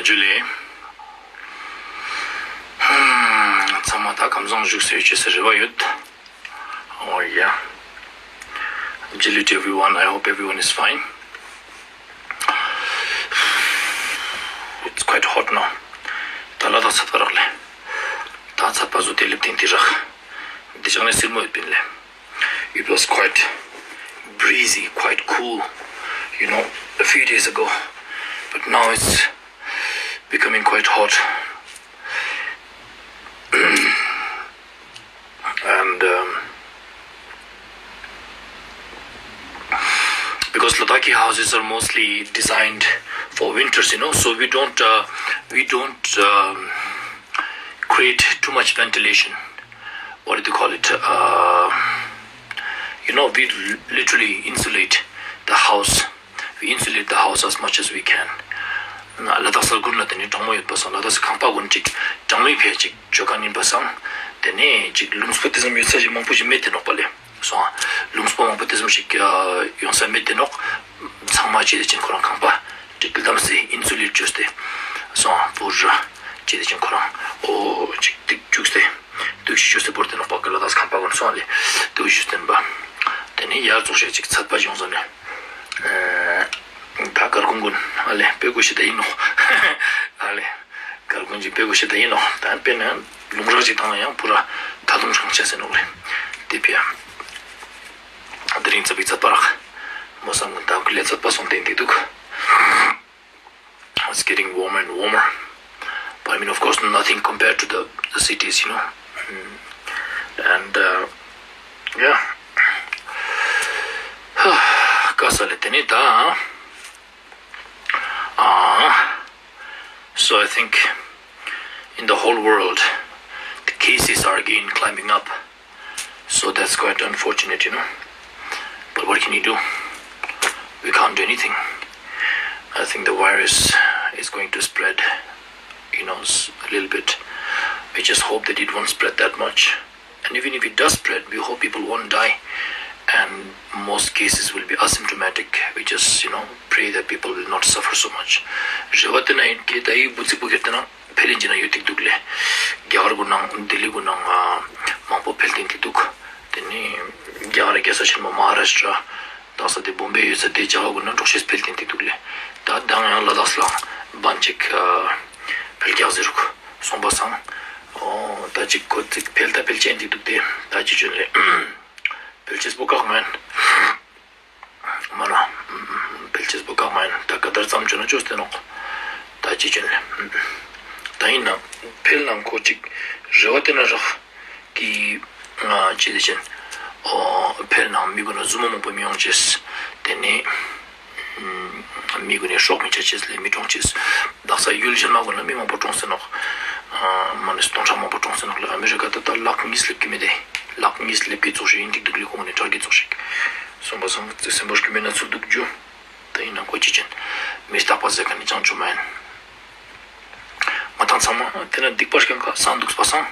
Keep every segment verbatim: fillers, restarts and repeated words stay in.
ཇུ་ལེ། ཚང་མ་ད་ཁམས་བཟང་བཞུགས་སེ་ཡོད་ཅེས་སི་རེ་བ་ཡོད། Oh yeah. Jilly to everyone. I hope everyone is fine. It's quite hot now. ད་ལ་དྭགས་ཚད་པ་རག་ལེ། ད་ཚད་པ་བཟོ་སྟེ་ལེབ་ཏེ་འདི་རག་འདི་ཅང་ནས་སིལ་མོ་ཡོད་པིན་ལེ། It was quite breezy, quite cool, you know, a few days ago. But now it's becoming quite hot. And um, because Ladakhi houses are mostly designed for winters, you know, so we don't uh, we don't um, create too much ventilation. What do you call it? Uh, you know, we l- literally insulate the house. We insulate the house as much as we can. ན་ལ་དྭགས་ས་གུན་ལ་དེ་ནི་གྲང་མོ་ཡོད་པ་སང་ལ་དྭགས་ས་ཁང་པ་གུན་ཅིག་གྲང་མོའི་ཕིའ་ཅིག་ཅོ་ཁན་ཨིན་པ་སང་། དེ་ནི་ཅིག་ལུང་སྤོ་དེ་ཙམ་ཡོད་ས་ཞིག་མང་པོ་ཞིག་མེད་དེ་ནོག་པ་ལེ། སོང་ང་ལུང་སྤོ་མང་པོ་དེ་ཙམ་ཞིག་ཡོང་ས་མེད་དེ་ནོག་ཚང་མ་ཅི་དེ་ཅན་ཁོ་རང་ཁང་པ་ཅིག་གི་དམ་སེ་ཨིན་སུ་ལེཊ་ཅོས་ཏེ། སོང་ང་པུ་ར་ཅི་དེ་ཅན་ཁོ་རང་འོ་ཅིག་ཏིག་ཅུག་སྟེ་ཏུག་ཤི་ཅོས་ཏེ་བོར་ཏེ་ནོག་པ་ཀ་ལ་དྭགས་ཁང་པ་གུན་སོང་ང་ལེ། ཏུག་ཤི་ཅོས་ཏེ་ནོག་པ། དེ་ནི་ཡར་ཙོགས་ཤིག་ཅིག་ཚད་པ་ཞིག་ཡོང་ཟ་ནེ། ཨེ། ད་གར་གུང་གུན་ཨ་ལེ་དཔེ་གོ་ཤེས་ད་ཨིན་ནོག་ཨ་ལེ། གར་གུང་གི་དཔེ་གོ་ཤེས་ད་ཨིན་ནོག་ད་དཔེར་ན་ལུང་རག་ཅིག་ཐང་ན་ཡང་པུ་ར་ད་དུང་ཤང་ཆ་ཟེར་ནོག་ལེ། དེ་ཕིའ་དེ་རིང་ཚ་བིག་ཚད་པ་རག་མོ་སམ་གུན་ད་ཀུ་ལེ་ཚད་པ་སོང་སྟེ་འདི་འདུག It's getting warmer and warmer. But I mean, of course, nothing compared to the, the cities, you know. Mm. And, uh, yeah. ཀ་ས་ལེ་དེ་ནི་ད། ཨ། So I think in the whole world, the cases are again climbing up. So that's quite unfortunate, you know. But what can you do? We can't do anything. I think the virus is going to spread, you know, s- a little bit. We just hope that it won't spread that much. And even if it does spread, we hope people won't die. And most cases will be asymptomatic. We just, you know, pray that people will not suffer so much. རེ་བ་དེ་ན་ཡིན་ཀེ་ད་ཡི་བུ་ཚིག་པོ་ཁེར་ཏེ་ན་འཕེལ་ཡིན་ཅི་ན་ཡོད་ཏིག་འདུག་ལེ། རྒྱ་གར་གུན་ནང་ལྡི་ལི་གུན་ནང་ཨ་མང་པོ་འཕེལ་ཏེ་འདུག་དེ་ནི་རྒྱ་གར་རྒྱལ་ས་ཆེན་མོ་མ་ཧཱ་རཱ་ཤི་ཏྲ་དག་ས་དེ་བོམ་བེ་ཡོད་ས་དེ་རྒྱ་གར་གུན་ནང་འབྲོག་ཤེས་འཕེལ་ཏེ་འདུག་ལེ། ད་དང་ཡང་ལ་དྭགས་ལ་བན་ཅིག་ཨ་འཕེལ་རྒྱག་ཟེར་རུག་སོང་པ་སང་། འོ་ད་ཅིག་ཁོ་ཅིག་འཕེལ་ད་འཕེལ་ཅན་འདི་འདུག་སྟེ་ད་ཅི་ཅོན་ལེ། འཕེལ་ཅེས་པོ་བཀག་མེན། མ་ན། འཕེལ་ཅེས་པོ་བཀག་མ་ཡིན། ད་ག་དར་ཙམ་བྱུང་ན་ཅོས་ཏེ་ནོག་ད་ཅི་ཅོན་ལེ། ད་ཡིན་ན་འཕེལ་ནང་ཁོ་ཅིག་རེ་བ་དེ་ན་རག་གི་ང་ཅི་དེ་ཅན། འོ་འཕེལ་ནང་མི་གུན་ན་ཟུ་མོ་མང་པོ་མི་ཡོང་ཅེས། དེ་ནས་མི་གུན་ནས་སྲོག་མི་ཆ་ཅེས་ལས་མི་གྲོངས་ཅེས། དག་ས་ཡུལ་གཞན་མ་གུན་ན་མི་མང་པོ་གྲོངས་ཏེ་ནོག་མ་ནས་སྟོང་ཕྲག་མང་པོ་གྲོངས་ཏེ་ནོག་ལེ། ཨ་མི་རི་ཀ་ད་ད་ལག་གཉིས་སླེབས་ཀྱི་མེད་དེ། ལག་གཉིས་སླེབས་ཀྱི་ཙོགས་ཤིག་ཡིན་ཏིག་འདུག་ལེ། ཁོང་ནས་དྲག་གི་ཙོགས་ཤིག་སོང་པ་སང་ཙི་སེམས་པོ་སྐྱོ་མེད་ན་ཚུགས་འདུག་རྒྱུ། ད་ཡིན་ན་ཁོ་ཅི་ཅན། མི་རྟག་པ་ཟེར་མཁན་ནི་ཅང་ཆོ་མ་ཡིན། ང་དང་ཚང་མ་དེ་ན་སྡིག་པ་རྐྱང་ཀ་བསགས་འདུག་པ་སང་།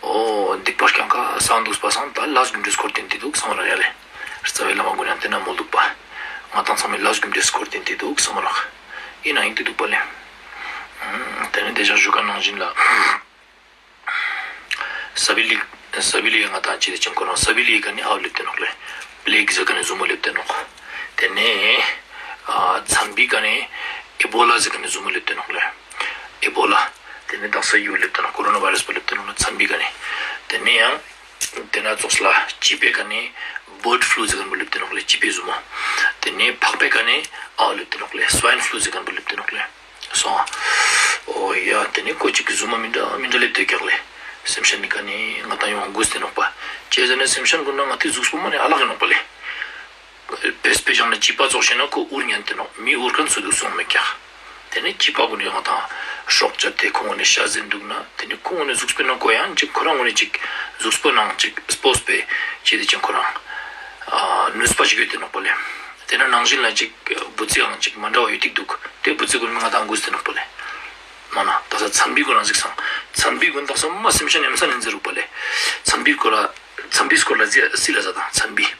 འོ་སྡིག་པ་རྐྱང་ཀ་བསགས་འདུག་པ་སང་ད་ལས་རྒྱུ་འབྲས་འཁོར་ཏེ་འདི་འདུག་སང་ར་ཡ་ལེ། རྩ་བའི་བླ་མ་གུན་ཡང་དེ་ན་མོལ་འདུག་པ། ང་དང་ཚང་མའི་ལས་རྒྱུ་འབྲས་འཁོར་ཏེ་འདི་འདུག་སང་ར། ཡིན་ན་ཡིན་ཏེ་འདུག་པ་ལེ། དེ་ནི་དེ་ཞག་ཞུ་ཁན་ནང་བཞིན་ལ། ས་བི་ལི། ས་བི་ལི་ང་དང་ཅི་དེ་ཅན་ཁོ་རང་ས་བི་ལི་ཀ་ནས་ཨའོ་ལེབས་ཏེ་ནོག་ལེ། པི་ལེག་ཟེར་ཀ་ནས་ཟུ་མོ་ལེབས་ཏེ་ནོག་དེ་ནས་ཨ་ཚན་བི་ཀ་ནས་ཨེ་བོ་ལ་ཟེར་ཀ་ནས་ཟུ་མོ་ལེབས་ཏེ་ནོག་ལེ། ཨེ་བོ་ལ། དེ་ནས་དག་ས་ཡུལ་ལེབས་ཏེ་ནོག་ཀོ་རོ་ན་བྷའི་རས་པོ་ལེབས་ཏེ་ནོག་ལེ་ཚན་བི་ཀ་ནས། དེ་ནས་ཡང་དེ་ན་ཙོགས་ལ་ཅི་པེ་ཀ་ནས་བརྡ་ཕུ་ལུ་ཟེར་ཀ་ནས་ལེབས་ཏེ་ནོག་ལེ། ཅི་པེ་ཟུ་མོ། དེ་ནས་ཕག་པེ་ཀ་ནས་ཨའོ་ལེབས་ཏེ་ནོག་ལེ། སུ་ཝའིན་ཕུ་ལུ་ཟེར་ཀ་ནས་ལེབས་ཏེ་ནོག་ལེ། སོང་། འོ་ཡ་དེ་ནི་ཁོ་ཅིག་གི་ཟུ་མོ་མི་འདྲ་མི་འདྲ་ལེབས་ཏེ་ཀྱག་ལེ། སེམས་ཤན་ནི་ཀ་ནི་ང་དང་ཡོང་འགུས་ཏེ་ནོག་པ། ཅི་ཟེར་ན་སེམས་ཤན་གུན་ན་ང་དེ་གཟུགས་པོ་མ་ནི་ཨ་ལག་ཡིན་ནོག་པ་ལེ། བེས་པེ་ཞང་ན་ཅི་པ་ཙོགས་ཤེ་ན་ཁོ་འུར་ཉན་ཏེ་ནོག་མི་འུར་ཁན་ཚུ་དུག་སོང་མེད་ཀྱག་དེ་ནི་ཅི་པ་གུན་ནི་ང་དང་སྲོག་བཅད་དེ་ཁོང་གུན་ནི་ཤ་ཟ་ཨིན་དུག་ན་དེ་ནི་ཁོང་གུན་ནི་གཟུགས་པོའི་ནང་ཁོ་ཡང་ཅིག་ཁོ་རང་གུན་ནི་ཅིག་གཟུགས་པོའི་ནང་ཅིག་སྤོས་པེ་ཅི་དེ་ཅིག་ཁོ་རང་ནུས་པ་ཞིག་ཡོད་དེ་ནོག་པ་ལེ། དེ་ན་ནང་བཞིན་ལ་ཅིག་བུ་ཚའང་ཅིག་མ་འདྲ་བ་ཡོད་དེ་དུག་དེ་བུ་ཚ་གུན་ནི་ང་དང་འགུས་ཏེ་ནོག་པ་ལེ། མ་ན་དག་ས་ཚན་བི་གུན་རང་གཟིགས་སང་། ཚན་བི་གུན་དག་ས་མ་སེམས་ཤན་ཡམ་ས་ནེ་ཟེར་རུག་པ་ལེ། ཚན་བི་སྐོར་ལ་ཚན་བི་སྐོར་ལ་ཟེར་སི་ལ་ཟ་དང་ཚན་བི།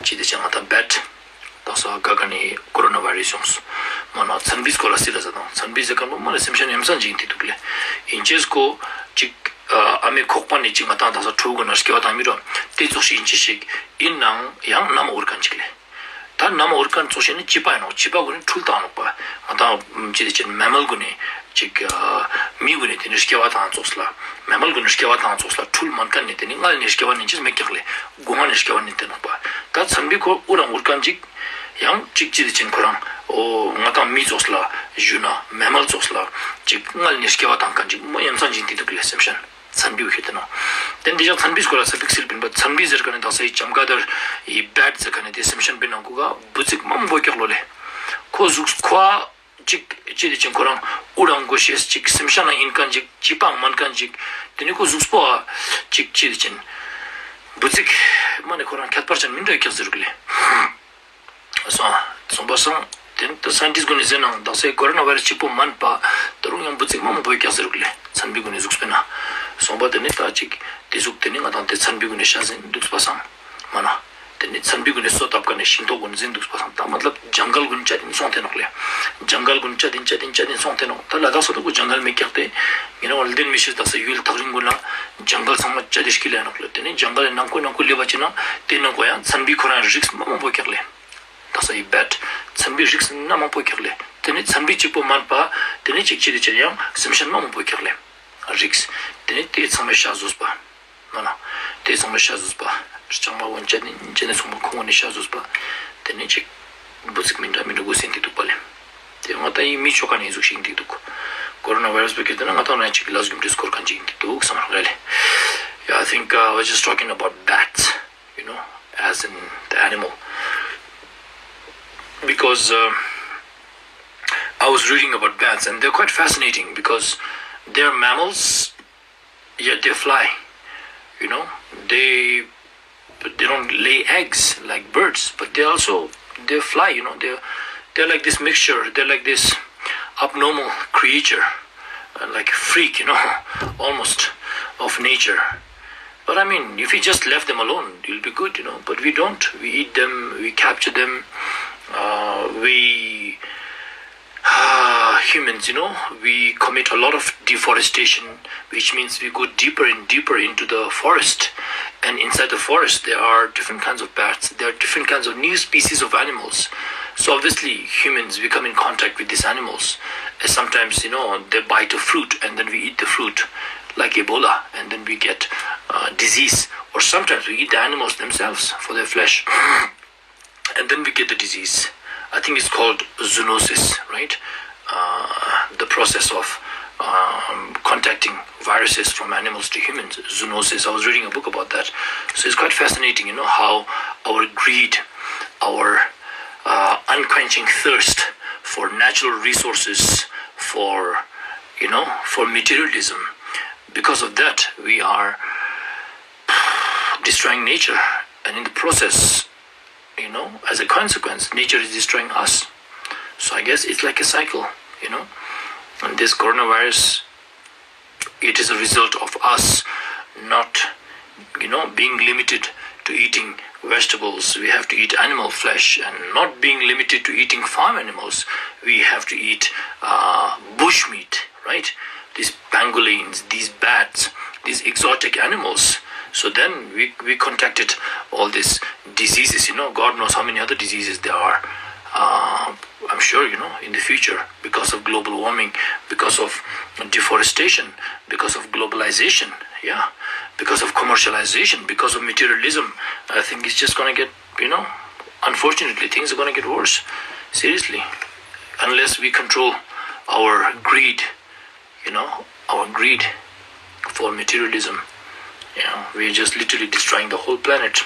ཅི་དེ་ཅང་ང་དང་བེད། དག་ས་ག་ག་ནི་ཀོ་རོ་ན་བྷའི་རས་ཡོངས། མ་ན་ཚན་བིའི་སྐོར་ལ་སི་ལ་ཟ་དང་། ཚན་བི་ཟེར་ཁན་པོ་མ་ན་སེམས་ཅན་ཡ་མཚན་ཅིག་ཡིན་ཏེ་དུག་ལེ། ཨིན་ཅེས་ཀོ་ཅིག་ཨ་མའི་ཁོག་པ་ནེ་ཅིག་ང་དང་དག་ས་ཕྲུ་གུ་ན་སྐྱེ་བ་དང་མི་རོ་ཏེ་ཙོགས་ཤིག་ཨིན་ཅེས་ཤིག་ཨིན་ནའང་ཡང་ནམ་འོར་ཁན་ཅིག་ལེ། ད་ནམ་འོར་ཁན་ཙོགས་ཤིག་ནི་བྱི་པ་ཨིན་ནོག། བྱི་པ་གུན་ནི་ཕྲུལ་ཏང་ནོག་པ། ང་དང་ཅི་ཏེ་ཅན་མེ་མལ་གུན་ནི་ཅིག་ཨ་མི་གུན་ནི་ཏེ་ནི་སྐྱེ་བ་ཏང་ཙོགས་ལ། མེ་མལ་གུན་ནི་སྐྱེ་བ་ཏང་ཙོགས་ལ་ཕྲུལ་མན་ཁན་ནི་ཏེ་ནི་མངལ་ནེ་སྐྱེ་བ་ནི་ཅིག་མེད་ཀྱག་ལེ། སྒོ་ང་ནེ་སྐྱེ་བ་ནི་ཏེ་ནོག་པ། ད་ཚན་བི་ཁོ་འོར་རང་འོར་ཁན་ཅིག་ཡང་ཅིག་ཅི་ཏེ་ཅན་ཁོ་རང་འོ་ང་དང་མི་ཙོགས་ལ་ཞུ་ན་མེ་མལ་ཙོགས་ལ་ཅིག་མངལ་ནེ་སྐྱེ་བ་ཏང་ཁན་ཅིག་མ་ཡ་མཚན་ཅིག་ཡིན་ཏེ་དུག་ལེ་སེམས་ཅན། ཚན་བི་བོ་ཁྱེར་ཏེ་ན། ཏེ་ནེ་ཏེ་ཞག་ཚན་བིའི་སྐོར་ལ་ས་པིག་སིལ་པིན་པ། ཚན་བི་ཟེར་ཁན་ནི་དག་ས་ཡི་ཅམ་ཀ་དར་ཡི་བེཊ་ཟེར་ཁན་ནི་ཏེ་སེམས་ཅན་པིན་ནང་ཁོ་ག་འབུ་ཙིག་མང་པོ་ཀྱག་ལོ་ལེ། ཁོ་ཟུགས་ཁོ་ཅིག་ཅི་ཏེ་ཅན་ཁོ་རང་འུ་རང་གོ་ཤེས་ཅིག་སེམས་ཤ་ན་ཨིན་ཁན་ཅིག་བྱི་པའང་མན་ཁན་ཅིག། ཏེ་ནེ་ཁོ་ཟུགས་པོ་ཨ་ཅིག་ཅི་ཏེ་ཅན་འབུ་ཙིག་མ་ནེ་ཁོ་རང་ཁྱད་པར་ཅན་མིན་འདྲ་ཀྱག་ཟེར་རུག་ལེ། སོང་སོང་པ་སང་། ཏེ་ནེ་ད་སའིན་ཊིསྟ་གུན་ནི་ཟེར་ནང་དག་ས་ཀོ་རོ་ན་བྷའི་རས་ཅིག་པོ་མན་པ་ད་རུང་ཡང་འབུ་ཙིག་མང་པོ་ཀྱག་ཟེར་རུག་ལེ། ཚན་བི་གུན་ནི་ཟུགས་པིན་ན། སོང་པ་ཏེ་ནེ་ད་ཅིག་ཏེ་ཟུག་ཏེ་ནེ་ང་དང་ཏེ་ཚན་བི་གུན་ནི་ཤ་ཟན་དུག་པ་སང་། མ་ན། ཏེ་ནེ་ཚན་བི་གུན་ནི་སོ་ཏབ་ཀ་ནེ་ཤིང་ཏོག་གུན་ཟེན་དུག་པ་སང་། ད་མ་ཏལབ་ཇང་གལ་གུན་ཅད་དིན་སོང་སྟེ་ནོག་ལེ། ཇང་གལ་གུན་ཅད་དིན་ཅད་དིན་ཅད་དིན་སོང་སྟེ་ནོག། ད་ལ་དྭགས་སོ་ད་ཁོ་ཇང་གལ་མེད་ཀྱག་སྟེ། ངེ་རང་བ་ལ་ལྡན་མི་ཤེས་དག་ས་ཡུལ་ཐག་རིང་གུན་ལ་ཇང་གལ་ཚང་མ་ཅད་དེ་སྐྱིད་ལ་ནོག་ལེ། ཏེ་ནེ་ཇང་གལ་ནང་ཁོ་ནང་ཁོ་ལེབ་བ་ཅིག་ན་ཏེ་ནང་ཁོ་ཡང་ཚན་བི་ཁོ་རང་རིགས་མ་མང་པོ་ཀྱག་ལེ། དག་ས་ཡི་བེཊ་ཚན་བི་རིགས་ན་མང་པོ་ཀྱག་ལེ། ཏེ་ནེ་ཚན་བི་ཅིག་པོ་མན་པ་ཏེ་ནེ་ཅིག་ཅིག་ཏེ་ཅན་ཡང་སེམས་ཅན་མ་མང་པོ་ཀྱག་ལེ། རིགས། ཏེ་ནེ་ཏེ་ཚང་མའི་ཤ་ཟོས་པ། ན་ན། ཏེ་ཚང་མའི་ཤ་ཟོས་པ། ལྕང་མ་གུན་ཅད་དིན་ཅད་དིན་སོང་པ་ཁོང་གུན་ནི་ཤ་ཟོས་པ། ཏེ་ནེ་ཅིག་འབུ་ཙིག་མི་འདྲ་མི་འདྲ་གུན་ཟེན་ཏེ་དུག་པ་ལེ། ཏེ་ང་དང་ཡི་མི་ཆོ་ཁན་ནི་ཟུག་ཤིག་ཨིན་ཏེ་དུག། ཀོ་རོ་ན་བྷའི་རས་པོ་ཁྱེར་ཏེ་ན་ང་དང་རང་ཅིག་ལས་རྒྱུ་འབྲས་སྐོར་ཁན་ཅིག་ཨིན་ཏེ་དུག་བསམ་རག་ལེ། Yeah, I think uh, I was just talking about bats, you know, as in the animal. Because uh, I was reading about bats and they're quite fascinating because they're mammals, yet they fly. You know, they but they don't lay eggs like birds, but they also they fly. You know, they're they're like this mixture. They're like this abnormal creature, uh, like a freak. You know, almost of nature. But I mean, if we just left them alone, it'll be good. You know, but we don't. We eat them. We capture them. Uh, we uh, humans, you know, we commit a lot of deforestation, which means we go deeper and deeper into the forest. And inside the forest, there are different kinds of bats, there are different kinds of new species of animals. So obviously, humans, we come in contact with these animals. And sometimes, you know, they bite a fruit and then we eat the fruit, like Ebola, and then we get uh, disease. Or sometimes we eat the animals themselves for their flesh. And then we get the disease. I think it's called zoonosis, right? Uh, the process of um, contacting viruses from animals to humans, zoonosis. I was reading a book about that. So it's quite fascinating, you know, how our greed, our uh, unquenching thirst for natural resources, for, you know, for materialism, because of that, we are destroying nature. And in the process, you know, as a consequence, nature is destroying us. So I guess it's like a cycle, you know. And this coronavirus, it is a result of us not, you know, being limited to eating vegetables. We have to eat animal flesh, and not being limited to eating farm animals. We have to eat uh, bush meat, right? These pangolins, these bats, these exotic animals. So then we, we contacted all these diseases, you know, God knows how many other diseases there are. Uh, I'm sure, you know, in the future, because of global warming, because of deforestation, because of globalization, yeah, because of commercialization, because of materialism, I think it's just gonna get, you know, unfortunately, things are gonna get worse, seriously, unless we control our greed, you know, our greed for materialism. You know, we're just literally destroying the whole planet.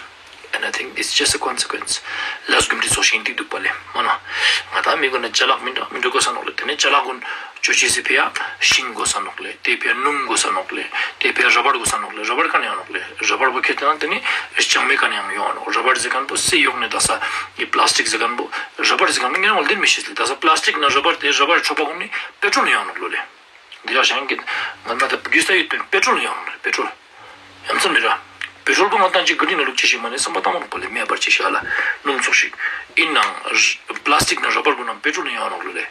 And I think it's just a consequence. ལས་རྒྱུ་འབྲས་ཙོགས་ཤིག་ཨིན་ཏེ་དུག་པ་ལེ། མ་ན། ང་དང་མི་གུན་ན་ཅ་ལག་མི་འདྲ་མི་འདྲ་དགོས་ས་ནོག་ལེ། ཏེ་ནེ་ཅ་ལག་གུན་ཅོ་ཅེས་སི་ཕི་ཡ་ཤིང་དགོས་ས་ནོག་ལེ། ཏེ་ཕི་ཡ་སྣུམ་དགོས་ས་ནོག་ལེ། ཏེ་ཕི་ཡ་ར་བར་དགོས་ས་ནོག་ལེ། ར་བར་ཀ་ནེ་ཡོང་ནོག་ལེ། ར་བར་པོ་ཁྱེར་ཏེ་ན་ཏེ་ནེ་ལྕང་མའི་ཀ་ནེ་ཡང་ཡོང་ནོག། ར་བར་ཟེར་ཁན་པོ་སེ་ཡོག་ནེ་དག་ས་ཡི་པ་ལ་སི་ཊིག་ཟེར་ཁན་པོ་ར་བར་ཟེར་ཁན་པོ་ངེ་རང་བ་ལ་ལྡན་མི་ཤེས་ལེ། དག་ས་པ་ལ་སི་ཊིག་ན་ར་བར་ཏེ་ར་བར་ཆོ་པ་གུན་ནི་པེ་ཊྲོལ་ནེ་ཡོང་ནོག་ལོ་ལེ། འདི་ར་ཤང་གི་ང་མ་ད་རྒྱུས་ས་ཡོད་པའི་པེ་ཊྲོལ་ཡང་རེད། པེ་ཊྲོལ་ཡང་ཚང་མི་ར། པེ་ཊྲོལ་པོ་ང་ཏང་ཅིག་ག་རི་ནང་བླུགས་ཅེས་ཤིག་མ་ནེ་སམ་པ་ཏང་མ་ནོག་པ་ལེ། མེ་འབར་ཅེས་ཤིག་ཧ་ལ་སྣུམ་ཙོགས་ཤིག་ཨིན་ནང་པ་ལ་སྟིག་ནང་ར་བར་གུན་ནང་པེ་ཊྲོལ་ནང་ཡོང་ནོག་ལེ།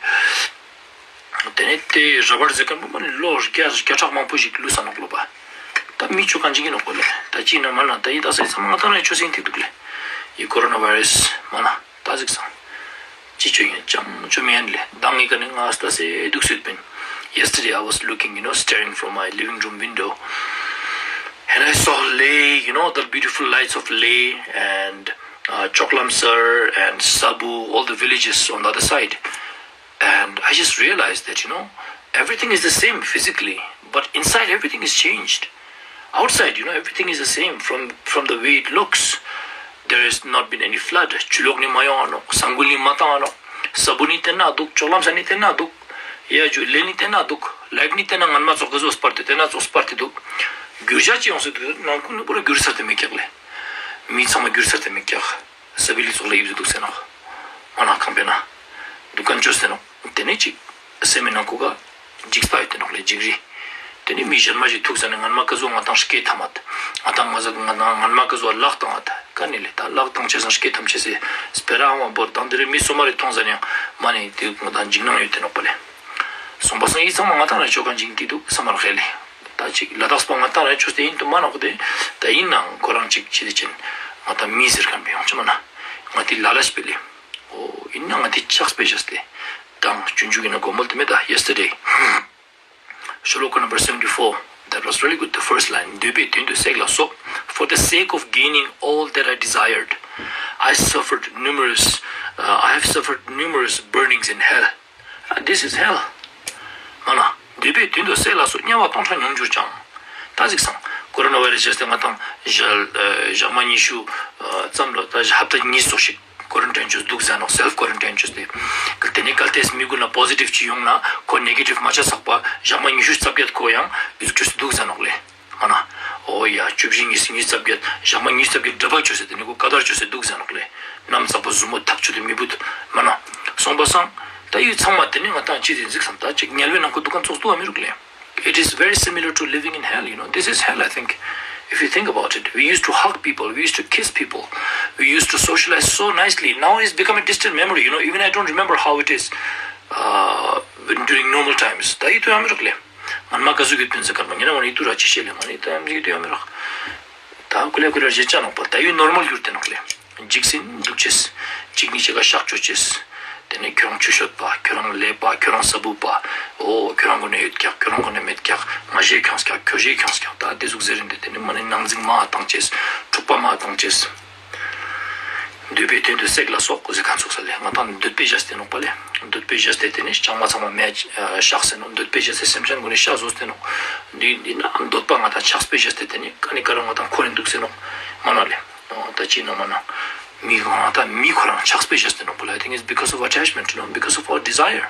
ཏེ་ནེ་ཏེ་ར་བར་ཟེར་ཁན་པོ་མ་ནེ་ལོ་བརྒྱ་བརྒྱ་ཕྲག་མང་པོ་ཞིག་ལུས་ས་ནོག་ལོ་པ། ད་མི་ཅོ་ཁན་ཅིག་ཨིན་ནོག་པ་ལེ། ད་ཅི་ན་མ་ན་ད་ཡི་ད་སེ་ཚང་མ་ང་ཏང་ར་ཆོས་སེང་ཐིག་དུག་ལེ། ཡི་ཀོ་རོ་ན་བཱའི་རས་མ་ན་ད་ཟིག་སང་། ཅི་ཅོ་ཡིན་ཅང་ཅོ་མི་ཡན་ལེ། མདང་ངི་ཀ་ནེ་ང་ལྟ་སེ་དུག་སུད་པིན། Yesterday I was looking, you know, staring from my living room window, and I saw Leh, you know, the beautiful lights of Leh and uh, Choklamsar and Sabu, all the villages on the other side. And I just realized that, you know, everything is the same physically, but inside everything is changed. Outside, you know, everything is the same from, from the way it looks. There has not been any flood. ཆུ་ལོག་ནི་མ་ཡོང་ནོག། ས་འགུལ་ནི་མ་ཏང་ནོག། ས་བུ་ནི་ཏེན་ན་དུག། ཅོག་ལམ་ས་ནི་ཏེན་ན་དུག། ཡ་ཇུ་ལེ་ནི་ཏེན་ན་དུག། ལའིཊ་ནི་ཏེན་ན་ངན་མ་ཙོགས་ག་ཟུག་སྤར་ཏེ་ཏེན་ན་ཙོགས་སྤར་ཏེ་དུག། གུར་ཞ་ཅི་ཡོང་སེ་དུག། ནང་ཁུལ་ནི་པུ་ར་གུར་སར་ཏེ་མེད་ཀྱག་ལེ། མི་ཚང་མ་གུར་སར་ཏེ་མེད་ཀྱག། ས་བི་ལི་ཙོགས་ལ་ཡིབ་སེ་དུག་ཟེར་ནོག། མ་ན་ཁང་པའི་ནང་དུ་ཀན་ཅོས་ཟེར་ནོག། ཏེ་ནེ་ཅིག་སེམས་མི་ནང་ཁུག་ག་འཇིགས་པ་ཡོད་ཏེ་ནོག་ལེ། འཇིགས་རི། ཏེ་ནེ་མི་ཞན་མ་ཞིག་ཐུག་ཟ་ནེ་ངན་མ་ཀ་ཟུག་ང་ཏང་སྐད་ཐམ་མད། ང་ཏང་ང་ཟ་ང་ཏང་ངན་མ་ཀ་ཟུག་ལག་ཏང་ངད། ཀ་ནེ་ལེ་ད་ལག་ཏང་ཅེས་སང་སྐད་ཐམ་ཅེས་སི་སྤེ་ར་ཨང་བ་བོར་དང་དེ་རེ་མི་སོ་མ་རེ་ཐོང་ཟ་ནེ་མ་ནེ་དེ་ང་ཏང་འཇིགས་སྣང་ཡོད་ཏེ་ནོག་པ་ལེ། སོང་པ་སང་ཡི་ཚང་མ་ང་ཏང་ར་ཅོ་ཁན་འཇིགས་ཏེ་དུག་ས་མ་ར་ཁེ་ལེ། ད་ཅིག་ལ་དྭགས་པ་ང་ཏང་ར་ཅོས་ཏེ་ཨིན་དུག་མ་ནོག་དེ། ད་ཨིན་ནའང་ཁོ་རང་ཅིག་ཅི་ཏེ་ཅན་ང་ཏང་མི་ཟེར་ཁན་པེ་ཡོང་ཅེས་མ་ན་ང་ཏི་ལ་ལ་ཞིག་པེ་ལེ། འོ་ཨིན་ན་ང་ཏི་ཆགས་པེ་ཞེས་ཏེ་དང་ཆུང་ཆུང་གི་ན་གོ་མོལ་ཏེ་མེད་ད། Yesterday, ཤོ་ལོ་ཀ་number seventy-four, that was really good, the first line. འདོད་པའི་དོན་དུ་བསྲེགས་ལ་སོགས། For the sake of gaining all that I desired, I suffered numerous, uh, I have suffered numerous burnings in hell. Ah, this is hell. མ་ན། འདོད་པའི་དོན་དུ་བསྲེགས་ལ་སོགས། དམྱལ་བ་སྟོང་ཕྲག་མྱོང་གྱུར་ཀྱང་། ད་ཟིག་སང་། ཀོ་རོ་ན་བཱའི་རས་ཅོས་ཏེ་ང་ཏང་ཞག་ཨ་ཞག་མ་ཉི་ཤུ་ཨ་ཙམ་ལ་ད་ཧབ་ཏ་ཉིས་ཙོགས་ཤིག་ཀོ་རན་ཊིན་ཅོས་དུག་ཟེར་ནོག། སེལཕ་ཀོ་རན་ཊིན་ཅོས་ཏེ། ཏེ་ནེ་གལ་ཏེ་མི་གུན་ལ་པོ་ཟི་ཊིབ་ཅིག་ཡོང་ན་ཁོ་ནེ་གེ་ཊིབ་མ་ཆ་ཚག་པ་ཞག་མ་ཉི་ཤུ་རྩ་བརྒྱད་ཁོ་ཡང་ཨི་ཟུག་ཅོས་ཏེ་དུག་ཟེར་ནོག་ལེ། མ་ན། འོ་ཡ་བཅུ་བཞི་ཉིས་ཉིས་རྩ་བརྒྱད་ཞག་མ་ཉིས་རྩ་བརྒྱད་དྲ་བ་ཅོས་ཏེ་ཏེ་ནེ་ཁོ་ཀ་དར་ཅོས་ཏེ་དུག་ཟེར་ནོག་ལེ། ནམ་ཚག་པོ་ཟུར་མོ་ཐག་ཆོད་དེ་མི་བུད། མ་ན། སོང་པ་སང་། ད་ཡུལ་ཚང་མ་ཏེ་ནེ་ང་ཏང་ཅི་ཟིག་ཟིག་སམ་ད་ཅིག་དམྱལ་བའི་ནང་ཁོ་དུག་ཁན་ཙོགས་དུག་ག་མི་རུག་ལེ། It is very similar to living in hell, you know. This is hell, I think. If you think about it, we used to hug people, we used to kiss people, we used to socialize so nicely. Now it's become a distant memory, you know. Even I don't remember how it is uh, when during normal times. ད་ཡི་དུ་ཡང་མི་རུག་ལེ། ངན་མ་ཀ་ཟུག་གི་དོན་ཟེར་ཁན་པ་ཉེ་རང་ངོ་ནི་ཡི་དུ་ར་ཅི་ཤེས་ལེ། ངོ་ནི་ད་ཡང་ཡི་དུ་ཡང་མི་རུག། ད་ཀུ་ལེ་ཀུ་ལེ་རྗེད་ཅ་ནོག་པ། ད་ཡུལ་ནོར་མལ་གྱུར་ཏེ་ནོག་ལེ། འཇིགས་སེ་དུག་ཅེས། གཅིག་ནི་གཅིག་ག་ཤག་ཅོ་ཅེས། ཏེ་ནེ་ཁྱོད་རང་ཆུ་ཤོད་པ། ཁྱོད་རང་ལེབ་པ། ཁྱོད་རང་ས་བུབ་པ། འོ་ཁྱོད་རང་གུན་ནི་ཡོད་ཀྱག། ཁྱོད་རང་གུན་ནི་མེད་ཀྱག། ང་ཞེ་ཁྱོངས་ཀྱག། ཁྱོ་ཞེ་ཁྱོངས་ཀྱག། ད་ཏེ་ཟུག་ཟེར་རིན་ཏེ་ཏེ་ནེ་མ་ནེ་ནང་འཛིང་མ་ཏང་ཅེས། འཁྲུག་པ་མ་ཏང་ཅེས། འདོད་པའི་དོན་དུ་བསྲེགས་ལ་སོགས་ཟེར་ཁན་ཙོགས་ལེ། ང་ཏང་འདོད་པའི་ཞེས་ཏེ་ནོག་པ་ལེ། འདོད་པའི་ཞེས་ཏེ་ཏེ་ནེ་ལྕང་མ་ཚང་མ་མེ་ཤག་ཟེར་ནོག། འདོད་པའི་ཞེས་ཏེ་སེམས་ཅན་གུན་ནི་ཤག་ཟོས་ཏེ་ནོག། འདི་འདི་ན་འདོད་པ་ང་ཏང་ཆགས་པའི་ཞེས་ཏེ་ཏེ་ནེ་ཀ་ནེ་ཀ་རང་ང་ཏང་ཁོ་རེ་དུག་ཟེར་ནོག་མ་ན་ལེ། འོ་ད་ཅི་ན་མ་ན། མི་ང་ཏང་མི་ཁོ་རང་ཆགས་པའི་ཞེས་ཏེ་ནོག་པ་ལེ། I think it's because of attachment, you know, because of our desire,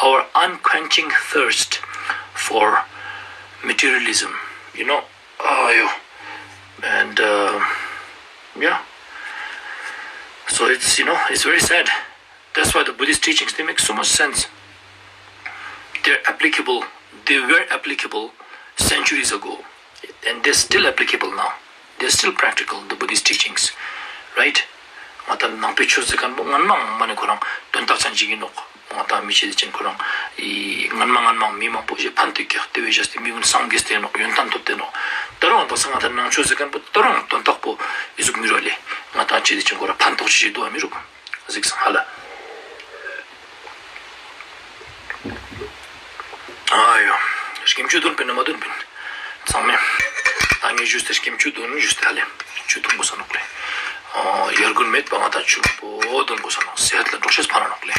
our unquenching thirst for materialism, you know. ཨ་ཡོ། And uh, yeah. So it's, you know, it's very sad. That's why the Buddhist teachings, they make so much sense. They're applicable. They were applicable centuries ago. And they're still applicable now. They're still practical, the Buddhist teachings. Right? ང་ཏང་ནང་པའི་ཆོས་ཟེར་ཁན་པོ་ངན་མ་མ་ནེ་ཁོ་རང་དོན་དག་ཅན་ཅིག་ཨིན་ནོག། ང་ཏང་མི་ཤེས་ཏེ་ཅན་ཁོ་རང་ངན་མ་ངན་མ་མི་མང་པོ་ཞིག་ཕན་ཐོགས་ཀྱག། ཏེ་བོའི་ཞེས་ཏེ་མི་གུན་སངས་རྒྱས་ཏེ་ནོག། ཡོན་ཏན་ཐོབ་ཏེ་ནོག། ད་རུང་ང་ཏང་ས་ང་ཏང་ནང་ཆོས་ཟེར་ཁན་པོ་ད་རུང་དོན་དག་པོ་ཨི་ཟུག་མི་རུག་ལེ། ང་ཏང་ཅི་ཏེ་ཅན་ཁོ་རང་ཕན་ཐོགས་ཅིག་དུག་ག་མི་རུག། ཟིག་སང་ཧ་ལ། ཨ་ཡོ། སྐྱེམ་ཆུ་དོན་པིན་ན་མ་དོན་པིན། ཚང་མས། ད་ངས་ཞུས་ཏེ་སྐྱེམ་ཆུ་དོན་ཞུས་ཏེ་ཧ་ལེ། ཆུ་དོན་གོས་ས་ནོག་ལེ། ཨ་ཡར་གུན་མེད་པ་ང་ཏང་ཆུ་པོ་དོན་གོས་ས་ནོག། སེ་ཧད་ལ་འགྲོ་ཤེས་ཕན་ན་ནོག་ལེ།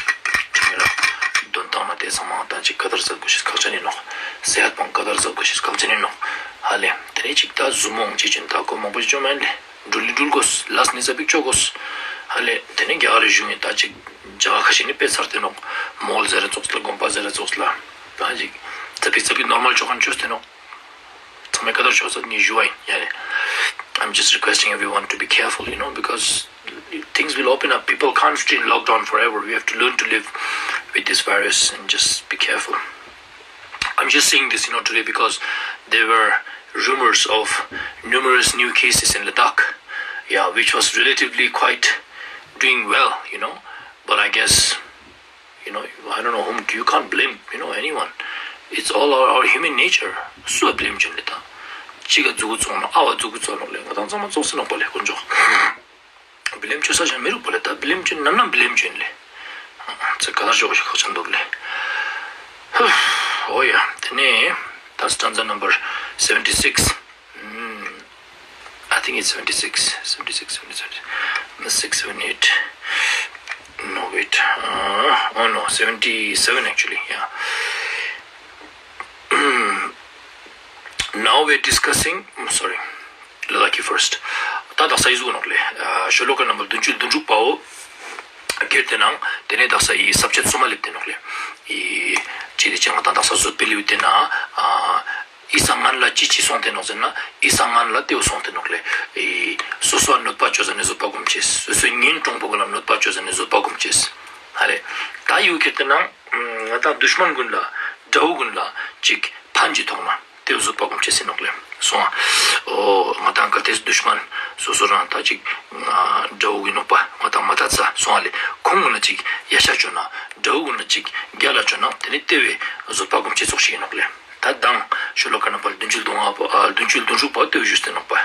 དོན་དག་ན་ཏེ་ཚང་མ་ང་ཏང་ཅིག་ཀ་དར་ཟབ་གོས་ཤེས་ཁག་ཅན་ཨིན་ནོག། སེ་ཧད་པོ་ཀ་དར་ཟབ་གོས་ཤེས་ཁག་ཅན་ཨིན་ནོག། ཧ་ལེ། ཏེ་ནེ་ཅིག་ད་ཟུ་མོང་ཅི་ཅན་ད་ཁོ་མང་པོ་ཅིག་ཅོ་མེན་ལེ། འགྲུལ་ལི་འགྲུལ་གོས། ལས་ནི་ཙ་པིག་ཅོ་གོས། ཧ་ལེ། ཏེ་ནེ་རྒྱ་གར་རི་གཞུང་ངི་ད་ཅིག་རྒྱ་གར་ཁ་ཤས་ནི་དཔེ་ཚར་ཏེ་ནོག། མོལ་ཟེར་ར་ཙོགས་ལ་དགོན་པ་ཟེར་ར་ཙོགས་ལ། ད་ཅིག་ཙ་པིག་ཙ་པིག་ནོར་མལ་ཅོ་ཁན་ཅོས་ཏེ་ནོག། ཚང་མས་ཀ་དར་ཅོས་ཏེ་ནི་ཞུ་བ་ཨིན། ཡ་ལེ། I'm just requesting everyone to be careful, you know, because things will open up. People can't stay locked down forever. We have to learn to live with this virus and just be careful. I'm just saying this, you know, today because there were rumors of numerous new cases in Ladakh, yeah, which was relatively quite doing well, you know. But I guess, you know, I don't know whom, you can't blame, you know, anyone. It's all our, our human nature. སུ་བ་བི་ལེམ་ཅོ་ཨིན་ལེ་ད། ཅིག་ག་མཛུ་གུ་ཙོག་ནོག་ཨ་བ་མཛུ་གུ་ཙོག་ནོག་ལེ། ང་དང་ཚང་མ་ཙོགས་སེ་ནོག་པ་ལེ་དཀོན་མཆོག་བི་ལེམ་ཅོ་ས་ཞིག་མི་རུག་པ་ལེ། ད་བི་ལེམ་ཅོ་ནམ་ནམ་བི་ལེམ་ཅོ་ཨིན་ལེ། ཙི་ག་ལ་ཞོག་ཞིག་ཁག་ཅན་འདུག་ལེ། ཧུ། འོ་ཡ། དེ་ནས་ད་stanza number seventy-six. Mm, I think it's seventy-six, seventy-six, seventy-six, seven, eight. No, wait. Uh, oh no, seventy-seven actually, yeah. Now we're discussing, mm, sorry, Ladakhi first. ད་དག་ས་ཡི་ཟུག་ནོག་ལེ། ཤོ་ལོ་ཀ་ནམ་བར་བདུན་ཅུ་དོན་དྲུག་པའོ། ཁྱེར་ཏེ་ནང་དེ་ནས་དག་ས་ཡི་ས་བཅད་གསུམ་མ་ལེབ་ཏེ་ནོག་ལེ། ཡི་ཅི་དེ་ཅང་ང་དང་དག་ས་བཟོད་པའི་ལེའུ་དེ་ན་ཨ་ཨི་སང་ངན་ལ་ཅི་ཅི་སོང་སྟེ་ནོག་ཟེར་ན་ཨི་སང་ངན་ལ་ཏེའུ་སོང་སྟེ་ནོག་ལེ། ཡི་སོ་སོ་གནོད་པ་ཅོ་ཟ་ནེ་བཟོད་པ་སྒོམ་ཅེས། སོ་སོའི་ཉེན་གྲོང་པོ་གུན་ལ་གནོད་པ་ཅོ་ཟ་ནེ་བཟོད་པ་སྒོམ་ཅེས། ཧ་ལེ། ད་ཡུ་ཁྱེར་ཏེ་ནང་ང་དང་དུཤ་མན་གུན་ལ་དགྲ་བོ་གུན་ལ་ཅིག་ཕན་གྱི་ཐོག་ན་ཏེའུ་བཟོད་པ་སྒོམ་ཅེས་ཟེར་ནོག་ལེ། སོང་ཨ། འོ་ང་དང་གལ་ཏེ་དུཤ་མན་སོ་སོ་རང་ད་ཅིག་དགྲ་བོ་གི་ནོག་པ་ང་དང་མ་ཐད་ས་སོང་ཨ་ལེ། ཁོང་གུན་ལ་ཅིག་ཡ་ཤ་ཅོ་ན་དགྲ་བོ་གུན་ལ་ཅིག་རྒྱལ་ལ་ཅོ་ན་དེ་ནི་ཏེ་བོའི་བཟོད་པ་སྒོམ་ཅེས་ཙོགས་ཤིག་ཨིན་ནོག་ལེ། ད་དང་ཤོ་ལོ་ཀ་ནམ་བར་བདུན་ཅུ་དོན་ལྔ་པོ་ཨ་བདུན་ཅུ་དོན་དྲུག་པོ་ཏེ་བོ་ཞུས་ཏེ་ནོག་པ།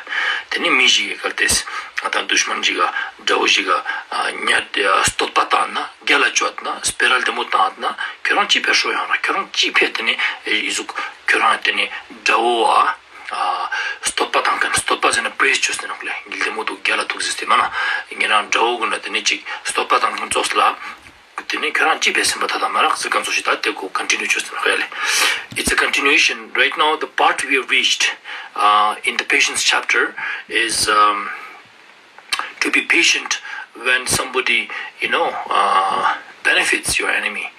དེ་ནི་མི་ཞིག་གི་གལ་ཏེ་ང་དང་དུཤ་མན་ཞིག་ག་དགྲ་བོ་ཞིག་ག་ཨ་ཉ་ཨ་བསྟོད་པ་བཏང་ན་རྒྱལ་ལ་ཅོ་ན་སྤེ་ར་ལྡེ་མོ་བཏང་ན་ཁྱོ་རང་ཅི་ཕེ་ཤོ་ཡོང་ན་ཁྱོ་རང་ཅི་ཕེ་དེ་ནི་ཨི་ཟུག་ཁྱོ་རང་དེ་ནི་དགྲ་བོ་ཨ་ཨ་བསྟོད་པ་བཏང་མཁན་བསྟོད་པ་ཟེར་ན་པྲེས་ཅོས་ཏེ་ནོག་ལེ། འགྲེལ་ལྡེ་མོ་འདུག་རྒྱལ་ལ་འདུག་ཟེར་ཏེ་མ་ན་ཉེ་རང་དགྲ་བོ་གུན་ལ་དེ་ནི་ཅིག་བསྟོད་པ་བཏང་མཁན་ཙོགས་ལ། དེ་ནས་ཁྱོ་རང་ཅི་བས་སེམས་པ་ཐད་ད་མ་རག་ཟེར་མཁན་ཙོགས་ཤིག་ད་དེ་གུན་ཀོན་ཊི་ནིའུ་ཅོས་ཏེ་ནོག་ལེ། It's a continuation. Right now, the part we have reached uh, in the patience chapter is um, to be patient when somebody, you know, uh, benefits your enemy.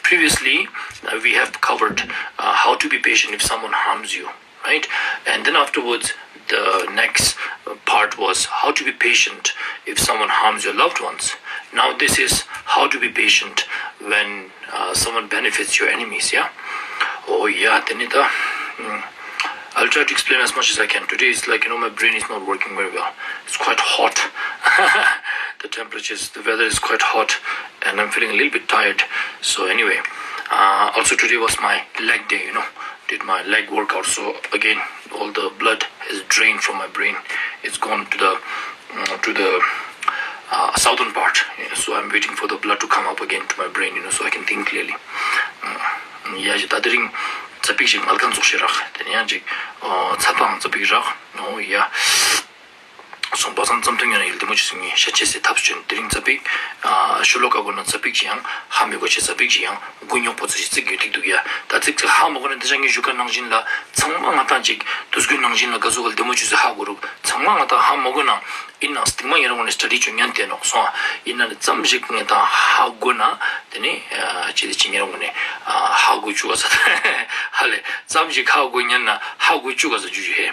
Previously, uh, we have covered uh, how to be patient if someone harms you. Right? And then afterwards, the next part was how to be patient if someone harms your loved ones. Now, this is how to be patient when uh, someone benefits your enemies, yeah? Oh, yeah, དེ་ནི་ད། Mm. I'll try to explain as much as I can. Today is like, you know, my brain is not working very well. It's quite hot. The temperatures, the weather is quite hot, and I'm feeling a little bit tired. So, anyway, uh, also today was my leg day, you know. Did my leg workout. So again, all the blood is drained from my brain. It's gone to the mm, to the uh, southern part. Yeah, so I'm waiting for the blood to come up again to my brain, you know, so I can think clearly. Mm, yeah, ད་དེ་རིང་ཙ་པིག་ཞིག་ངལ་ཁན་ཙོགས་ཤིག་རག་དེ་ནས་ཡང་ཅིག་ཚ་པའང་ཙ་པིག་རག་འོ་ཡ། སོང་པ་སང་ཙམ་ཐུང་ཡོད་ན་ཡིལ་དེ་མོ་ཅིག་སོང་ངས་ཤ་ཆེས་སི་ཐབས་བྱོན། དེ་རིང་ཙ་པིག་ཨ་ཤོ་ལོ་ཀ་གོ་ན་ཙ་པིག་ཅིག་ཡང་ཧ་མི་གོ་ཆེས་ཙ་པིག་ཅིག་ཡང་མགོ་རྙོག་པོ་ཙི་ཞིག་ཙིག་ཡོད་ཐིག་འདུག་ཡ། ད་ཙིག་ཙིག་ཧ་མ་གོ་ན་འདི་ཅག་ངས་ཞུ་ཁན་ནང་བཞིན་ལ་ཚང་མ་ང་ཏང་ཅིག་དུས་རྒྱུན་ནང་བཞིན་ལ་ག་ཟུག་ག་ལ་དེ་མོ་ཅིག་སི་ཧ་གོ་རུག་ཚང་མ་ང་ཏང་ཧ་མ་གོ་ན་ཨིན་ནང་སྟིང་མ་ཉེ་རང་ངོ་ནས་སི་ཊ་ཌི་ཅོ་ཉན་ཏེ་ནོག་སོང་ཨ། ཨིན་ན་ནི་ཙམ་ཞིག་ང་ཏང་ཧ་གོ་ན་དེ་ནི་ཨ་ཅི་དེ་ཅི་ཉེ་རང་ངོ་ནས་ཨ་ཧ་གོ་བཅུག་ག་ས་ཧ་ལེ་ཙམ་ཞིག་ཧ་གོ་ཉན་ན་ཧ་གོ་བཅུག་ག་ས་ཇུ་ཇུ་ཧེ།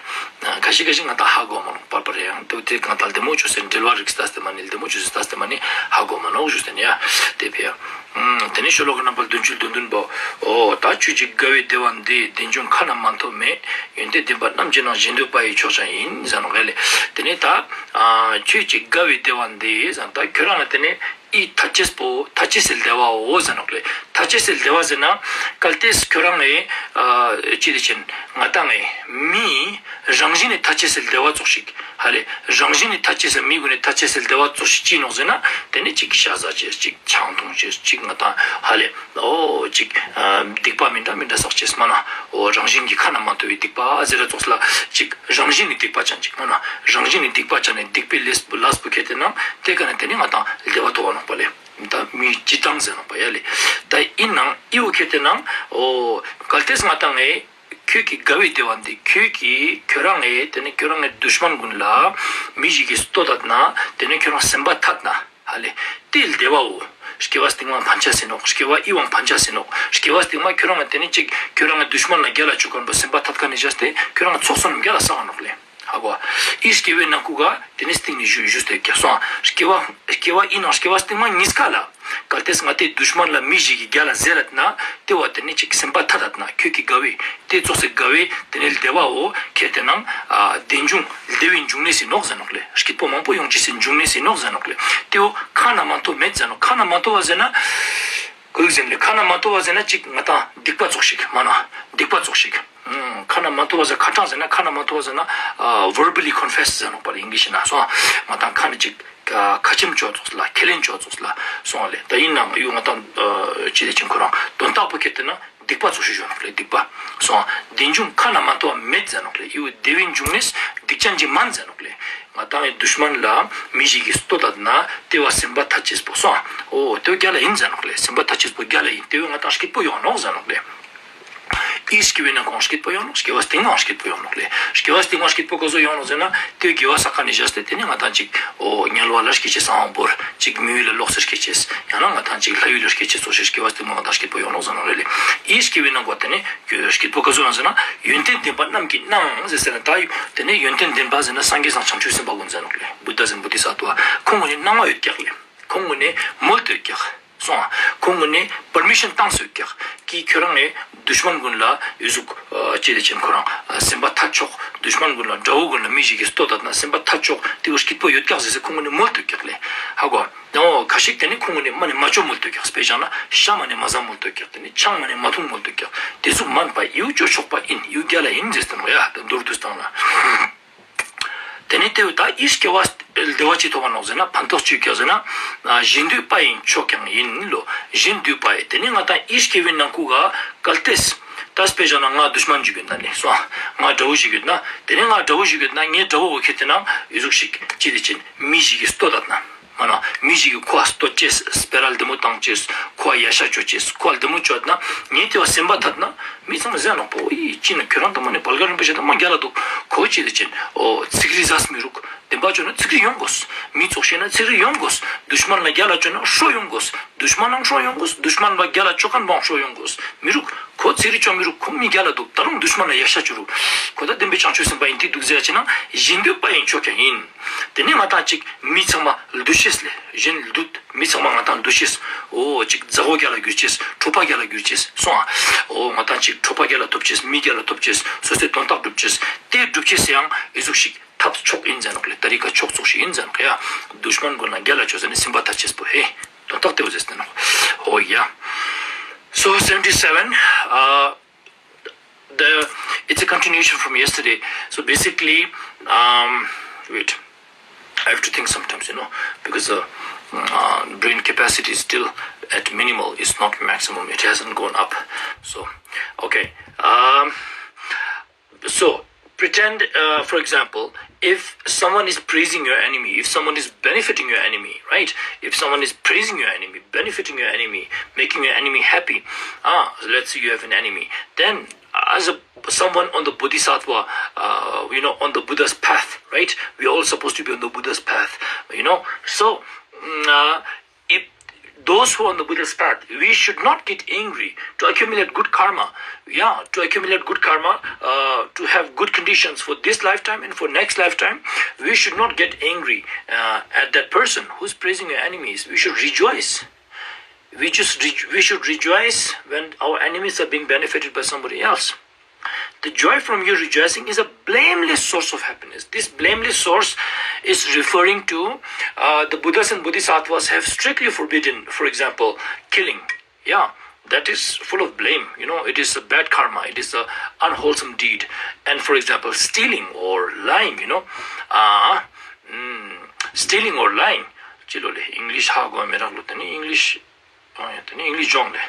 ཁ་ཤས་ཁ་ཤས་ང་ཏང་ཧ་གོ་མ་ནོག་པར་པར་ཡང་དེ་དེ་གང་ལྟར་ལྡེ་མོ་ཅོས་ཏེ་འབྲེལ་བ་རིགས་ལྟས་ཏེ་མ་ནི་ལྡེ་མོ་ཅོས་ཏེ་ལྟས་ཏེ་མ་ནི་ཧ་གོ་མ་ནོག་ཞུས་ཏེ་ནི་ཡ་དེ་ཕི་ཡ། དེ་ནི་ཤོ་ལོ་ཀ་ནམ་བར་བདུན་ཅུ་དོན་བདུན་པོ། འོ་ད་ཁྱོད་ཀྱི་དགའ་བའི་བདེ་བ་འདི་བདེ་འབྱུང་ཁ་ན་མ་ཐོ་མེད། ཡོན་ཏན་ལྡན་པ་རྣམས་ཀྱི་ནང་གཞན་འདོད་པ་ཡི་མཆོག་ཀྱང་ཡིན་ཟེར་ནོག་ལེ། དེ་ནི་ད་ཁྱོད་ཀྱི་དགའ་བའི་བདེ་བ་འདི་ཟེར་ད་ཁྱོད་རང་ལ་དེ་ནི། ཨི་ཐ་ཆེས་པོ་ཐ་ཆེས་སི་བདེ་བའོ་ཟེར་ནོག་ལེ། ཐ་ཆེས་སི་བདེ་བ་ཟེར་ན་གལ་ཏེ་ཁྱོད་རང་ངི་ཨ་ཅི་དེ་ཅན་ང་ཏང་ངི་མིའི་རང་བཞིན་ནི་ཐ་ཆེས་སི་བདེ་བ་ཙོགས་ཤིག་ཧ་ལེ་རང་བཞིན་ནི་ཐ་ཆེས་སི་མི་གུན་ནི་ཐ་ཆེས་སི་བདེ་བ་ཙོགས་ཤིག་ཅི་ནོག་ཟེར་ན་དེ་ནི་ཅིག་ཤ་ཟ་ཅེས་ཅིག་ཆང་འཐུང་ཅེས་ཅིག་ང་ཏང་ཧ་ལེ་འོ་ཅིག་ཨ་སྡིག་པ་མི་འདྲ་མི་འདྲ་བསགས་ཅེས་མ་ན་འོ་རང་བཞིན་གྱི་ཁ་ན་མ་ཐོ་བའི་སྡིག་པ་ཟེར་ར་ཙོགས་ལ་ཅིག་རང་བཞིན་ནི་སྡིག་པ་ཅན་ཅིག་མ་ན་རང་བཞིན་ནི་སྡིག་པ་ཅན་ནི་སྡིག་པའི་ལས་ལས་པོ་ཁྱེར་ཏེ་ན་དེ་ཀ་ནི་དེ་ནི་ང་ཏང་བདེ་བ་ཐོབ་པ་ནོག་པ་ལེ། ད་མི་སྤྱི་བཏང་ཟེར་ནོག་པ་ཡ་ལེ། ད་ཨིན་ནང་ཨི་བོ་ཁྱེར་ཏེ་ནང་འོ་གལ་ཏེ་ང་ཏང་ངི་ཁྱོད་ཀྱི་དགའ་བའི་བདེ་བ་འདི་ཁྱོད་ཀྱི་ཁྱོད་རང་ངི་དེ་ནི་ཁྱོད་རང་ངི་དུཤ་མན་གུན་ལ་མི་ཞིག་གི་བསྟོད་ད་ན་དེ་ནི་ཁྱོད་རང་སེམས་པ་ཐད་ན་ཧ་ལེ་དེ་བདེ་བའོ། སྐྱེ་བ་སྟིང་མ་ཕན་ཆ་སེ་ནོག་སྐྱེ་བ་ཨི་བོའང་ཕན་ཆ་སེ་ནོག་སྐྱེ་བ་སྟིང་མ་ཁྱོད་རང་ངི་དེ་ནི་ཅིག་ཁྱོད་རང་ངི་དུཤ་མན་ལ་རྒྱལ་ལ་ཅུག་ཁན་པོ་སེམས་པ་ཐད་ཁན་ནི་བྱས་ཏེ་ཁྱོད་རང་ངི་ཚོགས་བསོད་ནམས་རྒྱལ་ལ་བསགས་ནོག་ལེ། ཧ་གོ། ཨི་སྐྱེ་བའི་ནང་ཁུག་ག་དེ་ནི་སྟིང་ནི་ཞུ་ཞུས་ཏེ་ཀྱག་སོང་། སྐྱེ་བ་སྐྱེ་བ་ཨིན་ནང་སྐྱེ་བ་སྟིང་མ་ཉིས་ཀ་ལ་ གལ་ཏེ་ང་ཏེ་དུཤ་མན་ལ་མི་ཞིག་གི་རྒྱལ་ལ་ཟེར་རད་ན་ཏེ་བོ་ཏེ་ནེ་ཅིག་སེམས་པ་ཐད་དད་ན་ཁྱོད་ཀྱི་དགའ་བའི་ཏེ་ཙོགས་སི་དགའ་བའི་ཏེ་ནེ་བདེ་བའོ་ཁྱེད་དེ་ནང་ཨ་བདེ་འབྱུང་བདེ་བའི་འབྱུང་གནས་ཟེར་ནོག་ཟེར་ནོག་ལེ། སྐྱིད་པོ་མང་པོ་ཡོང་ཅེས་སི་འབྱུང་གནས་ཟེར་ནོག་ཟེར་ནོག་ལེ། ཏེ་བོ་ཁ་ན་མ་ཐོ་མེད་ཟེར་ནོག། ཁ་ན་མ་ཐོ་བ་ཟེར་ན་གོ་ཟེར་ལེ། ཁ་ན་མ་ཐོ་བ་ཟེར་ན་ཅིག་ང་ཏང་སྡིག་པ་ཙོགས་ཤིག་མ་ན་སྡིག་པ་ཙོགས་ཤིག་ཁ་ན་མ་ཐོ་བ་ཟེར་ཁ་ཏང་ཟེར་ན་ཁ་ན་མ་ཐོ་བ་ཟེར་ན་ཨ་verbally confess ཟེར་ནོག་པ་ལེ། ཨིང་ལིཤ་ན་སོང་ང་ཏང་ཁ་ནེ་ཅིག་ཁ་ཆེམས་ཅོ་ཙོགས་ལ་ཁས་ལེན་ཅོ་ཙོགས་ལ་སོང་ང་ལེ། ད་ཨིན་ནའང་ཡུ་ང་ཏང་ཅི་ལེ་ཅིག་ཁོ་རང་དོན་དག་པོ་ཁྱེད་དེ་ན་སྡིག་པ་ཙོགས་ཤིག་ཞུ་ནོག་ལེ། སྡིག་པ་སོང་ང་བདེ་འབྱུང་ཁ་ན་མ་ཐོ་བ་མེད་ཟེར་ནོག་ལེ། ཡུ་བདེ་བའི་འབྱུང་གནས་སྡིག་ཅན་གྱི་མན་ཟེར་ནོག་ལེ། ང་ཏང་ཡི་དུཤ་མན་ལ་མི་ཞིག་གི་ལྟོ་ཐད་ན་ཏེ་བོ་སེམས་པ་ཐད་ཅེས་པོ་སོང་ང་འོ་ཏེ་བོ་རྒྱལ་ལ་ཨིན་ཟེར་ནོག་ལེ། སེམས་པ་ཐད་ཅེས་པོ་རྒྱལ་ལ་ཨིན། ཏེ་བོ་ང་ཏང་སྐྱིད་པོ་ཡོང་ནོག་ཟེར་ནོག་ལེ། ཨི་སྐྱེ་བའི་ནང་ཁོང་སྐྱིད་པོ་ཡོང་ནོག། སྐྱེ་བ་སྟིང་མ་སྐྱིད་པོ་ཡོང་ནོག་ལེ། སྐྱེ་བ་སྟིང་མ་སྐྱིད་པོ་ག་ཟུག་ཡོང་ནོག་ཟེར་ན་ཏེ་དགེ་བ་བསགས་ཁན་ནི་བཞག་སྟེ་ཏེ་ནེ་ང་ཏང་ཅིག་འོ་དམྱལ་བ་ལ་སྐྱེ་ཅེས་སང་བོར་ཅིག་མི་ཡུལ་ལ་ལོག་སྟེ་སྐྱེ་ཅེས་ཡང་ན་ང་ཏང་ཅིག་ལྷ་ཡུལ་ལ་སྐྱེ་ཅེས་ཙོགས་ཤིག་སྐྱེ་བ་སྟིང་མ་ང་ཏང་སྐྱིད་པོ་ཡོང་ནོག་ཟེར་ནོག་ལེ། ཨི་སྐྱེ་བའི་ནང་ཁོ་ཏེ་ནེ་སྐྱིད་པོ་ག་ཟུག་ཡོང་ཟེར་ན་ཡོན་ཏན་ལྡན་པ་རྣམས་ཀྱིས་གནང་ཟེར་ཟེར་ན་ད་ཏེ་ནེ་ཡོན་ཏན་ལྡན་པ་ཟེར་ན་སངས་རྒྱས་སང་བྱང་ཆུབ་སེམས་དཔའ་གུན་ཟེར་ནོག་ལེ། བུདྡྷ་ཟེར་བོ་ཏེ་སྟོ་བ་ཁོང་གུན་ནི་གནང་བ་ཡོད་ཀྱག་ལེ། ཁོང་གུན་ནི་མོལ་ཏེ་ཡོད་ཀྱག། སོང་ང་ཁོང་གུན་ནི་པར་མི་ཤན་ཏང་སྟེ་ཡོད་ཀྱག་གི་ཁྱོ་རང་ངི་དུཤ་མན་གུན་ལ་ཡུ་ཟུག་ཅི་ལེ་ཅན་ཁོ་རང་སེམས་པ་ཐད་ཆོག། དུཤ་མན་གུན་ལ་དགྲ་བོ་གུན་ལ་མི་ཞིག་གི་ལྟོ་ཐད་ན་སེམས་པ་ཐད་ཆོག། ཏེ་བོ་སྐྱིད་པོ་ཡོད་ཀྱག་ཟེར་ཟེར་ཁོང་གུན་ནི་མོལ་ཏེ་ཡོད་ཀྱག་ལེ། ཧ་གོ། ཏེ་བོ་ཁ་ཤིག་ཏེ་ནེ་ཁོང་གུན་ནི་མ་ནེ་མ་ཅོ་མོལ་ཏེ་ཡོད་ཀྱག། དཔེ་བཞག་ན་ཤ་མ་ནེ་མ་ཟ་མོལ་ཏེ་ཡོད་ཀྱག། ཏེ་ནེ་ཆང་མ་ནེ་མ་འཐུང་མོལ་ཏེ་ཡོད་ཀྱག། ཏེ་ཟུག་མན་པ་ཡུ་ཅོ་ཆོག་པ་ཨིན། ཡུ་རྒྱལ་ལ་ཨིན་ཟེར་ཏེ་ནོག་ཡ། ཏེ་མདོར་བསྡུས་ཏང་ན། ཏེ་ནེ་ཏེ་བོ་ད་ཨི་སྐྱེ་བ་བདེ་བ་ཅི་ཐོབ་བ་ནོག་ཟེར་ན་ཕན་ཐོགས་ཅི་ཡོད་ཀྱག་ཟེར་ན་གཞན་འདུས་པ་ཡི་མཆོག་ཀྱང་ཡིན་ལོ། གཞན་འདུས་པ་ཡི་ཏེ་ནེ་ང་ཏང་ཨི་སྐྱེ་བའི་ནང་ཁུག་ག་གལ་ཏེ་ད་དཔེ་བཞག་ན་ང་དུཤ་མན་ཞིག་ཡོད་ན་ལེ་སོང་ང་དགྲ་བོ་ཞིག་ཡོད་ན་ཏེ་ནེ་ང་དགྲ་བོ་ཞིག་ཡོད་ན་ངའི་དགྲ་བོ་བོ་ཁྱེད་དེ་ན་ཡུ་ཟུག་ཤིག་ཅི་ལེ་ཅན་མི་ཞིག་གི་ལྟོ་ཐད་ན། མ་ན་མི་ཞིག་གི་ཁོ་ལྟོ་ཅེས་སྤེ་ར་ལྡེ་མོ་ཏང་ཅེས་ཁོ་ཡ་ཤ་ཅོ་ཅེས་ཁོ་ལྡེ་མོ་ཅོ་ན་ངའི་ཏེ་བོ་སེམས་པ་ཐད་ན་མི་ཚང་མ་ཟེར་ནོག་པོ་ཨི་ཅི་ན་ཁྱོ་རང་ད་མ་ནེ་བལ་ག་རིན་པོ་ཆེ་ད་མ་རྒྱལ་ལ་འདུག། ཁོ་ཅི་ལེ་ཅན་འོ་ཚིག་རི་ཟ་མི་རུག། བདེན་པ་ཅོ་ན་ཚིག་རི་ཡོང་གོས། མི་ཙོགས་ཤིག་ན་ཚིག་རི་ཡོང་གོས། དུཤ་མན་ལ་རྒྱལ་ལ་ཅོ་ན་ཤོ་ཡོང་གོས། དུཤ་མན་ནང་ཤོ་ཡོང་གོས། དུཤ་མན་ལ་རྒྱལ་ལ་ཅོ་ཁན་བོའང་ཤོ་ཡོང་གོས། མི་རུག། ཁོ་ཚིག་རི་ཅོ་མི་རུག། ཁོ་མི་རྒྱལ་ལ་འདུག། ད་རུང་དུཤ་མན་ལ་ཡ་ཤ་ཅོ་རུག། ཁོ་ད་བདེན་པའི་བྱང་ཆུབ་སེམས་དཔའ་ཨིན། ཏེ་འདུག་ཟེར་ཅེ་ན་གཞན་འདུས་པ་ཡི་མཆོག་ཀྱང་ཡིན། ཏེ་ནེ་ང་ཏང་ཅིག་མི་ཚང་མ་འདུ་ཤེས་ལེ་གཞན་འདུས། མི་ཚང་མ་ང་ཏང་འདུ་ཤེས། འོ་ཅིག་མཛའ་བོ་རྒྱལ་ལ་གྱུར་ཅེས་གྲོགས་པ་རྒྱལ་ལ་གྱུར་ཅེས་སོང་ང་། འོ་ང་ཏང་ཅིག་གྲོགས་པ་རྒྱལ་ལ་ཐོབ་ཅེས་མི་རྒྱལ་ལ་ཐོབ་ཅེས་སོ་སོའི་དོན་དག་སྒྲུབ་ཅེས་ཏེ་སྒྲུབ་ཅེས་སི་ཡང་ཨི་ཟུག་ཤིག་ཐབས་མཆོག་ཨིན་ཟེར་ནོག་ལེ། ཏ་རི་ཀ་མཆོག་ཙོགས་ཤིག་ཨིན་ཟེར་ནོག་ཡ། དུཤ་མན་གུན་ལ་རྒྱལ་ལ་ཅོ་ཟེར་ནེ་སེམས་པ་ཐད་ཅེས་པོ་ཧེ། དོན་དག་ཏེ་བོ་ཟེར་ཏེ་ནོག། Oh yeah. So seventy-seven, uh, the it's a continuation from yesterday. So basically, um, wait, I have to think sometimes, you know, because the uh, brain capacity is still at minimal. It's not maximum. It hasn't gone up. So, okay. Um, so pretend, uh, for example, if someone is praising your enemy, if someone is benefiting your enemy, right? If someone is praising your enemy, benefiting your enemy, making your enemy happy, ah, let's say you have an enemy, then as a someone on the Bodhisattva, uh, you know, on the Buddha's path, right? We're all supposed to be on the Buddha's path, you know. So, mm, uh, if those who are on the Buddha's path, we should not get angry to accumulate good karma. Yeah, to accumulate good karma, uh, to have good conditions for this lifetime and for next lifetime, we should not get angry uh, at that person who's praising your enemies. We should rejoice. We just re- we should rejoice when our enemies are being benefited by somebody else. The joy from your rejoicing is a blameless source of happiness. This blameless source is referring to uh, the Buddhas and Bodhisattvas have strictly forbidden, for example, killing. Yeah, that is full of blame. You know, it is a bad karma. It is a unwholesome deed. And for example, stealing or lying. You know, uh, mm, stealing or lying. ཅི་ལོ་ལེ། English ཧ་གོ་མི་རག་ལོ། ཏེ་ནེ་English ཨ་ཡ། ཏེ་ནེ་English སྦྱོང་ལེ།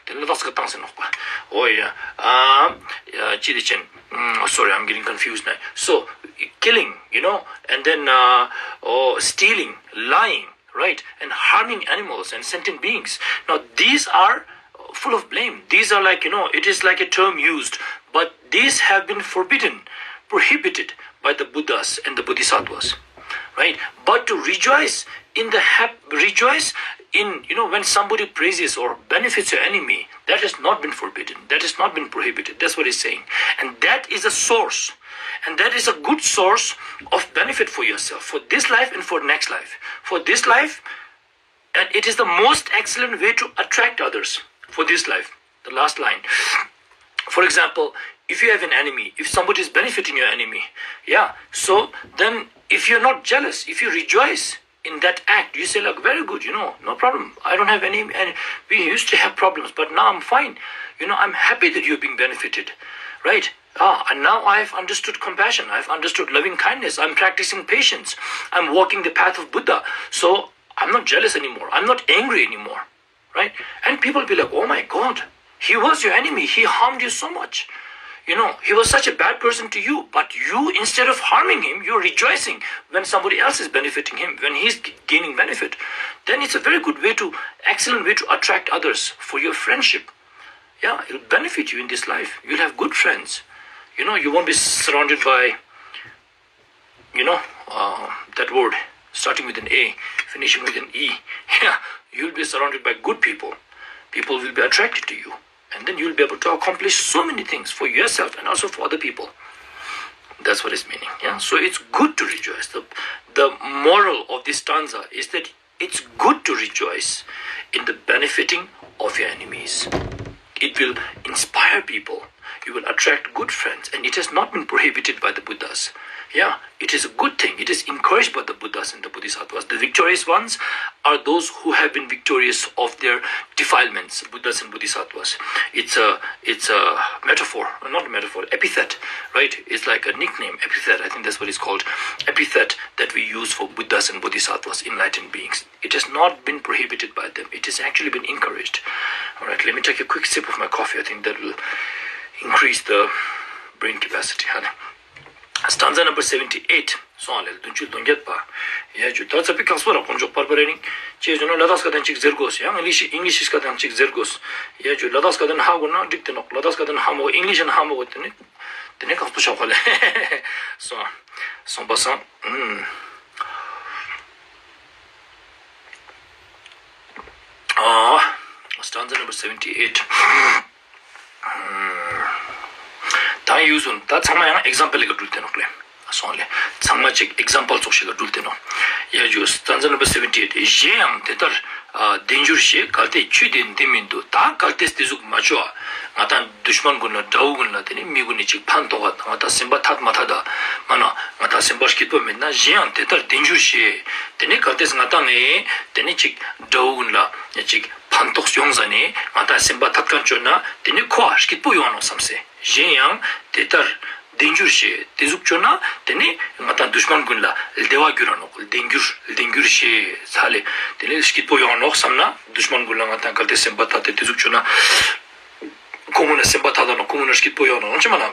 ཏེ་ལ་དྭགས་སི་ཀ་བཏང་ཟེར་ནོག་པ། འོ་ཡ། ཨ་ཡ། ཅི་ལེ་ཅན། Mm, sorry, I'm getting confused now. So, killing, you know, and then uh, oh, stealing, lying, right, and harming animals and sentient beings. Now, these are full of blame. These are like, you know, it is like a term used, but these have been forbidden, prohibited by the Buddhas and the Bodhisattvas, right? But to rejoice in the hap- rejoice in, you know, when somebody praises or benefits your enemy, that has not been forbidden, that has not been prohibited. That's what he's saying. And that is a source, and that is a good source of benefit for yourself, for this life and for next life. For this life, And it is the most excellent way to attract others for this life. The last line. For example, if you have an enemy, if somebody is benefiting your enemy, yeah, so then if you're not jealous, if you rejoice in that act, you say, "Look, very good, you know, no problem. I don't have any, any, we used to have problems, but now I'm fine. You know, I'm happy that you're being benefited," right? Ah, and now I've understood compassion. I've understood loving kindness. I'm practicing patience. I'm walking the path of Buddha. So I'm not jealous anymore. I'm not angry anymore, right? And people be like, "Oh my God, he was your enemy. He harmed you so much. You know, he was such a bad person to you. But you, instead of harming him, you're rejoicing when somebody else is benefiting him, when he's g- gaining benefit." Then it's a very good way to, excellent way to attract others for your friendship. Yeah, it'll benefit you in this life. You'll have good friends. You know, you won't be surrounded by, you know, uh, that word starting with an A, finishing with an E. Yeah, you'll be surrounded by good people. People will be attracted to you. And then you'll be able to accomplish so many things for yourself and also for other people. That's what it's meaning. Yeah. So it's good to rejoice. The, the moral of this stanza is that it's good to rejoice in the benefiting of your enemies. It will inspire people. You will attract good friends, and it has not been prohibited by the Buddhas. Yeah, it is a good thing. It is encouraged by the Buddhas and the Bodhisattvas. The victorious ones are those who have been victorious of their defilements, Buddhas and Bodhisattvas. It's a, it's a metaphor, not a metaphor, epithet, right? It's like a nickname, epithet. I think that's what it's called. Epithet that we use for Buddhas and Bodhisattvas, enlightened beings. It has not been prohibited by them. It has actually been encouraged. All right, let me take a quick sip of my coffee. I think that will increase the brain capacity. Stanza number seventy-eight. སོང་ལེ། བདུན་ཅུ་དོན་བརྒྱད་པ། ཡ་ཇུ་ད་ཚ་པི་ཁག་སོ་ར་དཀོན་མཆོག་པར་པར་རིང་། ཅེས་ཇུ་ན་ལ་དྭགས་སྐད་དང་ཅིག་ཟེར་དགོས། ཡང་ཨིང་ལིཤ་ཨིང་ལིཤ་སྐད་དང་ཅིག་ཟེར་དགོས། ཡ་ཇུ་ལ་དྭགས་སྐད་དང་ཧ་གོ་ན་འགྲིག་ཏེ་ནོག་ལ་དྭགས་སྐད་དང་ཧ་མོ་ཨིང་ལིཤ་ན་ཧ་མོ་གོ་ཏེ་ནི། ཏེ་ནེ་ཁག་པོ་ཆོག་པ་ལེ། སོང་། སོང་པ་སང་། ཨ། Stanza number seventy-eight. ད་ཡུལ་སོང་ད་ཚང་མ་ཡང་ཨིག་ཛམ་པལ་ལ་ག་འགྲུལ་ཏེ་ནོག་ལེ། སོང་ལེ། ཚང་མ་ཅིག་ཨིག་ཛམ་པལ་ཙོགས་ཤིག་ལ་འགྲུལ་ཏེ་ནོག་ཡ་ཇུ་stanza number seventy-eight. གཞན་ཡང་དེ་ལྟར་ཨ་བདེ་འགྱུར་ཞེས། གལ་ཏེ་ཁྱོད་དེ་འདི་མིན་འདུག་ད་གལ་ཏེ་དེ་ཟུག་མ་བྱོས་ཨ། ང་དང་དུཤ་མན་ཀུན་ལ་དགྲ་བོ་ཀུན་ལ་ཏེ་ནེ་མི་ཀུན་ནི་ཅིག་ཕན་ཐོགས་ཨ། ང་དང་སེམས་པ་ཐད་མ་ཐད་ད། མ་ན་ང་དང་སེམས་པ་སྐྱིད་པོ་མེད་ན། གཞན་ཡང་དེ་ལྟར་བདེ་འགྱུར་ཞེས། ཏེ་ནེ་གལ་ཏེ་ང་དང་ངི་ཏེ་ནེ་ཅིག་དགྲ་བོ་ཀུན་ལ་ཅིག་ཕན་ཐོགས་ཡོང་ཟ་ནེ་ང་དང་སེམས་པ་ཐད་ཁན་བཅོ་ན་ཏེ་ནེ་ཁོ་ཨ་སྐྱིད་པོ་ཡོང་ནོག་སམ་སེ། གཞན་ཡང་དེ་ལྟར་བདེ་འགྱུར་ཞེས། དེ་ཟུག་བཅོ་ན་ཏེ་ནེ་ང་དང་དུཤ་མན་ཀུན་ལ་བདེ་བ་འགྱུར་ར་ནོག་བདེ་འགྱུར་བདེ་འགྱུར་ཞེས་ཚ་ལེ། ཏེ་ནེ་སྐྱིད་པོ་ཡོང་ནོག་སམ་ན་དུཤ་མན་ཀུན་ལ་ང་དང་གལ་ཏེ་སེམས་པ་ཐད་དེ་དེ་ཟུག་བཅོ་ན་ཁོང་ཀུན་ལ་སེམས་པ་ཐད་ད་ནོག་ཁོང་ཀུན་ལ་སྐྱིད་པོ་ཡོང་ནོག་ཅི་མ་ན།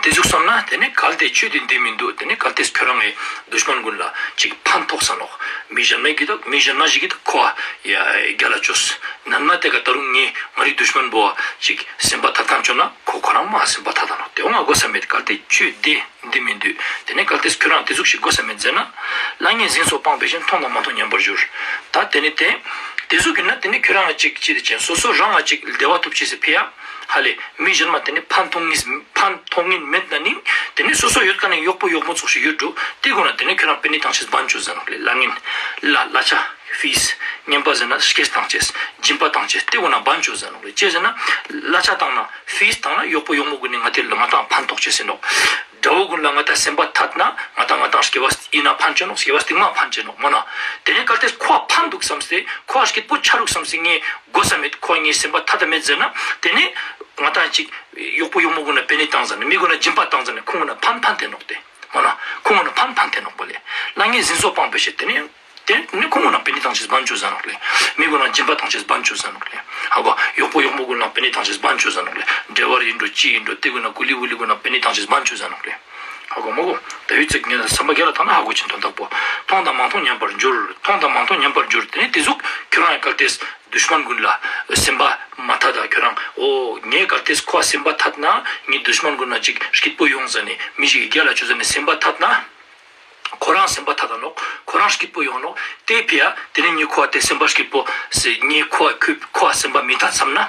དེ་ཟུག་སམ་ན་ཏེ་ནེ་གལ་ཏེ་ཁྱོད་དེ་འདི་མིན་འདུག་ཏེ་ནེ་གལ་ཏེ་ཁྱོ་རང་ངི་དུཤ་མན་ཀུན་ལ་ཅིག་ཕན་ཐོགས་ས་ནོག་མི་གཞན་མ་གི་ད་མི་གཞན་མ་ཞིག་གི་ད་ཁོ་ཡ་རྒྱལ་ལ་བཅོས། ནན་མ་ཏེ་ཀ་ད་རུང་ངའི་ང་རི་དུཤ་མན་བོ་ཅིག་སེམས་པ་ཐད་ཁན་བཅོ་ན་ཁོ་ཁོ་རང་མ་སེམས་པ་ཐད་ད་ནོག་ཏེ་འོ་ང་གོ་ས་མེད། གལ་ཏེ་ཁྱོད་དེ་འདི་མིན་འདུག་ཏེ་ནེ་གལ་ཏེ་ཁྱོ་རང་དེ་ཟུག་ཞིག་གོ་ས་མེད་ཟེར་ན། ལྷ་ངན་འཛིན་སོགས་སྤངས་པའི་ཕྱིར། མཐོང་དང་མ་མཐོང་མཉམ་པར་འགྱུར། ད་ཏེ་ནེ་ཏེ་དེ་ཟུག་གི་ན་ཏེ་ནེ་ཁྱོ་རང་ང་ཅིག་ཅི་དེ་ཅན་སོ་སོ་རང་ང་ཅིག་བདེ་བ་ཐོབ་ཅེས་སི་ཕི་ཡ། ཧ་ལེ་མི་གཞན་མ་ཏེ་ནེ་ཕན་ཐོགས་ངེས་ཕན་ཐོགས་ངེས་མེད་ན་ནི་ཏེ་ནེ་སོ་སོ་ཡོད་ཁན་ནི་གཡོག་པོ་གཡོག་མོ་ཙོགས་ཤིག་ཡོད་འགྲོ། ཏེ་གུན་ན་ཏེ་ནེ་ཁྱོ་རང་པེ་ནེ་ཏང་ཅེས་བན་ཅོ་ཟེར་ནོག་ལེ། ལྷ་ངན་ལ་གླ་ཆ་ཕིས་ངན་པ་ཟེར་ན་སྐྱེས་ཏང་ཅེས་སྦྱིན་པ་ཏང་ཅེས་ཏེ་གུན་ན་བན་ཅོ་ཟེར་ནོག་ལེ། ཅི་ཟེར་ན་གླ་ཆ་ཏང་ན་ཕིས་ཏང་ན་གཡོག་པོ་གཡོག་མོ་གུན་ནི་ང་ཏེ་ལ་ང་དང་ཕན་ཐོགས་ཅེས་ཟེར་ནོག་དགྲ་བོ་གུན་ལ་ང་དང་སེམས་པ་ཐད་ན་ང་དང་ང་དང་སྐྱེ་བ་ཨིན་ན་ཕན་ཅེ་ནོག་སྐྱེ་བ་སྟིང་མ་ཕན་ཅེ་ནོག་མོ་ན། ཏེ་ནེ་གལ་ཏེ་ཁོ་ཕན་འདུག་སམ་སྟེ་ཁོ་སྐྱིད་པོ་ཆ་རུག་སམ་སྟེ་ངས་གོ་ས་མེད། ཁོ་ངའི་སེམས་པ་ཐད་ད་མེད་ཟེར་ན་ཏེ་ནེ་ང་དང་ཅིག་གཡོག་པོ་གཡོག་མོ་གུན་ན་པེ་ནེ་ཏང་ཟ་ནེ་མི་གུན་ན་སྦྱིན་པ་ཏང་ཟ་ནེ་ཁོང་གུན་ན་ཕན་ཕན་ཏེ་ནོག་ཏེ་མོ་ན། ཁོང་གུན་ན་ཕན་ཕན་ཏེ་ནོག་པ་ལེ། ལྷ་ངན་འཛིན་སོགས་སྤངས་པའི་ཕྱིར། ཏེ་ནེ་ཏེ་ནེ་ཁོང་གུན་ན་པེ་ནེ་ཏང་ཅེས་བན་ཅོ་ཟེར་ནོག་ལེ། མི་གུན་ན་སྦྱིན་པ་ཏང་ཅེས་བན་ཅོ་ཟེར་ནོག་ལེ། ཧ་གོ། གཡོག་པོ་གཡོག་མོ་གུན་ན་པེ་ནེ་ཏང་ཅེས་བན་ཅོ་ཟེར་ནོག་ལེ། འབྲེལ་བ་ཨིན་འགྲོ་ཅི་ཨིན་འགྲོ་ཏེ་གུན་ན་ཀུ་ལི་ཝུ་ལི་གུན་ན་པེ་ནེ་ཏང་ཅེས་བན་ཅོ་ཟེར་ནོག་ལེ། ཧ་གོ་མ་གོ། ད་ཡུལ་ཚིག་ངེ་བསམ་པ་རྒྱལ་ལ་ཐང་ན་ཧ་གོ་ཅེས་དོན་དག་པོ། མཐོང་དང་མ་མཐོང་མཉམ་པར་འགྱུར། མཐོང་དང་མ་མཐོང་མཉམ་པར་འགྱུར། ཏེ་ནེ་ཏེ་ཟུག་ཁྱོ་རང་གལ་ཏེ་དུཤ་མན་གུན་ལ་སེམས་པ་མ་ཐད་ད་ཁྱོ་རང་འོ་ངས་གལ་ཏེ་ཁོ་སེམས་པ་ཐད་ན་ངའི་དུཤ་མན་གུན་ན་ཅིག་སྐྱིད་པོ་ཡོང་ཟ་ནེ་མི་ཞིག་གི་རྒྱལ་ལ་ཅོ་ཟ་ནེ་སེམས་པ་ཐད་ན། ཁོ་རང་སེམས་པ་ཐད་ད་ནོག་ཁོ་རང་སྐྱིད་པོ་ཡོང་ནོག་ཏེ་ཕི་ཡ་ཏེ་ནེ་ངས་ཁོ་ཏེ་སེམས་པ་སྐྱིད་པོ་སེ་ངས་ཁོ་ཁོ་ཁོ་སེམས་པ་མི་ཐད་སམ་ན།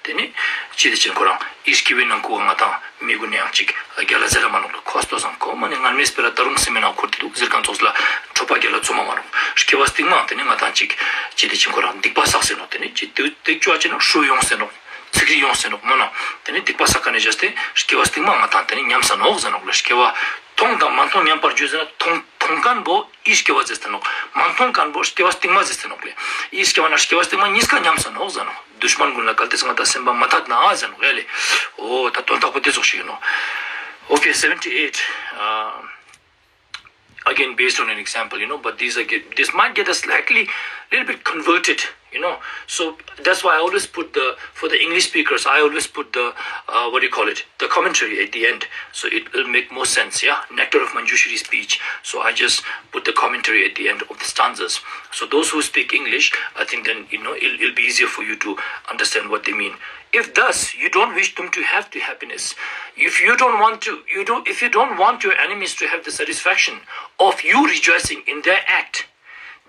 ཏེ་ དེ་ནི་ཅི་དེ་ཅན་ཁོ་རང་ཨི་སྐྱེ་བོའི་ནང་ཁུ་ང་དང་མི་གུན་ནི་ཡང་ཅིག་རྒྱལ་ལ་ཟེར་ར་མ་ནོག་ལེ། ཁོ་ལྟོས་སང་ཁོ་མ་ནི་ངན་མེད་སྤེ་ར་ད་རུང་སེམས་མེད་ནང་ཁུར་ཏེ་དུག་ཟེར་ཁན་ཙོགས་ལ་ཁྲོ་པ་རྒྱལ་ལ་ཙོ་མ་མ་ནོག། སྐྱེ་བ་སྟིང་མ་དེ་ནི་ང་དང་ཅིག་ཅི་དེ་ཅན་ཁོ་རང་སྡིག་པ་བསགས་སེ་ནོག། དེ་ནི་ཅི་དེ་དེ་ཅོ་ཅེ་ན་ཧྲུ་ཡོང་སེ་ནོག། ཚིག་རི་ཡོང་སེ་ནོག་མ་ནོག། དེ་ནི་སྡིག་པ་བསགས་ཁན་ནི་བྱས་ཏེ་སྐྱེ་བ་སྟིང་མ་ང་དང་དེ་ནི་ཉམས་ས་ནོག་ཟེར་ནོག་ལེ། སྐྱེ་བ་མཐོང་དང་མ་མཐོང་མཉམ་པར་འཇོག་ཟེར་ན་མཐོང་མཐོང་ཁན་བོ་ཨི་སྐྱེ་བ་ཟེར་ཏེ་ནོག། མ་མཐོང་ཁན་བོ་སྐྱེ་བ་སྟིང་མ་ཟེར་ཏེ་ནོག་ལེ། ཨི་སྐྱེ་བ་ན་སྐྱེ་བ་སྟིང་མ་ཉིས་ཀ་ཉམས་ས་ནོག་ཟེར་ནོག། དུཤ་མན་གུན་ལ་གལ་ཏེ་ང་དང་སེམས་པ་མ་ཐད་ན་ཟེར་ནོག་ལེ། འོ་ད་དོན་དག་པོ་དེ་ཙོགས་ཤིག་ཨིན་ནོག། Okay, seventy-eight. Uh, again, based on an example, you know, but these are gi- this might get us slightly, little bit converted, you know. So that's why I always put the, for the English speakers, I always put the, uh, what do you call it, the commentary at the end. So it will make more sense, yeah? Nectar of Manjushri speech. So I just put the commentary at the end of the stanzas. So those who speak English, I think then, you know, it'll, it'll be easier for you to understand what they mean. If thus you don't wish them to have the happiness, if you don't want to, you don't, if you don't want your enemies to have the satisfaction of you rejoicing in their act,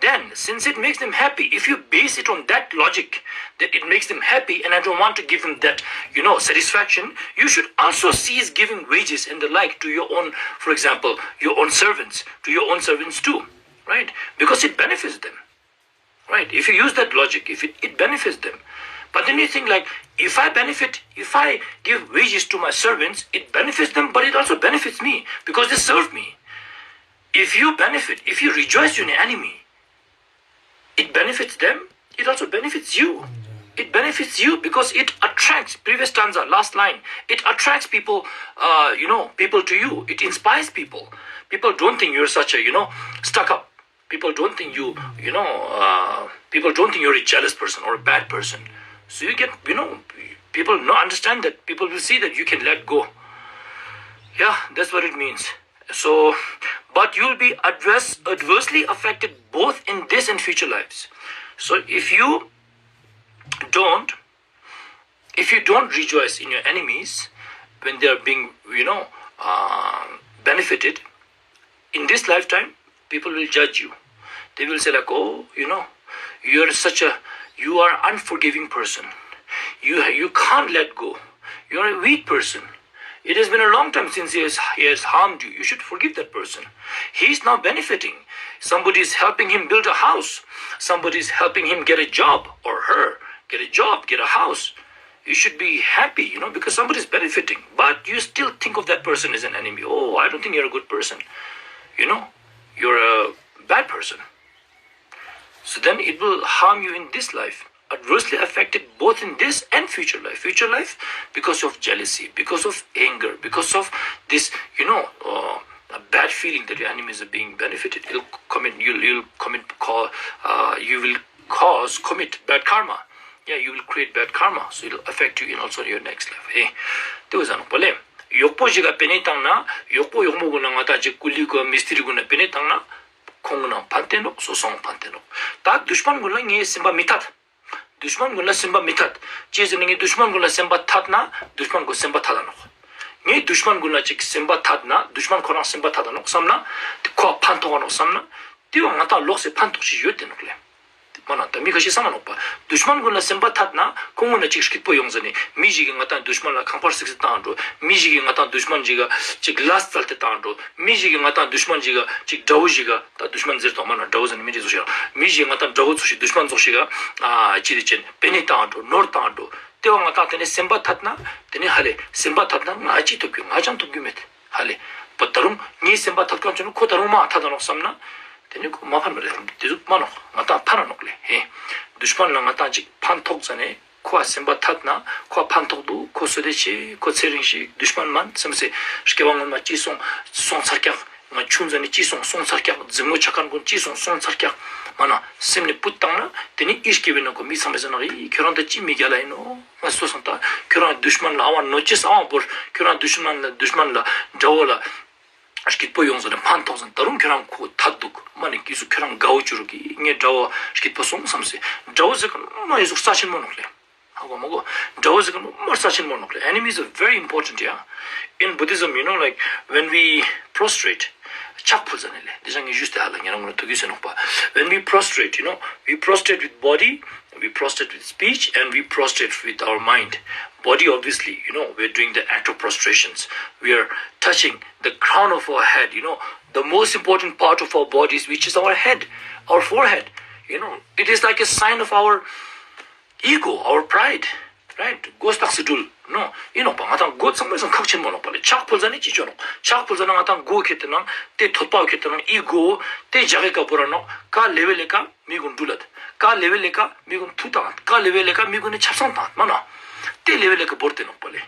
then, since it makes them happy, if you base it on that logic, that it makes them happy and I don't want to give them that, you know, satisfaction, you should also cease giving wages and the like to your own, for example, your own servants, to your own servants too, right? Because it benefits them, right? If you use that logic, if it, it benefits them. But then you think, like, if I benefit, if I give wages to my servants, it benefits them, but it also benefits me because they serve me. If you benefit, if you rejoice your enemy, it benefits them, it also benefits you. It benefits you because it attracts, previous stanza, last line, it attracts people, uh, you know, people to you. It inspires people. People don't think you're such a, you know, stuck up. People don't think you, you know, uh, people don't think you're a jealous person or a bad person. So you get, you know, people no understand that. People will see that you can let go. Yeah, that's what it means. So, but you'll be adverse, adversely affected both in this and future lives. So if you don't, if you don't rejoice in your enemies when they are being, you know, uh, benefited, in this lifetime, people will judge you. They will say, like, "Oh, you know, you are such a, you are unforgiving person. You, you can't let go. You are a weak person. It has been a long time since he has, he has harmed you. You should forgive that person. He's now benefiting. Somebody is helping him build a house. Somebody is helping him get a job, or her get a job, get a house. You should be happy, you know, because somebody is benefiting. But you still think of that person as an enemy. Oh, I don't think you're a good person. You know, you're a bad person." So then it will harm you in this life, adversely affected both in this and future life. Future life, because of jealousy, because of anger, because of this, you know, uh, a bad feeling that your enemies are being benefited, you'll commit, you'll, you'll commit, cause, uh, you will cause, commit bad karma. Yeah, you will create bad karma, so it'll affect you in also your next life. Hey, དེ་བོ་ཟེར་ནོག་པ་ལེ། གཡོག་པོ་ཞིག་ག་པེ་ནེ་བཏང་ན་གཡོག་པོ་གཡོག་མོ་གུན་ལ་ང་དང་ཅིག་ཀུ་ལི་གུན་མི་སྟི་རི་གུན་ལ་པེ་ནེ་བཏང་ན་ཁོང་གུན་ལ་ཕན་ཏེ་ནོག། སོ་སོའང་ཕན་ཏེ་ནོག། ད་དུཤ་མན་གུན་ལ་ངའི་སེམས་པ་མི་ཐད། དུཤ་མན་གུན་ལ་སེམས་པ་མི་ཐད། ཅི་ཟེར་ན་ངའི་དུཤ་མན་གུན་ལ་སེམས་པ་ཐད་ན་དུཤ་མན་གུན་སེམས་པ་ཐད་ད་ནོག། ངའི་དུཤ་མན་གུན་ལ་ཅིག་སེམས་པ་ཐད་ན་དུཤ་མན་ཁོ་རང་སེམས་པ་ཐད་ད་ནོག་བསམ་ན་དེ་ཁོ་ཕན་ཐོགས་ནོག་བསམ་ན་དེ་བོ་ང་དང་ལོགས་སེ་ཕན་ཐོགས་ཤིག་ཡོད་དེ་ནོག་ལེ། མ་ན་ད་མི་ཁ་ཤས་བསམ་མ་ནོག་པ། དུཤ་མན་གུན་ལ་སེམས་པ་ཐད་ན་ཁོང་གུན་ལ་ཅིག་སྐྱིད་པོ་ཡོང་ཟེར་ནི། མི་ཞིག་གི་ང་དང་དུཤ་མན་ལ་ཁང་པར་སིག་སེ་བཏང་འགྲོ། མི་ཞིག་གི་ང་དང་དུཤ་མན་ཞིག་ག་ཅིག་ལས་བཙལ་ཏེ་བཏང་འགྲོ། མི་ཞིག་གི་ང་དང་དུཤ་མན་ཞིག་ག་ཅིག་དགྲ་བོ་ཞིག་ག་ད་དུཤ་མན་ཟེར་དོ་མ་ན་དགྲ་བོ་ཟེར་ནི་མི་ཅིག་ཙོགས་ཤིག་རང་། མི་ཞིག་གི་ང་དང་དགྲ་བོ་ཙོགས་ཤིག་དུཤ་མན་ཙོགས་ཤིག་ག་ཨ་ཅི་རེ་ཅན་པེ་ནེ་བཏང་འགྲོ། ནོར་བཏང་འགྲོ། དེ་བོ་ང་དང་དེ་ནེ་སེམས་པ་ཐད་ན་དེ་ནེ་ཧ་ལེ་སེམས་པ་ཐད་ན་ང་ཅི་ཐོབ་རྒྱུ་ང་ཅང་ཐོབ་རྒྱུ་མེད། ཧ་ལེ། པ་ད་རུང་ངའི་སེམས་པ་ཐད་ཁན་ཅོ་ན་ཁོ་ད་རུང་མ་ཐད་ད་ནོག་བསམ་ན། དེ་ནི་ཁོ་མ་ཕན་པ་རེད། དེ་ཟུག་མ་ནོག། ང་དང་ཕན་ན་ནོག་ལེ། ཧེ། དུཤ་མན་ལ་ང་དང་ཅིག་ཕན་ཐོགས་ཟ་ནེ་ཁོ་ཨ་སེམས་པ་ཐད་ན་ཁོ་ཨ་ཕན་ཐོགས་དུག། ཁོ་སོ་དེ་ཆེ་ཁོ་ཚེ་རིང་ཞིག་དུཤ་མན་མན་སེམས་སེ་སྐྱེ་བ་སྔོན་མ་ཅི་སོང་སོང་ཚར་ཀྱག། ང་ཆུང་ཟ་ནེ་ཅི་སོང་སོང་ཚར་ཀྱག། འཛིང་མོ་ཆ་ཁན་གུན་ཅི་སོང་སོང་ཚར་ཀྱག། མ་ན་སེམས་ནེ་ཕུད་བཏང་ན་དེ་ནི་ཨི་སྐྱེ་བའི་ནང་ཁོ་མི་ཚང་མའི་ཟེར་ན་ཨི་ཁྱོད་རང་ད་ཅི་མི་རྒྱལ་ལ་ཨིན་ནོག། ང་སོ་སང་ད་ཁྱོད་རང་དུཤ་མན་ལ་ཨ་བ་ནོ་ཅེས་ཨ་བ་བོར་ཁྱོད་རང་དུཤ་མན་ལ་དུཤ་མན་ལ་དགྲ་བོ་ལ་སྐྱིད་པོ་ཡོང་ཟེར་ནེ་ཕན་ཐོགས་ཟེར་ད་རུང་ཁྱོད་རང་ཁོ་ཐད་དུག། མ་ནི་ཀི་སུ་ཁྱོད་རང་དགའ་བོ་ཅོ་རུག་གི་ངའི་དགྲ་བོ་སྐྱིད་པོ་སོང་བསམ་སེ། དགྲ་བོ་ཟེར་ཁན་མ་ཡི་ཟུག་རྩ་ཆེན་མོ་ནོག་ལེ། ཧ་གོ་མ་གོ། དགྲ་བོ་ཟེར་ཁན་མ་རྩ་ཆེན་མོ་ནོག་ལེ། Enemies are very important, yeah. In Buddhism, you know, like, when we prostrate, ཕྱག་ཕུལ་ཟ་ནེ་ལེ། དེ་ཅང་ངས་ཞུས་ཏེ་ཧ་ལ་ཉེ་རང་ངོ་ན་ཐུག་གི་ཟེར་ནོག་པ། When we prostrate, you know, we prostrate with body, We prostrate with speech and we prostrate with our mind. Body, obviously, you know, we're doing the act of prostrations. We are touching the crown of our head, you know, the most important part of our bodies, which is our head, our forehead. You know, it is like a sign of our ego, our pride. Right? གོ་སྟག་སི་སྦྲུལ། ནོ། ཨིན་ནོག་པ། ང་དང་གོ་ཚང་མའི་སང་ཁག་ཆེན་མོ་ནོག་པ་ལེ། ཕྱག་ཕུལ་ཟ་ནེ་ཅི་ཅོ་ནོག་ཕྱག་ཕུལ་ཟ་ན་ང་དང་གོ་ཁེ་ཏེ་ནང་ཏེ་ཐོད་པ་ཁེ་ཏེ་ནང་ཨི་གོ་ཏེ་ཇག་གི་ཀ་བོར་ར་ནོག་ཀ་ལེ་བེ་ལེ་ཀ་མི་གུན་སྦྲུལ་ལད། ཀ་ལེ་བེ་ལེ་ཀ་མི་གུན་ཐུག་ཏང་། ཀ་ལེ་བེ་ལེ་ཀ་མི་གུན་ནི་ཆབ་སང་ཏང་མ་ན། ཏེ་ལེ་བེ་ལེ་ཀ་བོར་ཏེ་ནོག་པ་ལེ།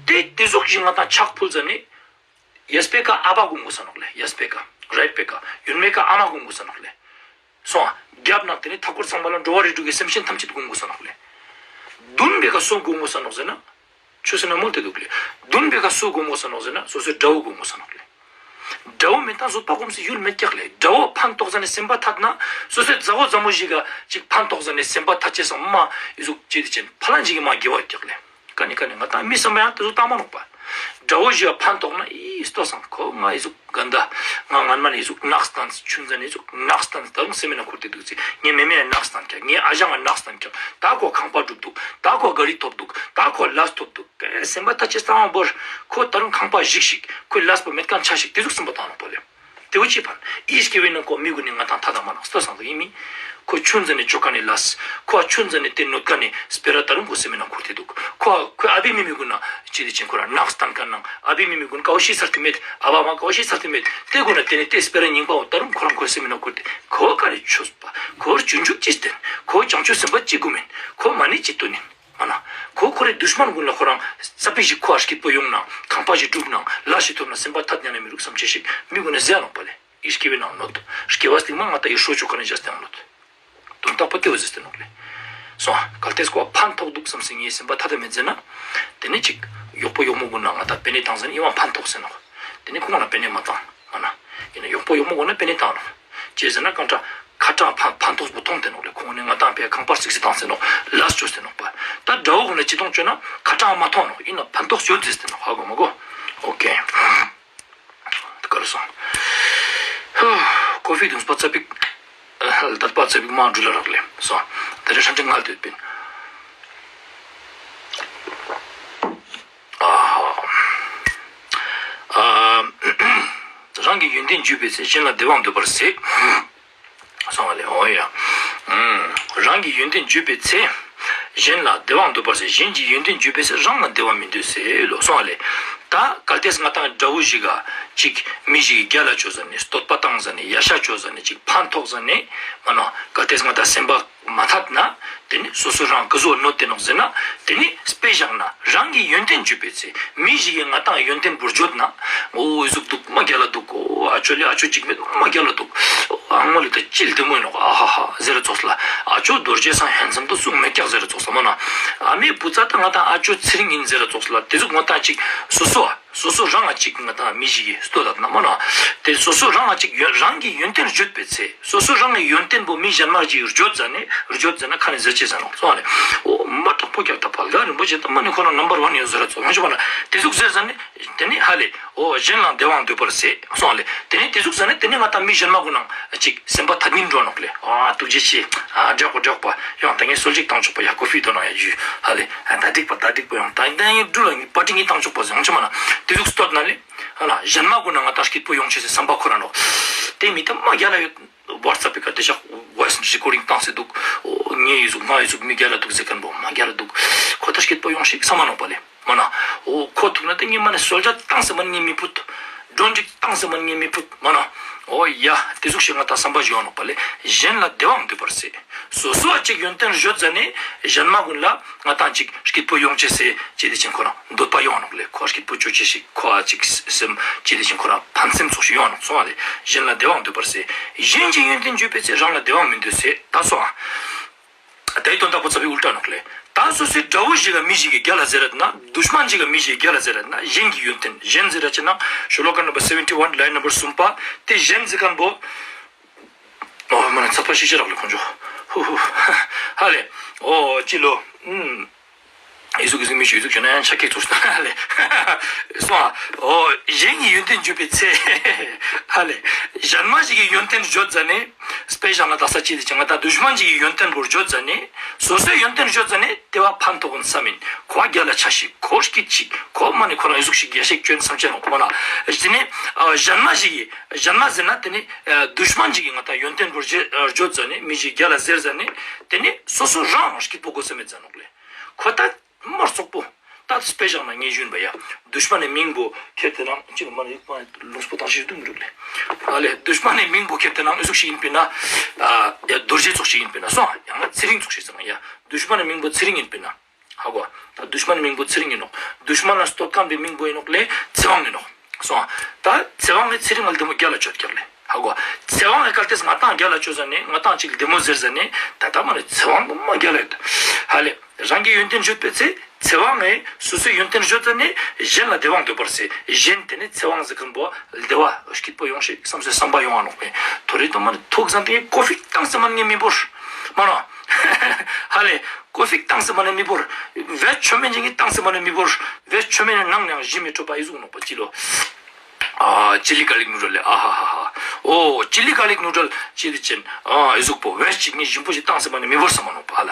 ཏེ་ཏེ་ཟུག་ཞིག་ང་དང་ཕྱག་ཕུལ་ཟ་ནེ། ཡས་པེ་ཀ་ཨ་བ་གུན་གོས་ས་ནོག་ལེ། ཡས་པེ་ཀ་རའིཊ་པེ་ཀ་ཡོན་མེ་ཀ་ཨ་མ་གུན་གོས་ས་ནོག་ལེ། སོང་ཨ། རྒྱབ་ནེ་ཏེ་ནེ་མཐའ་འཁོར་ཚང་མ་ལ་འགྲོ་བ་རིགས་དྲུག་གི་སེམས་ཅན་ཐམས་ཅད་གུན་གོས་ས་ནོག་ལེ། དུན་པེ་ཀ་སུ་གུན་གོས་ས་ནོག་ཟེར་ན། ཆོས་སེ་ན་མོལ་ཏེ་དུག་ལེ། དུན་པེ་ཀ་སུ་གུན་གོས་ས་ནོག་ཟེར་ན་སོ་སོའི་དགྲ་བོ་གུན་གོས་ས་ནོག་ལེ། དགྲ་བོ་མེད་ན་བཟོད་པ་སྒོམ་སའི་ཡུལ་མེད་ཀྱག་ལེ། དགྲ་བོ་ཕན་ཐོགས་ཟ་ནེ་སེམས་པ་ཐད་ན་སོ་སོའི་མཛའ་བོ་མཛའ་མོ་ཞིག་ག་ཅིག་ཕན་ཐོགས་ཟ་ནེ་སེམས་པ་ཐད་ཅེས་སང་མ་ཨི་ཟུག་ཅི་ཏེ་ཅན་ཕ་ལན་ཅིག་གི་མ་དགེ་བ་ཡོད་ཀྱག་ལེ། ཀ་ནེ་ཀ་ནེ་ང་དང་མི་སམ་པ་ཡང་ཏེ་ཟུག་ཏང་མ་ནོག་པ། དགྲ་བོ་ཞིག་ལ་ཕན་ཐོགས་ན་ཨི་ལྟོས་སང་ཁོ་ང་ཨི་ཟུག་ག་འདྲ། ང་སྔན་མ་ནེ་ཨི་ཟུག་ནགས་སྟན། ཆུན་ཙ་ནེ་ཨི་ཟུག་ནགས་སྟན། ད་རུང་སེམས་ནང་ཁུར་ཏེ་དུག་ཅིག་ངའི་མེ་མེ་ཡ་ནགས་སྟན་ཀྱག་ངའི་ཨ་ཞང་ང་ནགས་སྟན་ཀྱག་ད་ཁོ་ཁང་པ་གྲུབ་དུག་ད་ཁོ་ག་རི་ཐོབ་དུག་ད་ཁོ་ལས་ཐོབ་དུག་སེམས་པ་ཐད་ཅེས་ཏང་བོར། ཁོ་ད་རུང་ཁང་པ་ཞིག་ཤིག་ཁོའི་ལས་པོ་མེད་ཁན་ཆ་ཤིག་ཏེ་ཟུག་སེམས་པ་ཏང་ནོག་པ་ལེ། ཏེ་བོ་ཅི་ཕན། ཨི་སྐྱེ་བོའི་ནང་ཁོ་མི་གུན་ནི་ང་དང་ཐད་ད་མ་ནོག་ལྟོས་སང་དུག་ཨིན་མི། ཁོ་ཆུན་ཙ་ནེ་ཅོ་ཀ་ནེ་ལས། ཁོ་ཆུན་ཙ་ནེ་ཏེ་ནོད་ཀ་ནེ་སྤེ་ར་ད་རུང་ཁོ་སེམས་ནང་ཁུར་ཏེ་དུག་ཁོ་ཁོའི་ཨ་བི་མི་མི་གུན་ན་ཅི་ཏེ་ཅན་ཁོ་ར་ནགས་སྟན་ཁན་ནང་ཨ་བི་མི་མི་གུན་ཀ་བོ་ཤི་ཚར་ཏེ་མེད། ཨ་བ་མ་ཀ་བོ་ཤི་ཚར་ཏེ་མེད། ཏེ་གུན་ན་ཏེ་ནེ་ཏེ་སྤེ་ར་རྙིང་པ་བོ་ད་རུང་ཁོ་རང་ཁོའི་སེམས་ནང་ཁུར་ཏེ་ཁོ་ག་རེ་ཆོས་པ། ཁོ་ར་སྤྱོད་འཇུག་ཅི་སྟན། ཁོ་བྱང་ཆུབ་སེམས་དཔའ་ཅི་སྒོམ་ཨིན། ཁོ་མ་ཎི་ཅི་ཏོན་ཨིན། མ་ན། ཁོ་ཁོ་རེ་དུཤ་མན་གུན་ལ་ཁོ་རང་ཙ་པིག་ཞིག་ཁོ་ཨ་སྐྱིད་པོ་ཡོང་ན་ཁང་པ་ཞིག་གྲུབ་ན་ལས་ཤིག་ཐོབ་ན་སེམས་པ་ཐད་ཉན་ན་མི་རུག་སམ་ཅེས་ཤིག་མི་གུན་ནི་ཟེར་ནོག་པ་ལེ། ཨི་སྐྱེ་བོའི་ནང་ནོད། སྐྱེ་བ་སྟིང་མ་ང་དང་ཨི་ཧྲོ་ཅོ་ཀ་ནེ་ཇ་སྟེང་ནོད། དོན་དག་པོ་ཏེ་བོ་ཟེར་ཏེ་ནོག་ལེ། སོང་ཨ། གལ་ཏེ་ཁོ་ཕན་ཐོགས་དུག་སམ་སེ་ངའི་སེམས་པ་ཐད་ད་མེད་ཟེར་ན། ཏེ་ནེ་ཅིག་གཡོག་པོ་གཡོག་མོ་གུན་ན་ང་དང་པེ་ནེ་ཏང་ཟེར་ན་ཨི་བོའང་ཕན་ཐོགས་ཟེར་ནོག་ཏེ་ནེ་ཁོང་ལ་པེ་ནེ་མ་ཏང་མ་ན། ཨིན་ན་གཡོག་པོ་གཡོག་མོ་གུན་ན་པེ་ནེ་ཏང་ནོག་ཅི་ཟེར་ན་ཁ་ཏང་ཁ་ཏང་ཕན་ཕན་ཐོགས་པོ་ཐོང་ཏེ་ནོག་ལེ། ཁོང་ནི་ང་དང་པེ་ཁང་པ་རྩིག་སེ་ཏང་ཟེར་ནོག་ལས་ཅོས་ཟེར་ནོག་པ། ད་དགྲ་བོ་གུན་ན་ཅི་ཏོང་ཅོ་ན་ཁ་ཏང་མ་ཐོང་ནོག་ཨིན་ན་ཕན་ཐོགས་ཡོད་ཟེར་ཏེ་ནོག་ཧ་གོ་མ་གོ། ཨོ་ཀེ། ད་ག་རུ་སོང་། ཧུ། ཀོ་ཧྥི་དུང་པ་ཙ་པིག་ལྡད་པ་ཙ་པིག་མ་འགྲུལ་ལ་རག་ལེ། སོང་། ད་རེ་ཧྲན་ཏེ་ངལ་དུད་པིན། ཨ་ཧ། ཨ། རང་གི་ཡོན་ཏན་བརྗོད་པའི་ཚེ། གཞན་ལ་བདེ་བའང་འདོད་པར་ཟད། སོང་བ་ལེ། འོ་ཡ། ཨུམ། རང་གི་ཡོན་ཏན་བརྗོད་པའི་ཚེ། གཞན་ལ་བདེ་བའང་འདོད་པར་ཟད། གཞན་གྱི་ཡོན་ཏན་བརྗོད་པའི་ཚེ། རང་ལ་བདེ་བ་མི་འདོད་ཟེར་ལོ། སོང་བ་ལེ། ད་གལ་ཏེ་ང་དང་དགྲ་བོ་ཞིག་ག་ཅིག་མི་ཞིག་གི་རྒྱལ་ལ་ཅོ་ཟ་ནེ་བསྟོད་པ་ཏང་ཟ་ནེ་ཡ་ཤ་ཅོ་ཟ་ནེ་ཅིག་ཕན་ཐོགས་ཟ་ནེ་མ་ན་གལ་ཏེ་ང་དང་སེམས་པ་མ་ཐད་ན། ཏེ་ནེ་སོ་སོ་རང་ག་ཟུག་ནོད་ཏེ་ནོག་ཟེར་ན། ཏེ་ནེ་དཔེ་བཞག་ན་རང་གི་ཡོན་ཏན་བརྗོད་པའི་ཚེ། མི་ཞིག་གི་ང་དང་ཡོན་ཏན་བོ་བརྗོད་ན། འོ་ཨི་ཟུག་དུག་མ་རྒྱལ་ལ་དུག་འོ་ཨ་ཅོ་ལེ་ཨ་ཅོ་ཅིག་མེད་མ་རྒྱལ་ལ་དུག་འོ་ཨ་མོ་ལེ་ད་ཅི་ལ་བདེ་མོ་ཨིན་ནོག་ཨ་ཧ་ཧ་ཟེར་ར་ཙོགས་ལ། ཨ་ཅོ་རྡོ་རྗེ་སང་ཧན་སམ་དུ་སུ་མེད་ཀྱག་ཟེར་ར་ཙོགས་ལ་མ་ན། ཨ་མའི་བུ་ཚ་ད་ང་དང་ཨ་ཅོ་ཚེ་རིང་ཨིན་ཟེར་ར་ཙོགས་ལ། ཏེ་ཟུག་ང་དང་ཅིག་སོ་སོ་ཨ། སོ་སོ་རང་ང་ཅིག་ང་དང་མི་ཞིག་གི་བསྟོད་ད་ན་མ་ན། ཏེ་སོ་སོ་རང་ང་ཅིག་ཡོན་རང་གི་ཡོན་ཏན་བརྗོད་པའི་ཚེ། སོ་སོ་རང་གི་ཡོན་ཏན་བོ་མི་གཞན་མ་ཞིག་བརྗོད་ཟ་ནེ་བརྗོད་ཟ་ན་ཁ་ནེ་ཟེར་ཅེས་ཟ་ནོག་སོང་བ་ལེ། འོ་མ་དྲག་པོ་རྒྱག་ད་བལ་ག་རིན་པོ་ཆེ་ད་མ་ནི་ཁོ་རང་ནམ་བར་ཝན་ཡོད་ཟེར་ར་ཙོགས་ང་ཅོ་མ་ན་ཏེ་ཟུག་ཟེར་ཟ་ནེ། ཏེ་ནེ་ཧ་ལེ། འོ་གཞན་ལ་བདེ་བའང་འདོད་པར་ཟད། སོང་བ་ལེ། ཏེ་ནེ་ཏེ་ཟུག་ཟ་ནེ་ཏེ་ནེ་ང་དང་མི་གཞན་མ་གུན་ནང་ཅིག་སེམས་པ་ཐད་ཉན་འགྲོ་ནོག་ལེ། ཨ་ཐུགས་རྗེ་ཆེ། ཨ་འགྲོགས་པ་འགྲོགས་པ་ཡང་ད་ངས་སོལ་ཅིག་ཏང་ཆོག་པ་ཡ་ཀོ་ཧྥི་དོ་ན་ཡ་ཇུ་ཧ་ལེ། ཨ་ད་འགྲིག་པ་ད་འགྲིག་པ་ཡང་ད་ངས་འགྲུལ་ལ་ངས་པ་ཏི་ངས་ཏང་ཆོག་པ་ཟེར་ཡོང་ཆ་མ་ན་ཏེ་ཟུག་བསྟོད་ན་ལེ། ཧ་ལ་གཞན་མ་གུན་ནང་ང་དང་སྐྱིད་པོ་ཡོང་ཆེས་སི་སམ་པ་ཁོ་ར་ནོག་ཏེ་མི་ད་མ་རྒྱལ་ལ་ཡོད། ཝ་ཊི་སེབ་པི་ཀ་ཏེ་ཤག་ཝོ་ཡིས་རི་ཀོར་ཌིང་ཏང་སེ་དུག་འོ་ངའི་ཟུག་མི་རྒྱལ་ལ་དུག་ཟེར་ཁན་བོ་མ་རྒྱལ་ལ་དུག་ཁོ་ད་སྐྱིད་པོ་ཡོང་ཤིག་སམ་མ་ནོག་པ་ལེ། མ་ན། འོ་ཁོ་ཐུག་ན་ཏེ་ངས་མ་ནེ་སོལ་ཇར་ཏང་སེ་མ་ནེ་ངས་མི་ཕུད། ཌོན་ཌིག་ཏང་སེ་མ་ནེ་ངས་མི་ཕུད་མ་ན། འོ་ཡ་ཏེ་ཟུག་ཤིག་ང་དང་སམ་པ་ཞིག་ཡོང་ནོག་པ་ལེ། གཞན་ལ་བདེ་བའང་འདོད་པར་ཟད། སོ་སོ་ཨ་ཅིག་ཡོན་ཏན་བརྗོད་ཟ་ནེ་གཞན་མ་གུན་ལ་ང་དང་ཅིག་སྐྱིད་པོ་ཡོང་ཆེས་སི་ཅི་ཏེ་ཅན་ཁོ་རང་འདོད་པ་ཡོང་ནོག་ལེ། ཁོ་སྐྱིད་པོ་ཅོ་ཆེས་ཤིག་ཁོ་ཨ་ཅིག་སེམས་ཅི་ཏེ་ཅན་ཁོ་རང་ཕན་སེམས་ཙོགས་ཤིག་ཡོང་ནོག་སོང་བ་ལེ། གཞན་ལ་བདེ་བའང་འདོད་པར་ཟད། གཞན་གྱི་ཡོན་ཏན་བརྗོད་པའི་ཚེ། རང་ལ་བདེ་བའང་མི་འདོད་ཟད། ད་སོང་ཨ། དེའི་དོན་དག་པོ་ཚ་བའི་ཨུལ་ཊ་ནོག་ལེ། ད་སོ་སོའི་དགྲ་བོ་ཞིག་ག་མི་ཞིག་གི་རྒྱལ་ལ་ཟེར་རད་ན། དུཤ་མན་ཞིག་ག་མི་ཞིག་གི་རྒྱལ་ལ་ཟེར་རད་ན། གཞན་གྱི་ཡོན་ཏན། གཞན་ཟེར་ར་ཅེ་ན་ཤོ་ལོ་ཀ་ནམ་བར་སེ་ཝེན་ཊི་ཝན་ལའིན་ནམ་བར་སུམ་པ། ཏེ་གཞན་ཟེར་ཁན་བོ། འོ་མ་ན་ཚ་པ་ཤི་ཤི་རག་ལེ་ཁོང་ཆོ། ཧུ་ཧུ། ཧ་ལེ། འོ་ཅི་ལོ། ཨུམ། ཨི་ཟུག་ཨི་ཟུག་མི་ཤེས་ཨི་ཟུག་ཞུ་ན་ཡང་ཆ་ཁེགས་ཚོགས་སོང་ཧ་ལེ། སོང་ཨ། འོ་གཞན་གྱི་ཡོན་ཏན་བརྗོད་པའི་ཚེ། ཧ་ལེ། གཞན་མ་ཞིག་གི་ཡོན་ཏན་བརྗོད་ཟ་ནེ། དཔེ་བཞག་ན་དག་ས་ཅི་དེ་ཅང་ང་ད་དུཤ་མན་ཞིག་གི་ཡོན་ཏན་བོ་བརྗོད་ཟ་ནེ། སོ་སོའི་ཡོན་ཏན་བརྗོད་ཟ་ནེ་དེ་བ་ཕན་ཐོགས་ཀུན་བསམ་མིན། ཁོ་རྒྱལ་ལ་ཆ་ཞིག་ཁོ་སྐྱིད་ཅིག་ཁོ་མ་ནེ་ཁོ་རང་ཨི་ཟུག་ཞིག་རྒྱལ་ཤེས་སྐྱོན་བསམ་ཆེན་ནོག་པོ་ན། དེ་ནེ་གཞན་མ་ཞིག་གི་གཞན་མ་ཟེར་ན་དེ་ནེ་དུཤ་མན་ཞིག་གི་ང་ད་ཡོན་ཏན་བོ་བརྗོད་ཟ་ནེ་མི་ཞིག་རྒྱལ་ལ་ཟེར་ཟ་ནེ། དེ་ནེ་སོ་སོ་རང་སྐྱིད་པོ་དགོས་ས་མེད་ཟ་ནོག་ལེ། ཁོ་ད་མ་རྩོག་པོ། ད་དཔེ་བཞག་ན་ངས་ཞུན་པ་ཡ། དུཤ་མན་ནི་མིང་བོ་ཁྱེར་ཏེ་ནང་ཅི་ལ་མ་ནི་ཡིག་པ་ལུང་སྤོ་བཏང་ཤེས་དུ་མི་འདུག་ལེ། ཨ་ལེ་དུཤ་མན་ནི་མིང་བོ་ཁྱེར་ཏེ་ནང་ཨི་ཟུག་ཞིག་ཡིན་པས་ན། ཡ་རྡོ་རྗེ་ཚོགས་ཤིག་ཡིན་པས་ན་སོང་ཡང་ན་ཚེ་རིང་ཚོགས་ཤིག་ཟེར་ན་ཡ། དུཤ་མན་ནི་མིང་བོ་ཚེ་རིང་ཡིན་པས་ན། ཧ་གོ། ད་དུཤ་མན་ནི་མིང་བོ་ཚེ་རིང་ཡིན་ནོག་དུཤ་མན་ལ་བསྟོད་མཁན་པའི་མིང་བོ་ཡིན་ནོག་ལེ་ཚེ་དབང་ཡིན་ནོག་སོང་། ད་ཚེ་དབང་ངི་ཚེ་རིང་ལ་བདེ་མོ་རྒྱལ་ལ་ཆོད་ཀྱག་ལེ། ཧ་གོ། ཚེ་དབང་ངི་གལ་ཏེ་ང་ཏང་རྒྱལ་ལ་ཆོད་ཟ་ནེ་ང་ཏང་ཅིག་བདེ་མོ་ཟེར་ཟ་ནེ་ད་ད་མ་ནེ་ཚེ་དབང་གི་མ་རྒྱལ་ལ་ཡོད། ཧ་ལེ། རང་གི་ཡོན་ཏན་བརྗོད་པའི་ཚེ། ཚེ་དབང་ངི་སོ་སོའི་ཡོན་ཏན་བརྗོད་ཟ་ནེ་གཞན་ལ་བདེ་བ་འདོད་པར་ཟེར། གཞན་དེ་ནེ་ཚེ་དབང་ཟེར་མཁན་བོ་བདེ་བ་སྐྱིད་པོ་ཡོང་ཤེས་བསམ་སེ་བསམ་པ་ཡོང་ང་ནོག་པས། ཐོ་རེ་དུ་མ་ནེ་ཐུག་ཟ་ནེ་ཀོ་ཕི་བཏང་སེ་མ་ནེ་མི་བོར། མ་ནོ། ཧ་ལེ། ཀོ་ཕི་བཏང་སེ་མ་ནེ་མི་བོར། བེད་ཆོ་མེད་ཅིག་གི་བཏང་སེ་མ་ནེ་མི་བོར། བེད་ཆོ་མེད་ནང་ནེ་ཡང་ཞི་མི་ཐུབ་པ་ཨི་ཟུག་ནོག་པ་ཅི་ལོ། ཨ་ཅི་ལི་གར་ལིག་ནུ་ཌལ་ལེ་ཨ་ཧ་ཧ་ཧ། ཨོ་ཅི་ལི་གར་ལིག་ནུ་ཌལ་ཅི་ལི་ཅན་ཨ་ཨི་ཟུག་པོ་བེད་ཅིག་ནི་ཞིམ་པོ་ཞིག་བཏང་སེ་མ་ནེ་མི་བོར་ས་མ་ནོག་པ་ཧ་ལ།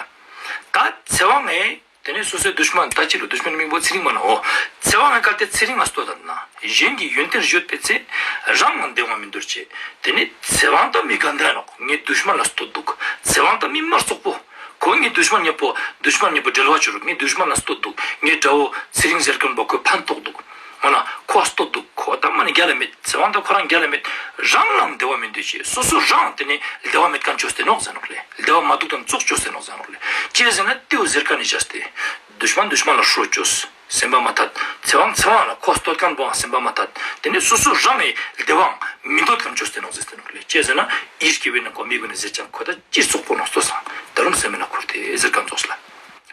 ད་ཚེ་དབང་ངི་དེ་ནེ་སོ་སོའི་དུཤ་མན་ད་ཅི་ལོ་དུཤ་མན་མིང་བོ་ཚེ་རིང་མ་ནོ། ཚེ་དབང་ངི་གལ་ཏེ་ཚེ་རིང་ང་བསྟོད་ད་ན་གཞན་གྱི་ཡོན་ཏན་བརྗོད་པའི་ཚེ། རང་ངང་བདེ་བ་མི་འདོར་ཅེས། དེ་ནེ་ཚེ་དབང་ད་མི་ག་འདྲ་ནོག་ངའི་དུཤ་མན་ལ་བསྟོད་འདུག་ཚེ་དབང་ད་མི་མ་རྩོག་པོ། ཁོ་ངའི་དུཤ་མན་ཉེ་པོ་དུཤ་མན་ཉེ་པོ་འབྲེལ་བ་ཆོ་རུག་ངའི་དུཤ་མན་ལ་བསྟོད་འདུག་ངའི་དགྲ་བོ་ཚེ་རིང་ཟེར་མཁན་བོ་ཁོ་ཕན་ཐོགས་འདུག་མ་ན་ཁོ་བསྟོད་འདུག་ཁོ་ད་མ་ནེ་རྒྱལ་ལ་མེད། ཚེ་དབང་ད་ཁོ་རང་རྒྱལ་ལ་མེད། རང་ལའང་བདེ་བ་མི་འདོད་ཅེས། སོ་སོ་རང་དེ་ནེ་བདེ་བ་མེད་མཁན་ཅོས་ཏེ་ནོག་ཟེར་ནོག་ལེ། བདེ་བ་མ་འདུག་དང་ཙོགས་ཅོས་ཏེ་ནོག་ཟེར་ནོག་ལེ། ཅི་ཟེར་ན་དེའུ་ཟེར་མཁན་ནི་བྱས་ཏེ། དུཤ་མན་དུཤ་མན་ལ་ཧྲོ་ཅོས། སེམས་པ་མ་ཐད། ཚེ་དབང་ཚེ་དབང་ལ་ཁོ་བསྟོད་མཁན་བོའང་སེམས་པ་མ་ཐད། དེ་ནེ་སོ་སོ་རང་ངི་བདེ་བའང་མི་འདོད་མཁན་ཅོས་ཏེ་ནོག་ཟེར་ཏེ་ནོག་ལེ། ཅི་ཟེར་ན་ཨིར་ཀྱི་བེ་ན་ཁོ་མི་གུན་ནི་ཟེར་ཅང་ཁོ་ད་ཅི་རྩོག་པོ་ནོག་ལྟོས་སང་ད་རུང་སེམས་མེད་ན་ཁུར་ཏེ་ཟེར་མཁན་ཙོགས་ལ།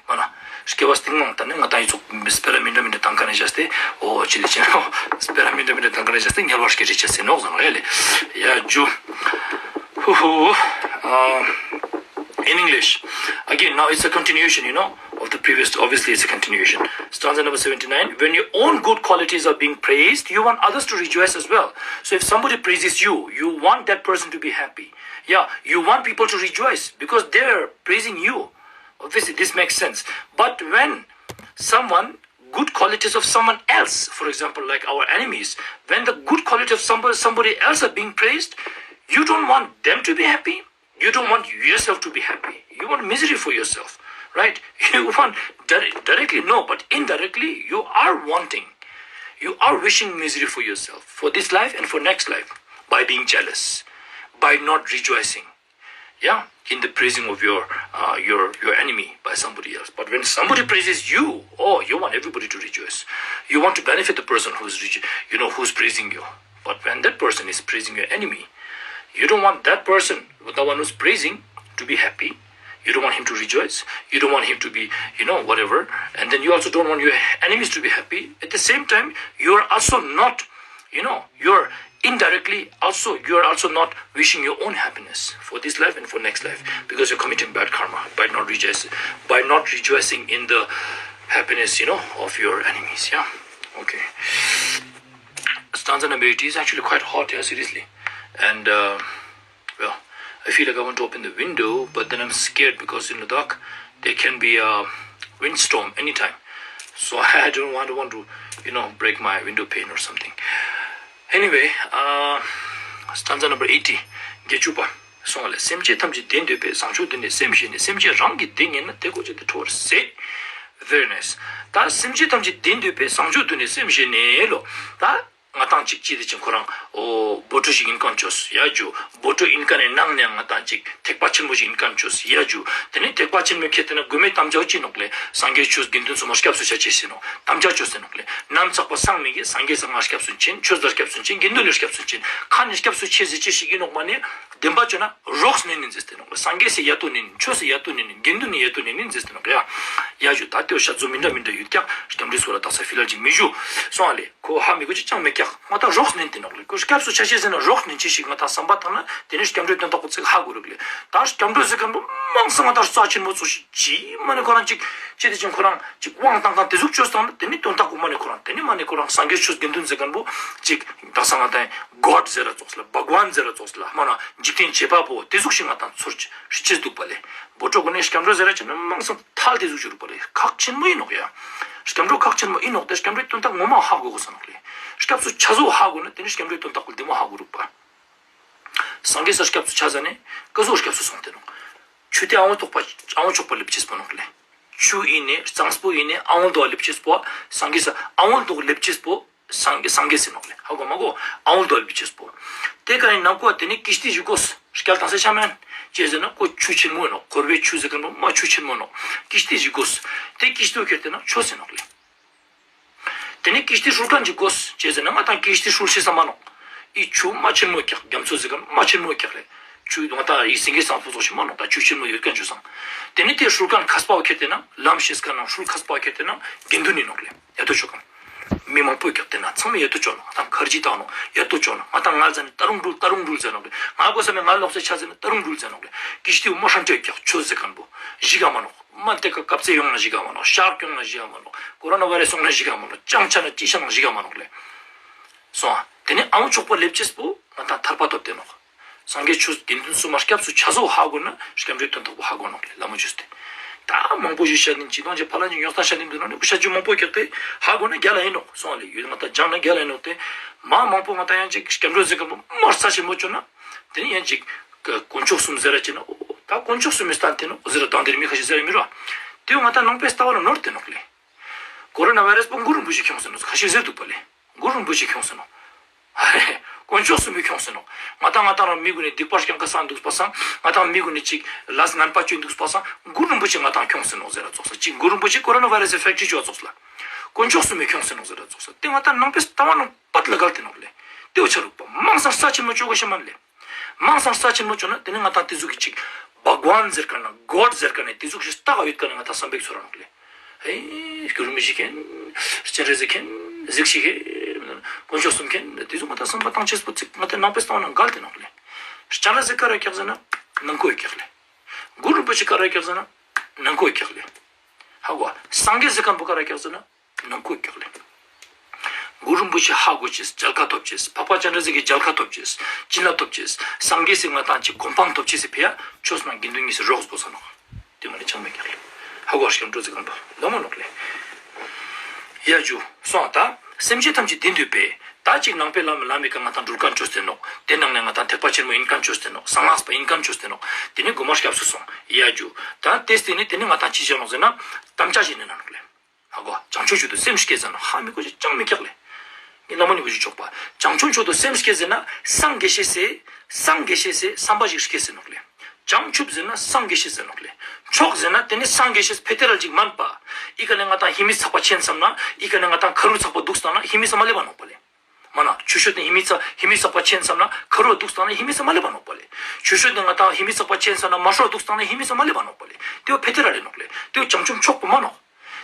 མ་ན། སྐྱེ་བ་སྟིང་མ་ད་ནི་ང་ཏང་ཨི་ཙོགས་སྤེ་ར་མི་འདྲ་མི་འདྲ་བཏང་མཁན་ནི་བྱས་ཏེ། ཨོ་ཅི་ལི་ཅན། སྤེ་ར་མི་འདྲ་མི་འདྲ་བཏང་མཁན་ནི་བྱས་ཏེ་དམྱལ་བར་སྐྱེ་རེ་ཅེས་ཟེར་ནོག་ཟེར་ནོག་ཡ་ལེ། ཡ་ཇུ། ཧུ་ཧུ། ཨ། In English, again, now it's a continuation, you know, of the previous, obviously it's a continuation. Stanza number seventy-nine. When your own good qualities are being praised, you want others to rejoice as well. So if somebody praises you, you want that person to be happy. Yeah, you want people to rejoice because they're praising you. Obviously, this makes sense. But when someone, good qualities of someone else, for example, like our enemies, when the good quality of somebody, somebody else are being praised, you don't want them to be happy. You don't want yourself to be happy. You want misery for yourself, right? You want dire- directly, no, but indirectly, you are wanting, you are wishing misery for yourself, for this life and for next life, by being jealous, by not rejoicing, yeah, in the praising of your, uh, your, your enemy by somebody else. But when somebody praises you, oh, you want everybody to rejoice. You want to benefit the person who's rejo- you know, who's praising you. But when that person is praising your enemy, you don't want that person, the one who's praising, to be happy. You don't want him to rejoice. You don't want him to be, you know, whatever. And then you also don't want your enemies to be happy. At the same time, you are also not, you know, you're indirectly also, you are also not wishing your own happiness for this life and for next life, because you're committing bad karma by not rejoicing, by not rejoicing in the happiness, you know, of your enemies. Yeah. Okay. Stanza number eighty is actually quite hot, yeah, seriously. And, uh, well, I feel like I want to open the window, but then I'm scared because in Ladakh, there can be a windstorm anytime. So I don't want, want to, you know, break my window pane or something. Anyway, uh, stanza number eighty. བརྒྱད་ཅུ་པ། སོང་ལེ། སེམས་ཅན་ཐམས་ཅད་བདེ་འདོད་པས། བཟང་སྤྱོད་བདུན་ལས་སེམས་བཞེས་ནས། སེམས་ཅན་རང་གི་བདེ་ཉིད་ན། དེ་ཀོ་ཅི་སྟེ་ཁྲོ་བར་ཟད། Very nice. ད་སེམས་ཅན་ཐམས་ཅད་བདེ་འདོད་པས། བཟང་སྤྱོད་བདུན་ལས་སེམས་བཞེས་ནས་ལོ། ད་ང་ཏང་ཅིག་ཅི་དེ་ཅིག་ཁོ་རང་ཨོ་བོ་ཊོ་ཞིག་ཡིན་མཁན་ཅོས་ཡ་ཇུ། བོ་ཊོ་ཡིན་མཁན་ནི་ནང་ནས་ང་ཏང་ཅིག་ཐེག་པ་ཆེན་པོ་ཞིག་ཡིན་མཁན་ཅོས་ཡ་ཇུ། དེ་ནས་ཐེག་པ་ཆེན་པོའི་ཁྱེད་དེ་ན་དགོས་མེད་དམ་བཅའ་ཅི་ནོག་ལེ། སངས་རྒྱས་ཆོས་དགེ་འདུན་ཚང་མ་སྐྱབས་སུ་ཆ་ཅེས་ཟེར་ནོག་དམ་བཅའ་ཅོས་ཟེར་ནོག་ལེ། ནམ་ཚག་པ་སང་མི་གི་སངས་རྒྱས་ས་ང་སྐྱབས་སུ་མཆི། ཆོས་ལ་སྐྱབས་སུ་མཆི། དགེ་འདུན་ལ་སྐྱབས་སུ་མཆི། ཁ་ནས་སྐྱབས་སུ་མཆི་ཟེར་ཅེས་ཞིག་ཡིན་ནོག་མ་ནི། བདེན་པ་ཅོ་ན་རོགས་ནན་ནན་ཟེར་ཏེ་ནོག་ལེ། སངས་རྒྱས་སི་ཡ་ཏོ་ནན་ནན། ཆོས་སི་ཡ་ཏོ་ནན་ནན། དགེ་འདུན་ནི་ཡ་ཏོ་ནན་ནན་ཟེར་ཏེ་ནོག་ཡ། ཡ་ཇུ། ད་དེའོ་ཤ་ཛོ་མི་འདྲ་མི་འདྲ་ཡོད་ཀྱག་སྐྱབས་འགྲོའི་སྐོར་ལ་དག་ས་ཕི་ལ་ལ་ཅིག་མི་ཞུ། སོང་ཨ་ལེ། ཁོ་ཧ་མི་གོ་ཅི་ཅང་མེད་ཀྱག་མ་ད་རོགས་ནན་ཏེ་ནོག་ལེ། ཁོ་སྐྱབས་སུ་ཆ་ཅེས་ཟེར་ན་རོགས་ནན་ཅེས་ཤིག་མ་ད་བསམ་པ་བཏང་ན་དེ་ནས་སྐྱབས་འགྲོའི་དོན་དག་པོ་ཚིག་ཧ་གོ་རུག་ལེ། ད་སྐྱབས་འགྲོ་ཟེར་མཁན་པོ་ མང་སང་ང་ཏང་རྩ་ཆེན་མོ་ཙོགས་ཤིག་ཅི་མ་ནེ་ཁོ་རང་ཅིག་ཅི་དེ་ཅིག་ཁོ་རང་ཅིག་དབང་བཏང་སྟངས་དེ་ཟུག་ཅོས་སྟངས་ལ་དེ་ནི་དོན་དག་པོ་མ་ནེ་ཁོ་རང་དེ་ནི་མ་ནེ་ཁོ་རང་སངས་རྒྱས་ཆོས་དགེ་འདུན་ཟེར་མཁན་པོ་ཅིག་དག་ས་ང་ཏང་གོཌ་ཟེར་ར་ཙོགས་ལ་བྷག་ཝན་ཟེར་ར་ཙོགས་ལ་མ་ན་འཇིག་རྟེན་བྱེད་པ་པོ་དེ་ཟུག་ཤིག་ང་ཏང་ཚོར་ཤེས་འདུག་པ་ལེ། བོད་ཕྲུག་གུན་ནི་སྐྱབས་འགྲོ་ཟེར་ར་ཅི་ན་མང་སང་ཐལ་དེ་ཟུག་ཅིག་རུག་པ་ལེ། ཁག་ཆེན་མོ་ཡིན་ནོག་ཡ། སྐྱབས་འགྲོ་ཁག་ཆེན་མོ་ཡིན་ནོག་དེ་སྐྱབས་འགྲོའི་དོན་དག་ངོ་མ་ཧ་གོ་དགོས་ས་ནོག་ལེ། སྐྱབས་སུ་ཆ་ཟོ་ཧ་གོ་ན་དེ་ནི་སྐྱབས་འགྲོའི་དོན་དག་པོ་བདེ་མོ་ཧ་གོ་རུག་པ། སངས་རྒྱས་སར་སྐྱབས་སུ་ཆ་ཟ་ནེ་ཀ་ཟུག་སྐྱབས་སུ་སོང་སྟེ་ནོག་ཆུ་དེ་ཨ་བོ་ཐོག་པ་ཨ་བོ་ཆོག་པ་ལེབ་ཅེས་པོ་ནོག་ལེ། ཆུ་ཡིན་ནེ་གཙང་པོ་ཡིན་ནེ་ཨ་བོ་དོ་ལེབ་ཅེས་པོ་སངས་རྒྱས་ས་ཨ་བོ་དོ་ལེབ་ཅེས་པོ་སངས་སངས་རྒྱས་ཟེར་ནོག་ལེ། ཧ་གོ་མ་གོ། ཨ་བོ་དོ་ལེབ་ཅེས་པོ། དེ་ཀ་ནེ་ནང་ཀོ་དེ་ནི་ཀིཤ་ཏི་ཞིག་དགོས། སྐྱལ་བཏང་སེ་ཆ་མེན། ཅི་ཟེར་ན་ཀོ་ཆུ་ཆེན་མོ་ཡིན་ནོག་འཁོར་བའི་ཆུ་ཟེར་མཁན་པོ་མ་ཆུ་ཆེན་མོ་ཡིན་ནོག་ཀིཤ་ཏི་ཞིག་དགོས། དེ་ཀིཤ་ཏི་ཁྱེར་ཏེ་ན་ཆོས་ཟེར་ནོག་ལེ། དེ་ནི་ཀིཤ་ཏི་ཧྲུལ་མཁན་ཅིག་དགོས། ཅི་ཟེར་ན་ང་ཏང་ཀིཤ་ཏི་ཧྲུལ་ཤེས་ས་མ་ནོག་ཨི་ཆུ་མ་ཆེན་མོ་ཀྱག་རྒྱ་མཚོ་ཟེར་མཁན་མ་ཆེན་མོ་ཀྱག་ལེ། ཆུ་ང་ཏང་ཨི་སེང་གེ་སང་ཕོ་ཚོགས་ཤིག་མ་ནོག་ད་ཆུ་ཆེན་མོ་ཡོད་མཁན་ཆུ་སང་། དེ་ནི་དེ་ཧྲུལ་མཁན་མཁས་པ་བོ་ཁྱེར་ཏེ་ན་ལམ་ཤེས་མཁན་ནང་ཧྲུལ་མཁས་པ་བོ་ཁྱེར་ཏེ་ན་དགེ་འདུན་ཡིན་ནོག་ལེ། ཡ་ཏོ་ཆོག་གམ། མི་མང་པོ་ཀྱག་དེ་ན་ཚང་མས་ཡ་ཏོ་ཆོག་ནོག་ང་ཏང་ཁར་ཇི་བཏང་ནོག་ཡ་ཏོ་ཆོག་ནོག་ང་ཏང་ང་ཟ་ནེ་ཏ་རུང་འགྲུལ་ཏ་རུང་འགྲུལ་ཟེར་ནོག་ལེ། ང་གོ་ས་མེད་ང་ལོག་སེ་ཆ་ཟེར་ན་ཏ་རུང་འགྲུལ་ཟེར་ནོག་ལེ། ཀིཤ་ཏི་མ་ཧྲན་ཏེ་ཀྱག་ཆོས་ཟེར་མཁན་པོ་ཞིག་ག་མ་ནོག་མ་དེ་ཀ་སྐབས་ཚེ་ཡོང་ན་ཞིག་ག་མ་ནོག་ཤར་ཀྱོང་ན་ཞིག་ག་མ་ནོག་ཀོ་རོ་ན་ཝའི་རས་སོང་ན་ཞིག་ག་མ་ནོག་ཅང་ཆ་ན་ཅི་ཤ་ན་ཞིག་ག་མ་ནོག་ལེ། སོང་ཨ། དེ་ནི་ཨ་བོ་ཆོག་པ་ལེབ་ཅེས་པོ་ང་ཏང་ཐར་པ་ཐོབ་སྟེ་ནོག་སངས་རྒྱས་ཆོས་དགེ་འདུན་སུ་མ་སྐྱབས་སུ་ཆ་ཟོ་ཧ་གོ་ན་སྐྱབས་འགྲོའི་དོན་དག་པོ་ཧ་གོ་ནོག་ལེ། ལ་མོ་ཇུས་ཏེ། ད་མང་པོ་ཞིག་བཤད་ནི་ཅི་དང་ཅི་ཕ་ལ་ཉི་ཉོག་ཏང་བཤད་ནི་འདུག་ན་ནི་བཤད་རྒྱུ་མང་པོ་ཀྱག་སྟེ་ཧ་གོ་ན་རྒྱལ་ལ་ཡིན་ནོག་སོང་ཨ་ལེ། ཡོད་ང་ཏང་སྦྱང་ན་རྒྱལ་ལ་ཡིན་ནོག་སྟེ། མ་མང་པོ་ང་ཏང་ཡང་ཅིག་སྐྱབས་འགྲོ་ཟེར་མཁན་པོ་མ་རྩ་ཆེན་མོ་ཅོ་ན། དེ་ནི་ཡང་ཅིག་དཀོན་མཆོག་གསུམ་ཟེར་ར་ཅི་ན་ད་དཀོན་མཆོག་གསུམ་མི་སྟན་ཏེ་ནོག་ཟེར་ར་དང་དེར་མི་ཁ་ཤས་ཟེར་ར་མི་རོ། དེ་ང་ཏང་ནང་པའི་ལྟ་བ་ལ་ནོར་ཏེ་ནོག་ལེ། ཀོ་རོ་ན་ཝའི་རས་པོ་གུ་རུ་རིན་པོ་ཆེ་ཁྱོངས་ཟེར་ནོག་ཁ་ཤས་ཟེར་འདུག་པ་ལེ། གུ་རུ་རིན་པོ་ཆེ་ཁྱོངས་ཟེར་ནོག་ཨ་རེ། དཀོན་མཆོག་གསུམ་པོས་ཁྱོངས་ཟེར་ནོག་ང་ཏང་ང་ཏང་རང་མི་གུན་ནི་སྡིག་པ་རྐྱང་ཀ་སང་འདུག་པ་སང་ང་ཏང་མི་གུན་ནི་ཅིག་ལས་ངན་པ་ཅོ་འདུག་པ་སང་གུ་རུ་རིན་པོ་ཆེ་ང་ཏང་ཁྱོངས་ཟེར་ནོག་ཟེར་ར་ཙོགས་ས་ཅིག་གུ་རུ་རིན་པོ་ཆེ་ཀོ་རོ་ན་ཝའི་རས་སི་ཕེག་ཊི་རི་ཅོ་ཙོགས་ལ། དཀོན་མཆོག་གསུམ་པོས་ཁྱོངས་ཟེར་ནོག་ཟེར་ར་ཙོགས་ས་དེ་ང་ཏང་ནང་པའི་ལྟ་བ་ནང་པད་ལ་འགལ་ཏེ་ནོག་ལེ། དེ་བོ་ཆ་རུག་པ་མང་སང་རྩ་ཆེན་མོ་ཅོ་གོ་ཤེས་མ་ལེ། མང་སང་རྩ་ཆེན་མོ་ཅོ་ན་དེ་ནི་ང་ཏང་དེ་ཟུག་གི་ཅིག་བྷག་ཝན་ཟེར་མཁན་ན་གོཌ་ཟེར་མཁན་ནི་དེ་ཟུག་ཞིག་ལྟ་ག་ཡོད་མཁན་ནི་ང་ཏང་བསམ་པའི་ཚོར་ར་ནོག་ལེ། ཧེ། གུ་རུ་རིན་པོ་ཆེ་མཁྱེན། སྤྱན་རས་གཟིགས་མཁྱེན། གཟིགས་ཤིག་ཧེ། དཀོན་མཆོག་གསུམ་མཁྱེན། དེ་ཟུག་ང་ཏང་བསམ་པ་བཏང་ཅེས་པོ་ཅིག་ང་ཏང་ནང་པའི་ལྟ་བ་ནང་འགལ་ཏེ་ནོག་ལེ། སྤྱན་རས་གཟིགས་ཀ་ར་ཀྱག་ཟེར་ན་ནང་ཀོ་ཡོད་ཀྱག་ལེ། གུ་རུ་རིན་པོ་ཆེ་ཀ་ར་ཀྱག་ཟེར་ན་ནང་ཀོ་ཡོད་ཀྱག་ལེ། ཧ་གོ། སངས་རྒྱས་ཟེར་མཁན་པོ་ཀ་ར་ཀྱག་ཟེར་ན་ནང་ཀོ་ཡོད་ཀྱག་ལེ། གུ་རུ་རིན་པོ་ཆེ་ཧ་གོ་ཅེས་མཇལ་ཁ་ཐོབ་ཅེས་འཕགས་པ་སྤྱན་རས་གཟིགས་ཀྱི་མཇལ་ཁ་ཐོབ་ཅེས་བྱིན་རླབས་ཐོབ་ཅེས་སངས་རྒྱས་སི་ང་ཏང་ཅིག་གོ་འཕང་ཐོབ་ཅེས་སི་ཕི་ཡ་ཆོས་ནང་དགེ་འདུན་གཉིས་སི་རོགས་དགོས་ས་ནོག་དེ་མ་ནི་ཅང་མེད་ཀྱག་ལེ། ཧ་གོ་ཨ་སྐྱབས་འགྲོ་ཟེར་མཁན་པོ་ལ་མོ་ནོག་ལེ། ཡ་ཇུ། སོང་ད། སེམས་ཅན་ཐམས་ཅད་བདེ་འདོད་པས། ད་ཅིག་ནང་པའི་ལམ་ལམ་མི་ཀ་ང་ཏང་འགྲུལ་མཁན་ཅོས་ཏེ་ནོག་དེ་ནང་ནེ་ང་ཏང་ཐེག་པ་ཆེན་མོ་ཡིན་མཁན་ཅོས་ཏེ་ནོག་གསང་སྔགས་པ་ཡིན་མཁན་ཅོས་ཏེ་ནོག་དེ་ནི་གོ་མ་སྐྱབས་སུ་སོང་། ཡ་ཇུ། ད་དེ་སྟེ་ནི་དེ་ནི་ང་ཏང་ཅི་བྱ་ནོག་ཟེར་ན། དམ་བཅའ་བཞེས་ནི་ན་ནོག་ལེ། ཧ་གོ། བྱང་ཆུབ་མཆོག་ཏུ་སེམས་བསྐྱེད་ཟེར་ན་ཧ་མི་གོ་ཅི་ཅང་མི་ཀྱག་ལེ། ངའི་ལ་མོ་ནི་གོ་ཅི་ཆོག་པ། བྱང་ཆུབ་མཆོག་ཏུ་སེམས་བསྐྱེད་ཟེར་ན་སངས་རྒྱས་ཤེས་སེ། སངས་རྒྱས་ཤེས་སེ་བསམ་པ་ཞིག་བསྐྱེད་ཟེར་ནོག་ལེ། བྱང་ཆུབ་ཟེར་ན་སངས་རྒྱས་ཤེས་ཟེར་ནོག་ལེ། མཆོག་ཟེར་ན་དེ་ནི་སངས་རྒྱས་ཤེས་ཕེ་ཏེ་རལ་ཅིག་མན་པ། ཨི་ཀ་ནེ་ང་ཏང་ཧེ་མི་ཚག་པ་ཆེན་བསམ་ན་ཨི་ཀ་ནེ་ང་ཏང་ཁ་རུ་ཚག་པ་འདུག་བཏང་ན་ཧེ་མི་ས་མ་ལེབ་བ་ནོག་པ་ལེ། མ་ན་ཆུ་ཤོད་དེ་ཧེ་མི་ཚག་ཧེ་མི་ཚག་པ་ཆེན་བསམ་ན་ཁ་རུ་འདུག་བཏང་ན་ཧེ་མི་ས་མ་ལེབ་བ་ནོག་པ་ལེ། ཆུ་ཤོད་དེ་ང་ཏང་ཧེ་མི་ཚག་པ་ཆེན་བསམ་ན་མ་ཧྲོ་འདུག་བཏང་ན་ཧེ་མི་ས་མ་ལེབ་བ་ནོག་པ་ལེ། དེ་བོ་ཕེ་ཏེ་རལ་ལེ་ནོག་ལེ། དེ་བོ་བྱང་ཆུབ་མཆོག་པོ་མ་ནོག་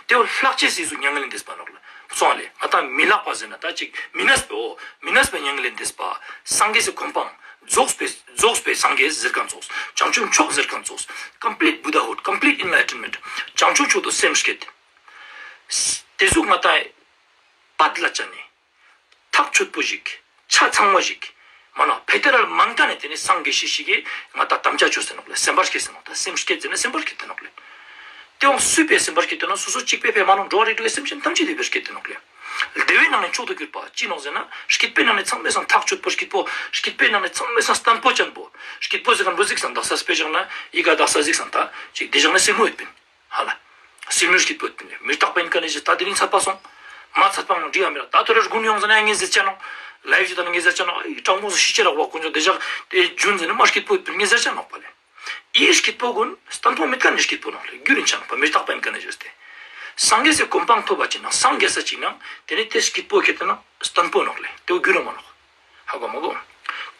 དེ་བོ་ལྷག་བཅས་སི་སུ་མྱ་ངན་ལས་འདས་པ་ནོག་ལེ། སོང་ལེ། ང་ཏང་མི་ལྷག་པ་ཟེར་ན་ད་ཅིག་མི་གནས་པའོ། མི་གནས་པའི་མྱ་ངན་ལས་འདས་པ། སངས་རྒྱས་སི་གོ་འཕང་། རྫོགས་པའི་རྫོགས་པའི་སངས་རྒྱས་ཟེར་མཁན་ཙོགས། བྱང་ཆུབ་མཆོག་ཟེར་མཁན་ཙོགས། Complete Buddhahood, complete enlightenment. བྱང་ཆུབ་མཆོག་ཏུ་སེམས་བསྐྱེད། དེ་ཟུག་ང་ཏང་པད་ལ་ཅན་ནི། ཐག་ཆོད་པོ་ཞིག་ཆ་ཚང་བ་ཞིག་མ་ན་ཕེ་ཏེ་རལ་མན་ཀ་ནེ་དེ་ནི་སངས་རྒྱས་ཤེས་ཤིག་གི་ང་ཏང་དམ་བཅའ་ཅོས་ཟེར་ནོག་ལེ། སེམས་པ་བསྐྱེད་ཟེར་ནོག་ད་སེམས་བསྐྱེད་ཟེར་ན་སེམས་པ་བསྐྱེད་དེ་ནོག་ལེ། དེ་བོ་སུ་པའི་སེམས་པ་བསྐྱེད་དེ་ན་སོ་སོ་གཅིག་པོའི་ཕི་མ་ནོག་འགྲོ་བ་རིགས་དྲུག་གི་སེམས་ཅན་ཐམས་ཅད་དེ་བོ་བསྐྱེད་དེ་ནོག་ལེ། བདེ་བའི་ནང་ནེ་མཆོག་ཏུ་གྱུར་པ་ཅི་ནོག་ཟེར་ན་བསྐྱེད་པའི་ནང་ནེ་ཚང་མའི་སང་ཐག་ཆོད་པོ་བསྐྱེད་པོ། བསྐྱེད་པའི་ནང་ནེ་ཚང་མའི་སང་བརྟན་པོ་ཅན་པོ། བསྐྱེད་པོ་ཟེར་མཁན་བོ་གཟིགས་སང་དག་ས་དཔེ་བཞག་ན་ཡི་ག་དག་ས་གཟིགས་སང་ད་ཅིག་དེ་བཞག་ན་སེར་མོ་ཡོད་པིན། ཧ་ལ། སེར་མོའི་བསྐྱེད་པོ་ཡོད་པིན། མི་རྟག་པ་ཡིན་མཁན་ནི་ཞིག་ད་དེ་རིང་ཚར་པ་སོང་། མ་ཚར་པ་ངང་འགྲིག་ཡ་མི་རག་ད་ཐོ་རེ་དགུན་ཡོང་ཟེར་ན་ངས་ཟེར་ཅ་ནོག་ལའིབ་ཞིག་ད་ན་ངས་ཟེར་ཅ་ནོག་ཨི་དྲང་པོ་སུ་ཤི་ཅེ་རག་པ་དཀོན་མཆོག་དེ་བཞག་དེ་རྒྱུན་ཟེར་ན་མ་བསྐྱེད་པོ་ཡོད་པིན་ངས་ཟེར་ཅ་ནོག་པ་ལེ། ཨི་བསྐྱེད་པོ་གུན་བརྟན་པོ་མེད་མཁན་ནི་བསྐྱེད་པོ་ནོག་ལེ། རྒྱུ་རིན་ཆ་ནོག་པ་མི་རྟག་པ་ཡིན་མཁན་ནི་ཞོས་ཏེ། སངས་རྒྱས་སི་གོ་འཕང་ཐོབ་པ་ཅིག་ན་སངས་རྒྱས་ས་ཅིག་ན་དེ་ནི་དེ་བསྐྱེད་པོ་ཁྱེར་ཏེ་ན་བརྟན་པོ་ནོག་ལེ། དེ་བོ་རྒྱུ་རང་མ་ནོག་ཧ་གོ་མ་གོ།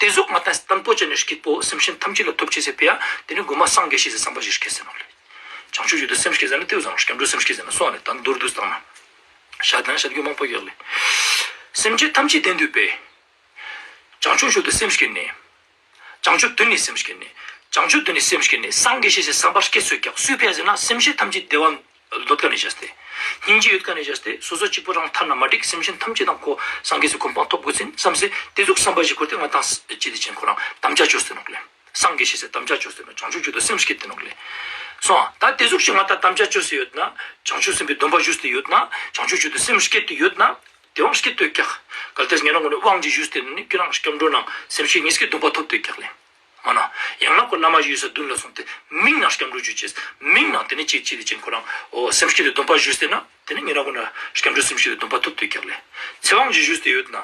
དེ་ཟུག་ང་ཏང་བརྟན་པོ་ཅན་ནི་བསྐྱེད་པོ་སེམས་ཅན་ཐམས་ཅད་ལ་ཐོབ་ཅེས་སི་ཕི་ཡ་དེ་ནི་གོ་མ་སངས་རྒྱས་ཤེས་སི་བསམ་པ་ཞིག་བསྐྱེད་ཟེར་ནོག་ལེ། བྱང་ཆུབ་མཆོག་ཏུ་སེམས་བསྐྱེད་ཟེར་ན་དེ་བོ་བཟང་ནོག་སྐྱབས་འགྲོ་སེམས་བསྐྱེད་ཟེར་ན་སོང་ནེ་ད་མདོར་བསྡུས་བཏང་ན། བཤད་ན་བཤད་རྒྱུ་མང་པོ་ཡོད་ལེ། སེམས་ཅན་ཐམས་ཅད་བདེ་འདོད་པས། བྱང་ཆུབ་མཆོག་ཏུ་སེམས་བསྐྱེད་ནས། བྱང་ཆུབ་དོན་ནི་སེམས་བསྐྱེད་ནས། བྱང་ཆུབ་ཏུ་ནི་སེམས་བསྐྱེད་ནས་སངས་རྒྱས་ཤེས་སི་བསམ་པ་སྐྱེ་སོ་ཀྱག། སུའི་ཕི་ཡ་ཟེར་ན་སེམས་ཅན་ཐམས་ཅད་བདེ་བ་འདོད་ཀ་ནས་བྱས་ཏེ། སྙིང་རྗེ་ཡོད་ཀ་ནས་བྱས་ཏེ་སོ་སོ་གཅིག་པོ་རང་ཐར་ན་མ་འགྲིག། སེམས་ཅན་ཐམས་ཅད་དང་ཁོ་སངས་རྒྱས་སི་གོ་འཕང་ཐོབ་དགོས་ཟིན་བསམ་སེ་དེ་ཟུག་བསམ་པ་ཞིག་ཁོ་ཏེ་ང་ཏང་ཅི་དེ་ཅན་ཁོ་རང་དམ་བཅའ་བཅོས་ཏེ་ནོག་ལེ། སངས་རྒྱས་ཤེས་སི་དམ་བཅའ་བཅོས་ཏེ་ནོག། བྱང་ཆུབ་མཆོག་ཏུ་སེམས་བསྐྱེད་དེ་ནོག་ལེ། སོང་ད་དེ་ཟུག་ཞིག་ང་ཏང་དམ་བཅའ་བཅོས་སེ་ཡོད་ན་བྱང་ཆུབ་སེམས་དཔའི་སྡོམ་པ་ཞུས་ཏེ་ཡོད་ན་བྱང་ཆུབ་མཆོག་ཏུ་སེམས་བསྐྱེད་དེ་ཡོད་ན་དེ་བང་བསྐྱེད་དེ་ཀྱག། གལ་ཏེ་ཉེ་རང་ངོ་ནས་དབང་ཅིག་ཞུས་ཏེ་ནི་ཁྱོད་རང་སྐྱབས་འགྲོ་ནང་སེམས་བསྐྱེད་ཉིས་ཀའི་སྡོམ་པ་ཐོབ་སྟེ་ཀྱག་ལེ། མ་ན། ཡང་ན་ཁོ་བླ་མ་ཞིག་ཡོད་ས་མདུན་ལ་སོང་སྟེ་མིང་ནང་སྐྱབས་འགྲོ་ཞུ་ཅེས། མིང་ནང་དེ་ནི་ཅིག་ཅིག་དེ་ཅན་ཁོ་རང་འོ་སེམས་བསྐྱེད་དེ་སྡོམ་པ་ཞུས་ཏེ་ན་དེ་ནི་ཉེ་རང་ངོ་ན་སྐྱབས་འགྲོ་སེམས་བསྐྱེད་དེ་སྡོམ་པ་ཐོབ་སྟེ་ཀྱག་ལེ། ཚེ་དབང་ཞིག་ཞུས་ཏེ་ཡོད་ན།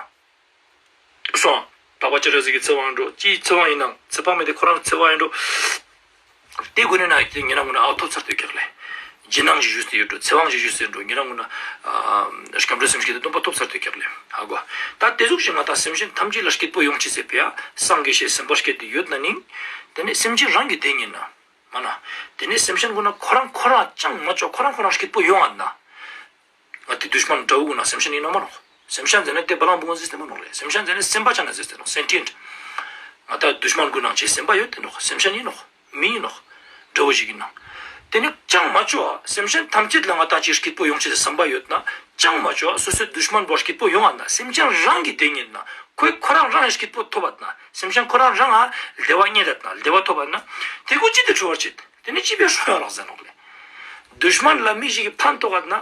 སོང་། དག་པ་སྤྱན་རས་གཟིགས་ཀྱི་ཚེ་དབང་འགྲོ་ཅིའི་ཚེ་དབང་ཡིན་ནང་ཚེ་དཔག་མེད་དེ་ཁོ་རང་ཚེ་དབང་ཡིན་འགྲོ། དེ་དགོས་ནས་ན་དེ་ཉེ་རང་ངོ་ན་ཨ་ཐོབ་ཚར་ཏེ་ཀྱག་ལེ། རྗེས་གནང་ཞིག་ཞུས་ཏེ་ཡོད་འགྲོ། ཚེ་དབང་ཞིག་ཞུས་ཏེ་ཡོད་འགྲོ། ཉེ་རང་ངོ་ན་ཨ་སྐྱབས་འགྲོ་སེམས་བསྐྱེད་དེ་སྡོམ་པ་ཐོབ་ཚར་ཏེ་ཀྱག་ལེ། ཧ་གོ། ད་དེ་ཟུག་ཞིག་ང་ཏང་སེམས་ཅན་ཐམས་ཅད་ལ་སྐྱིད་པོ་ཡོང་ཅེས་སི་ཕི་ཡ་སངས་རྒྱས་ཤེས་སེམས་པ་བསྐྱེད་དེ་ཡོད་ན་ནིང་། དེ་ནི་སེམས་ཅན་རང་གི་དོན་ཡིན་ན། མ་ན། དེ་ནི་སེམས་ཅན་ཀུན་ན་ཁོ་རང་ཁོ་རང་ཅང་མ་ཅོ་ཁོ་རང་ཁོ་རང་སྐྱིད་པོ་ཡོང་ང་ན། ང་ཏི་དུཤ་མན་དགྲ་བོ་ཀུན་ན་སེམས་ཅན་ཡིན་ནོག་མ་ནོག། སེམས་ཅན་ཟེར་ན་དེ་བ་ལང་བུ་ཀུན་ཟེར་ཏེ་མ་ནོག་ལེ། སེམས་ཅན་ཟེར་ན་སེམས་པ་ཅན་ན་ཟེར་ཏེ་ནོག། སེན་ཊི་ཡེན་ཊི། ང་ཏ་དུཤ་མན་ཀུན་ན་ཅི་སེམས་པ་ཡོད་དེ་ནོག། སེམས་ཅན་ཡིན་ནོག། མི་ཡིན་ནོག། དགྲ་བོ་ཞིག་ཡིན་ནོག། དེ་ནི་ཅང་མ་ཅོ་བ་སེམས་ཅན་ཐམས་ཅད་ལ་ང་ཏ་ཅི་སྐྱིད་པོ་ཡོང་ཅེས་སི་བསམ་པ་ཡོད་ན། ཅང་མ་ཅོ་བ་སོ་སོའི་དུཤ་མན་པོ་སྐྱིད་པོ་ཡོང་ང་ན། སེམས་ཅན་རང་གི་དོན་ཡིན་ན། ཁོས་ཁོ་རང་རང་སྐྱིད་པོ་ཐོབ་པ་ན། སེམས་ཅན་ཁོ་རང་རང་ང་བདེ་བ་རྙེད་ད་ན། བདེ་བ་ཐོབ་པ་ན། དེ་ཀུན་ཅི་དེ་ཁྲོ་བར་བྱེད། དེ་ནི་ཅི་བས་ཧྲོ་ཡང་རག་ཟེར་ནོག་ལེ། དུཤ་མན་ལ་མི་ཞིག་གི་ཕན་ཐོགས་ན།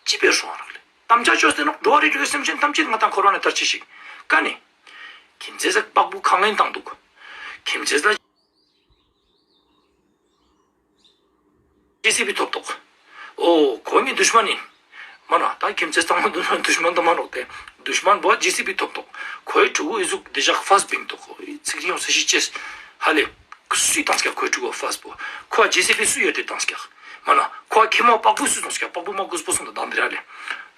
ཅི་བས་ཧྲོ་ཡང་རག་ལེ། དམ་བཅའ་ཅོས་ཏེ་ནོག། འགྲོ་བ་རིགས་དྲུག་གི་སེམས་ཅན་ཐམས་ཅད་ང་ཏང་འཁོར་བ་ནས་ཐར་ཅེས་ཤིག། ཀ་ནེ། ཁྱིམ་མཚེས་ལ་པག་བུ་ཁང་ལེན་བཏང་འདུག། ཁྱིམ་མཚེས་ལ་ཇེ་སི་བི་ཐོབ་ཐོག། འོ་ཁོ་ངའི་དུཤ་མན་ཡིན། མ་ན་ད་ཁྱིམ་མཚེས་ཚང་མ་དུཤ་མན་དུ་མ་ནོག་སྟེ། དུཤ་མན་པོ་ཇེ་སི་བི་ཐོབ་ཐོག། ཁོའི་ཕྲུ་གུ་ཨི་ཟུག་དེ་ཞག་ཧྥ་སི་བིང་ཐོག། ཁོའི་ཚིག་རིང་ཡོང་ས་ཤི་ཅེས། ཧ་ལེ། སུས་བཏང་སྐྱག་ཁོའི་ཕྲུ་གུ་ཧྥ་སི་བོ། ཁོ་ཇེ་སི་བི་སུས་ཡོད་དེ་བཏང་སྐྱག། མ་ན་ཁོ་ཁྱིམ་མ་པག་བུ་སུས་བཏང་སྐྱག། པག་བུ་མ་གུས་པོ་སོང་ད་དང་དེ་ར་ལེ།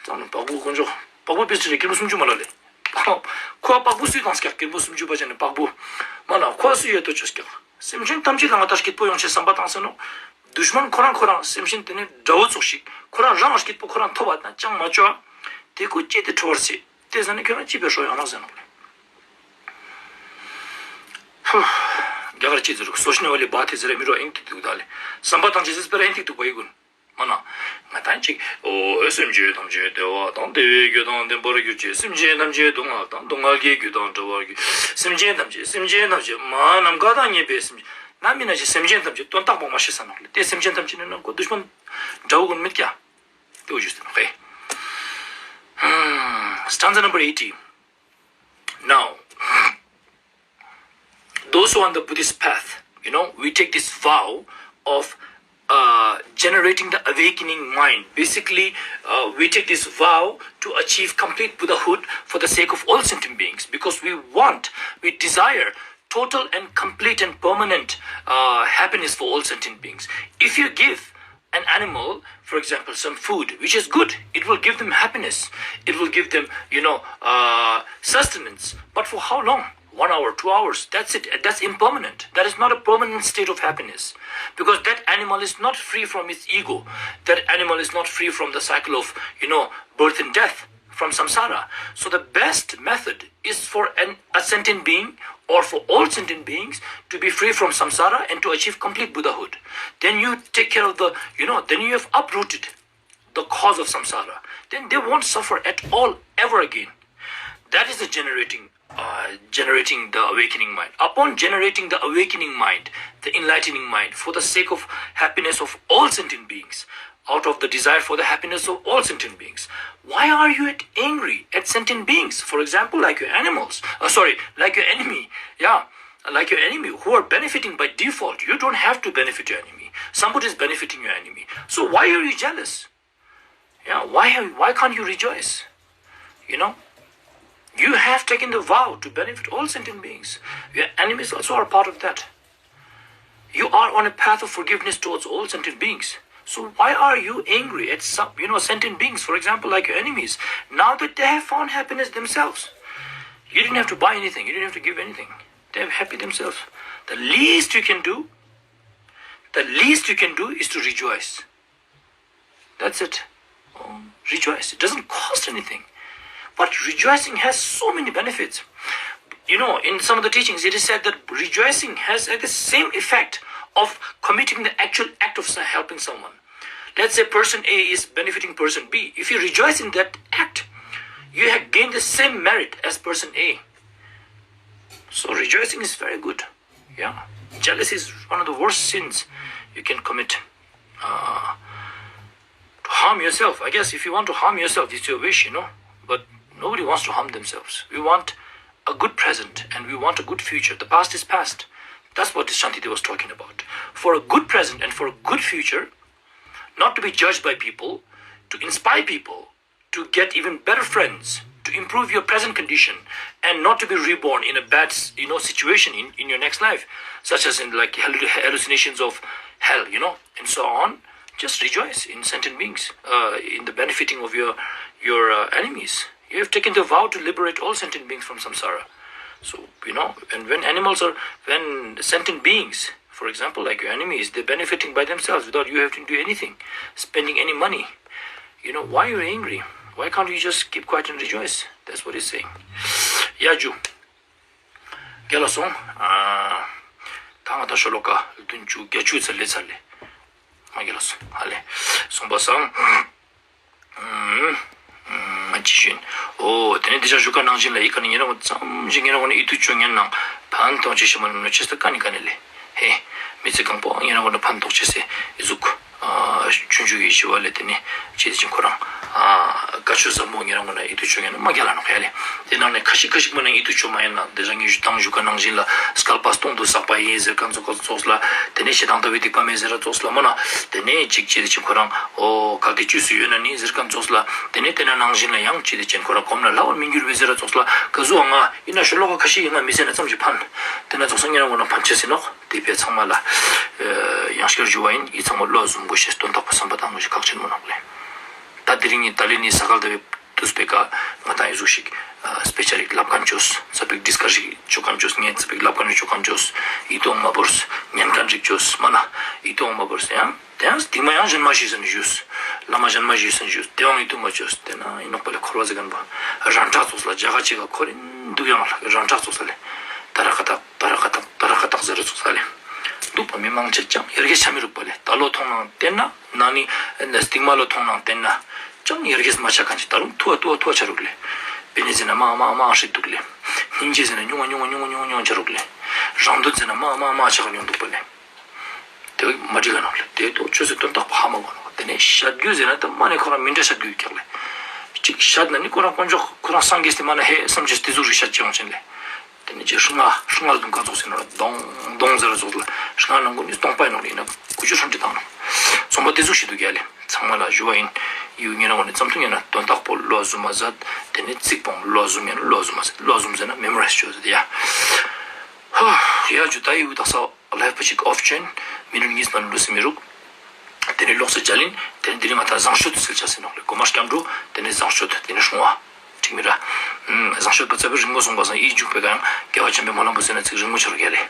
ཙམ་ནི་པག་བུ་དཀོན་མཆོག། པག་བུ་པེ་སི་རེ་ཀིར་བོ་སུམ་ཅུ་མ་ལ་ལེ། ཁོ་པག་བུ་སུས་བཏང་སྐྱག། ཀིར་བོ་སུམ་ཅུ་པ་ཅན་ནི་པག་བུ། མ་ན་ཁོ་སུས་ཡོད་དོ་ཅོ་སྐྱག། སེམས་ཅན་ཐམས་ཅད་ལ་ང་ཏ་སྐྱིད་པོ་ཡོང་ཅེས་བསམ་པ་བཏང་ཟེར་ནོག། དུཤ་མན་ཁོ་རང་ཁོ་རང་སེམས་ཅན་དེ་ནི་དགྲ་བོ་ཙོགས་ཤིག། ཁོ་རང་རང་སྐྱིད་པོ་ཁོ་རང་ཐོབ་པ་ན་ཅང་མ་ཅོ་བ། དེ་ཀུན་ཅི་དེ་ཁྲོ་བར་བྱེད། དེ་ཟ་ནི་ཁྱོད་རང་ཅི་བས་ཧྲོ་ཡང་རག་ཟེར་ནོག་ལེ། ཧུ། རྒྱ་གར་ཅི་ཟེར་རུག། སོ་ཤི་ནི་ཝ་ལི་བྷ་ཏི་ཟེར་ར་མི་རོ་ཨིན་ཏི་དུག་ད་ལེ། བསམ་པ་བཏང་ཅེས་སི་སྤེ་ར་ཨིན་ཏི་དུག་པ་ཡི་ཀུན། མ་ན། ང་ཏང་ཅིག་འོ་སེམས་ཅན་ཐམས་ཅད་བདེ་བ་དང་བདེ་བའི་རྒྱུ་དང་ལྡན་པར་གྱུར་ཅིག། སེམས་ཅན་ཐམས་ཅད་སྡུག་བསྔལ་དང་སྡུག་བསྔལ་གྱི་རྒྱུ་དང་བྲལ་བར་གྱུར། སེམས་ཅན་ཐམས་ཅད་སེམས་ཅན་ཐམས་ཅད་མ་ནམ་མཁའ་དང་མཉམ་པའི་སེམས་ཅན། ན་མི་ན་ཅི་སེམས་ཅན་ཐམས་ཅད་དོན་དག་པོ་མ་ཤེས་ས་ནོག་ལེ། དེ་སེམས་ཅན་ཐམས་ཅད་ནི་ན་ཁོ་དུཤ་མན་དགྲ་བོ་ཀུན་མེད་ཀྱག། དེ་བོ་ཞུས་ཏེ་ནོག་ཧེ། Stanza number eighty. Now, those who are on the Buddhist path, you know, we take this vow of uh, generating the awakening mind. Basically, uh, we take this vow to achieve complete Buddhahood for the sake of all sentient beings, because we want, we desire total and complete and permanent uh, happiness for all sentient beings. If you give an animal, for example, some food, which is good, it will give them happiness. It will give them, you know, uh, sustenance. But for how long? One hour, two hours, that's it. That's impermanent. That is not a permanent state of happiness. Because that animal is not free from its ego. That animal is not free from the cycle of, you know, birth and death, from samsara. So the best method is for an, a sentient being or for all sentient beings to be free from samsara and to achieve complete Buddhahood. Then you take care of the, you know, then you have uprooted the cause of samsara. Then they won't suffer at all ever again. That is the generating, uh, generating the awakening mind. Upon generating the awakening mind, the enlightening mind, for the sake of happiness of all sentient beings, out of the desire for the happiness of all sentient beings. Why are you at, angry at sentient beings? For example, like your animals, uh, sorry, like your enemy, yeah, like your enemy who are benefiting by default. You don't have to benefit your enemy. Somebody is benefiting your enemy. So why are you jealous? Yeah, why, why can't you rejoice? You know, you have taken the vow to benefit all sentient beings. Your enemies also are part of that. You are on a path of forgiveness towards all sentient beings. So why are you angry at some, you know, sentient beings, for example, like your enemies, now that they have found happiness themselves? You didn't have to buy anything. You didn't have to give anything. They are happy themselves. The least you can do, the least you can do is to rejoice. That's it. Oh, rejoice. It doesn't cost anything. But rejoicing has so many benefits. You know, in some of the teachings, it is said that rejoicing has, like, the same effect of committing the actual act of helping someone. Let's say person A is benefiting person B. If you rejoice in that act, you have gained the same merit as person A. So rejoicing is very good. Yeah. Jealousy is one of the worst sins you can commit. Uh, to harm yourself. I guess if you want to harm yourself, it's your wish, you know. But nobody wants to harm themselves. We want a good present and we want a good future. The past is past. That's what this Shantideva was talking about. For a good present and for a good future, not to be judged by people, to inspire people, to get even better friends, to improve your present condition, and not to be reborn in a bad, you know, situation in, in your next life, such as in, like, hallu- hallucinations of hell, you know, and so on. Just rejoice in sentient beings, uh, in the benefiting of your your uh, enemies. You have taken the vow to liberate all sentient beings from samsara. So, you know, and when animals are, when sentient beings, for example, like your enemies, they're benefiting by themselves without you having to do anything, spending any money. You know, why you're angry? Why can't you just keep quiet and rejoice? That's what he's saying. ཡ་ཇུ། རྒྱལ་ལ་སོང་། ཨ། ད་ང་ད་ཤོ་ལོ་ཀ་བདུན་ཅུ་བརྒྱད་ཅུ་ཚར་ལེ་ཚར་ལེ། མ་རྒྱལ་ལ་སོང་། ཧ་ལེ། སོང་པ་སང་། ཨུམ། ཨུམ། ཅི་ཞུ་ཡིན། འོ། དེ་ནས་འདི་ཅག་ཞུ་ཁན་ནང་བཞིན་ལ་ཡི་ག་ནས་ཉེ་རང་ཙམ་ཞིག་ཉེ་རང་ངོ་ནས་ཨི་ཐུ་ཅོ་ཉན་ནང་ཕན་ཐོགས་ཅི་ཞིག་མ་ནུ་ཆེ་ས་ཀ་ནི་ཀ་ནས་ལེ། ཧེ། མི་ཚེ་གང་པོ་ཉེ་རང་ངོ་ནས་ཕན་ཐོགས་ཅི་སེ་ཨི་ཟུག་ཨ། ཆུང་ཆུང་གི་ཞི་བ་ལས་དེ་ནས་ཅི་དེ་ཅིག་ཁོ་རང་ཨ། བཀའ་ཆོས་ཟབ་མོ་ཉེ་རང་ངོ་ནས་ཨི་ཐུ་ཅོ་ཉན་ན་མ་རྒྱལ་ལ་ནོག་ཡ་ལེ། དེ་ནང་ནས་ཁ་ཤིག་ཁ་ཤིག་མ་ནས་ཨི་ཐུ་ཅོ་མ་ཡིན་ན་དེ་རང་ངི་ཞུ་དང་ཞུ་ཁན་ནང་བཞིན་ལ་སྐལ་པ་སྟོང་དུ་བསགས་པ་ཡིན་ཟེར་ཁན་ཙོགས་ཙོགས་ལ། དེ་ནས་ཞེ་སྡང་ལྟ་བུའི་སྡིག་པ་མེད་ཟེར་ར་ཙོགས་ལ་མ་ན། དེ་ནས་ཅིག་ཅི་དེ་ཅིག་ཁོ་རང་འོ་གལ་ཏེ་བཅོས་སུ་ཡོད་ན་ནི་ཟེར་ཁན་ཙོགས་ལ། དེ་ནས་དེ་ན་ནང་བཞིན་ལ་ཡང་ཅི་དེ་ཅན་ཁོ་རང་གོམས་ན་སླ་བར་མི་འགྱུར་བས་ཟེར་ར་ཙོགས་ལ་ག་ཟུག་ཨ། ང་ཡིན་ན་ཤོ་ལོ་ཀ་ཁ་ཤས་ཡིན་ང་མི་ཟེར་ན་ཙམ་ཞིག་ཕན། དེ་ན་ཙོགས་ས་ཉེ་རང་ངོ་ན་ཕན་ཆེ་སེ་ནོག་དེ་ཕེ་ཚང་མ་ལ་ཡང་སྐྱར་ཞུ་བ་ཡིན། ཡི་ཚང་མ་བློ་ཟུམ་དགོས་ཤེས་དོན་དག་པོ་བསམ་པ་དང་དགོས་ཤེས་ཁག་ཆེན་མོ་ནོག་ལེ། ད་དེ་རིང་ངི་ཏ་ལི་ནི་ས་གལ་ལྟ་བུའི་དུས་པེ་ཀ་ང་དང་ཡི་ཟུག་ཤིག་སྤེ་ཆ་རིག་ལབ་ཁན་ཅོས། ཚ་པིག་ཌིས་ཀ་ཤིག་ཅོ་ཁན་ཅོས། ངས་ཚ་པིག་ལབ་ཁན་རིག་ཅོ་ཁན་ཅོས། ཡིད་དུ་འོང་མ་བོརས་ཉན་ཁན་རིག་ཅོས་མ་ན། ཡིད་དུ་འོང་མ་བོརས་ཡང་དེ་ཡང་སྟིང་མ་ཡང་གཞན་མ་ཞིག་སན་ཞུས། བླ་མ་གཞན་མ་ཞིག་སན་ཞུས། དེ་ཡང་ཡིད་དུ་མ་ཅོས། དེ་ན་ཡིན་ནོག་པ་ལེ་འཁོར་བ་ཟེར་ཁན་པོ་རང་ཁྲག་ཙོགས་ལ་རྒྱ་ག་ཅིག་ག་འཁོར་རིན་འདུག་ཡང་ལ་རང་ཁྲག་ཙོགས་ལ་ལེ། ད་ར་ཁ་ཐག་ད་ར་ཁ་ཐག་ད་ར་ཁ་ཐག་ཟེར་ར་ཙོགས་ལ་ལེ། འདུག་པ་མི་མང་ཆེ་ཅང་ཡར་རྒྱས་ཆ་མི་རུག་པ་ལེ། ད་ལོ་མཐོང་ནང་བསྟན་ན་ན་ནི་སྟིང་མ་ལོ་མཐོང་ནང་བསྟན་ན་ཅང་ཡར་རྒྱས་མ་ཆ་ཁན་ཅིག་ད་རུང་ཐུ་བ་ཐུ་བ་ཐུ་བ་ཆ་རུག་ལེ། པེ་ནེ་ཟེར་ན་མ་མ་མ་ཧྲིག་འདུག་ལེ། སྙིང་རྗེ་ཟེར་ན་ཉུང་ང་ཉུང་ང་ཉུང་ང་ཉུང་ང་ཉུང་ང་ཆ་རུག་ལེ། རང་དོན་ཟེར་ན་མ་མ་མ་ཆ་ཁ་ཉུང་འདུག་པ་ལེ། དེ་བས་མ་འགྲིག་ག་ནོག་ལེ། དེ་ཏོ་ཆོས་སི་དོན་དག་པོ་ཧ་མ་གོ་ནོག་དེ་ནས་བཤད་རྒྱུ་ཟེར་ན་ད་མ་ནས་ཁོ་རང་མི་འདྲ་བཤད་རྒྱུ་ཡོད་ཀྱག་ལེ། གཅིག་བཤད་ན་ནི་ཁོ་རང་དཀོན་མཆོག་ཁོ་རང་སངས་རྒྱས་ཏེ་མ་ན་ཧེ་བསམ་བྱས་ཏེ་ཟུག་རིག་བཤད་ཅེས་འོང་ཆེན་ལེ། དེ་ནས་ཅི་ཧྲི་ང་ཧྲི་ང་ལ་དུང་ཀ་ཙོགས་ཟེར་ན་ལ་དོང་དོང་ཟེར་ར་ཙོགས་ལ་ཧྲི་ང་ནང་ཁུ་ནི་སྟོང་པ་ཡིན་ནོག་ལེ། ཡིན་ན་ཀུ་ཅོ་ཧྲམ་ཏེ་བཏང་ནོག་ཚོང་པ་དེ་ཟུག་ཤིག་འདུག་ཡ་ལེ། ཚང་མ་ལ་ཞུ་བ་ཡིན། ཡུ་ཉེ་རང་ངོ་ནས་ཙམ་ཐུང་ཡིན་ན་དོན་དག་པོ་བློ་ཟུམ་མ་ཟད། དེ་ནས་ཚིག་པོ་བློ་ཟུམ་ཡིན་ན་བློ་ཟུམ་མ་ཟད། བློ་ཟུམ་ཟེར་ན་མེ་མོ་རའིས་ཅོ་ཟེར་ཡ། ཧ། ཡ་ཇུ་ད་ཡུ་དག་ས་ལའིབ་པོ་ཅིག་ཨོཕ་ཅོ་ཡིན། མི་ནུན་ཉིས་མ་ནུ་ལུ་སི་མི་རུག་དེ་ནས་ལོག་སེ་ཅ་ལིན། དེ་ནས་དེ་རིང་ང་ད་བཟང་སྤྱོད་དུ་སེལ་ཆ་སེ་ནོག་ལེ། གོ་མ་སྐྱབས་འགྲོ། དེ་ནས་བཟང་སྤྱོད། དེ་ནས་སྲུང་བ། འགྲིག་མི་ར། ཨུམ། བཟང་སྤྱོད་པ་ཚ་བའི་རིང་མོ་སོང་པ་སང་ཨི་རྒྱུག་པའི་ཀ་ཡང་རྒྱལ་བ་ཆེན་པོའི་སྨོན་ལམ་པོ་ཟེར་ན་ཚིག་རིང་མོ་ཆ་རུག་ཡ་ལེ།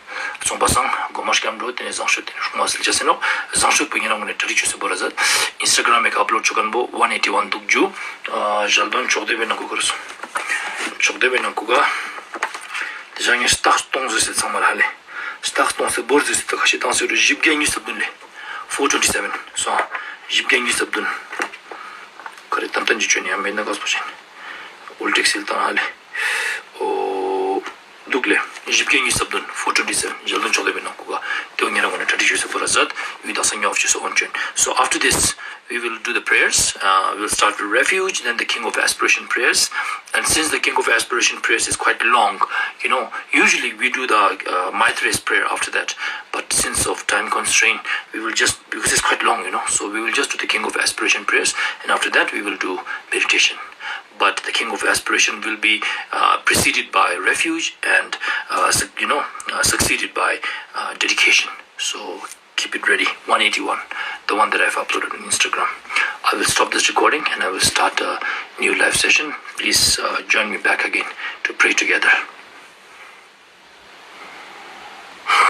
སོང་པ་སང་གོ་མ་སྐྱབས་འགྲོ། དེ་ནས་བཟང་སྤྱོད། དེ་ནས་སྲུང་བ་སེལ་ཆ་སེ་ནོག་བཟང་སྤྱོད་པོ་ཉེ་རང་ངོ་ནས་གྲ་སྒྲིག་ཅོས་སེ་བོར་ར་ཛད། ཨིན་སི་ཊ་གྷ་རམ་མེ་ཀ་ཨཔ་ལོཌ་ཅོ་ཁན་པོ་ཝན་ཨེ་ཊི་ཝན་འདུག་ཇུ། ཨ། ཞལ་འདོན་ཕྱོགས་བསྡེབས་པའི་ནང་ཁུ་ག་རུ་སོང་། ཕྱོགས་བསྡེབས་པའི་ནང་ཁུ་ག་དེ་ཞག་ངས་རྟགས་སྟོང་ཟེར་སེ་ཚང་མ་ལ་ཧ་ལེ། རྟགས་སྟོང་ཟེར་བོར་ཟེར་སེ་ད་ཁ་ཤས་བཏང་སེ་རུ་བཞི་བརྒྱ་ཉིས་སྟོང་བདུན་ལེ། ཕོར་ཊུ་ཝེན་ཊི་སེ་ཝེན་སོང་། བཞི་བརྒྱ་ཉིས་སྟོང་བདུན། ཁ་རེ་ཏན་ཏན་གྱི་ཆོས་ནི་ཡང་མེད་ན་དགའ་སྤོ་ཆེན། ཨོལ་ཊེག་སི་ལ་བཏང་ཧ་ལེ། འོ། འདུག་ལེ། བཞི་བརྒྱ་ཉིས་སྟོང་བདུན། ཕོར་ཊུ་ཝེན་ཊི་སེ་ཝེན། ཞལ་འདོན་ཕྱོགས་བསྡེབས་པའི་ནང་ཁུ་ག་དེ་བོ་ཉེ་རང་ངོ་ནས་གྲ་སྒྲིག་ཅོས་སེ་བོར་ར་ཛད། ཡུ་དག་ས་ཉོབ་ཅོས་སེ་འོན་ཅོན། So after this, we will do the prayers. Uh, we'll start with refuge, then the King of Aspiration prayers. And since the King of Aspiration prayers is quite long, you know, usually we do the uh, Maitreya's prayer after that. But since of time constraint, we will just, because it's quite long, you know, so we will just do the King of Aspiration prayers, and after that we will do meditation. But the King of Aspiration will be uh, preceded by refuge and, uh, suc- you know, uh, succeeded by uh, dedication. So keep it ready, one eighty-one, the one that I've uploaded on Instagram. I will stop this recording and I will start a new live session. Please uh, join me back again to pray together.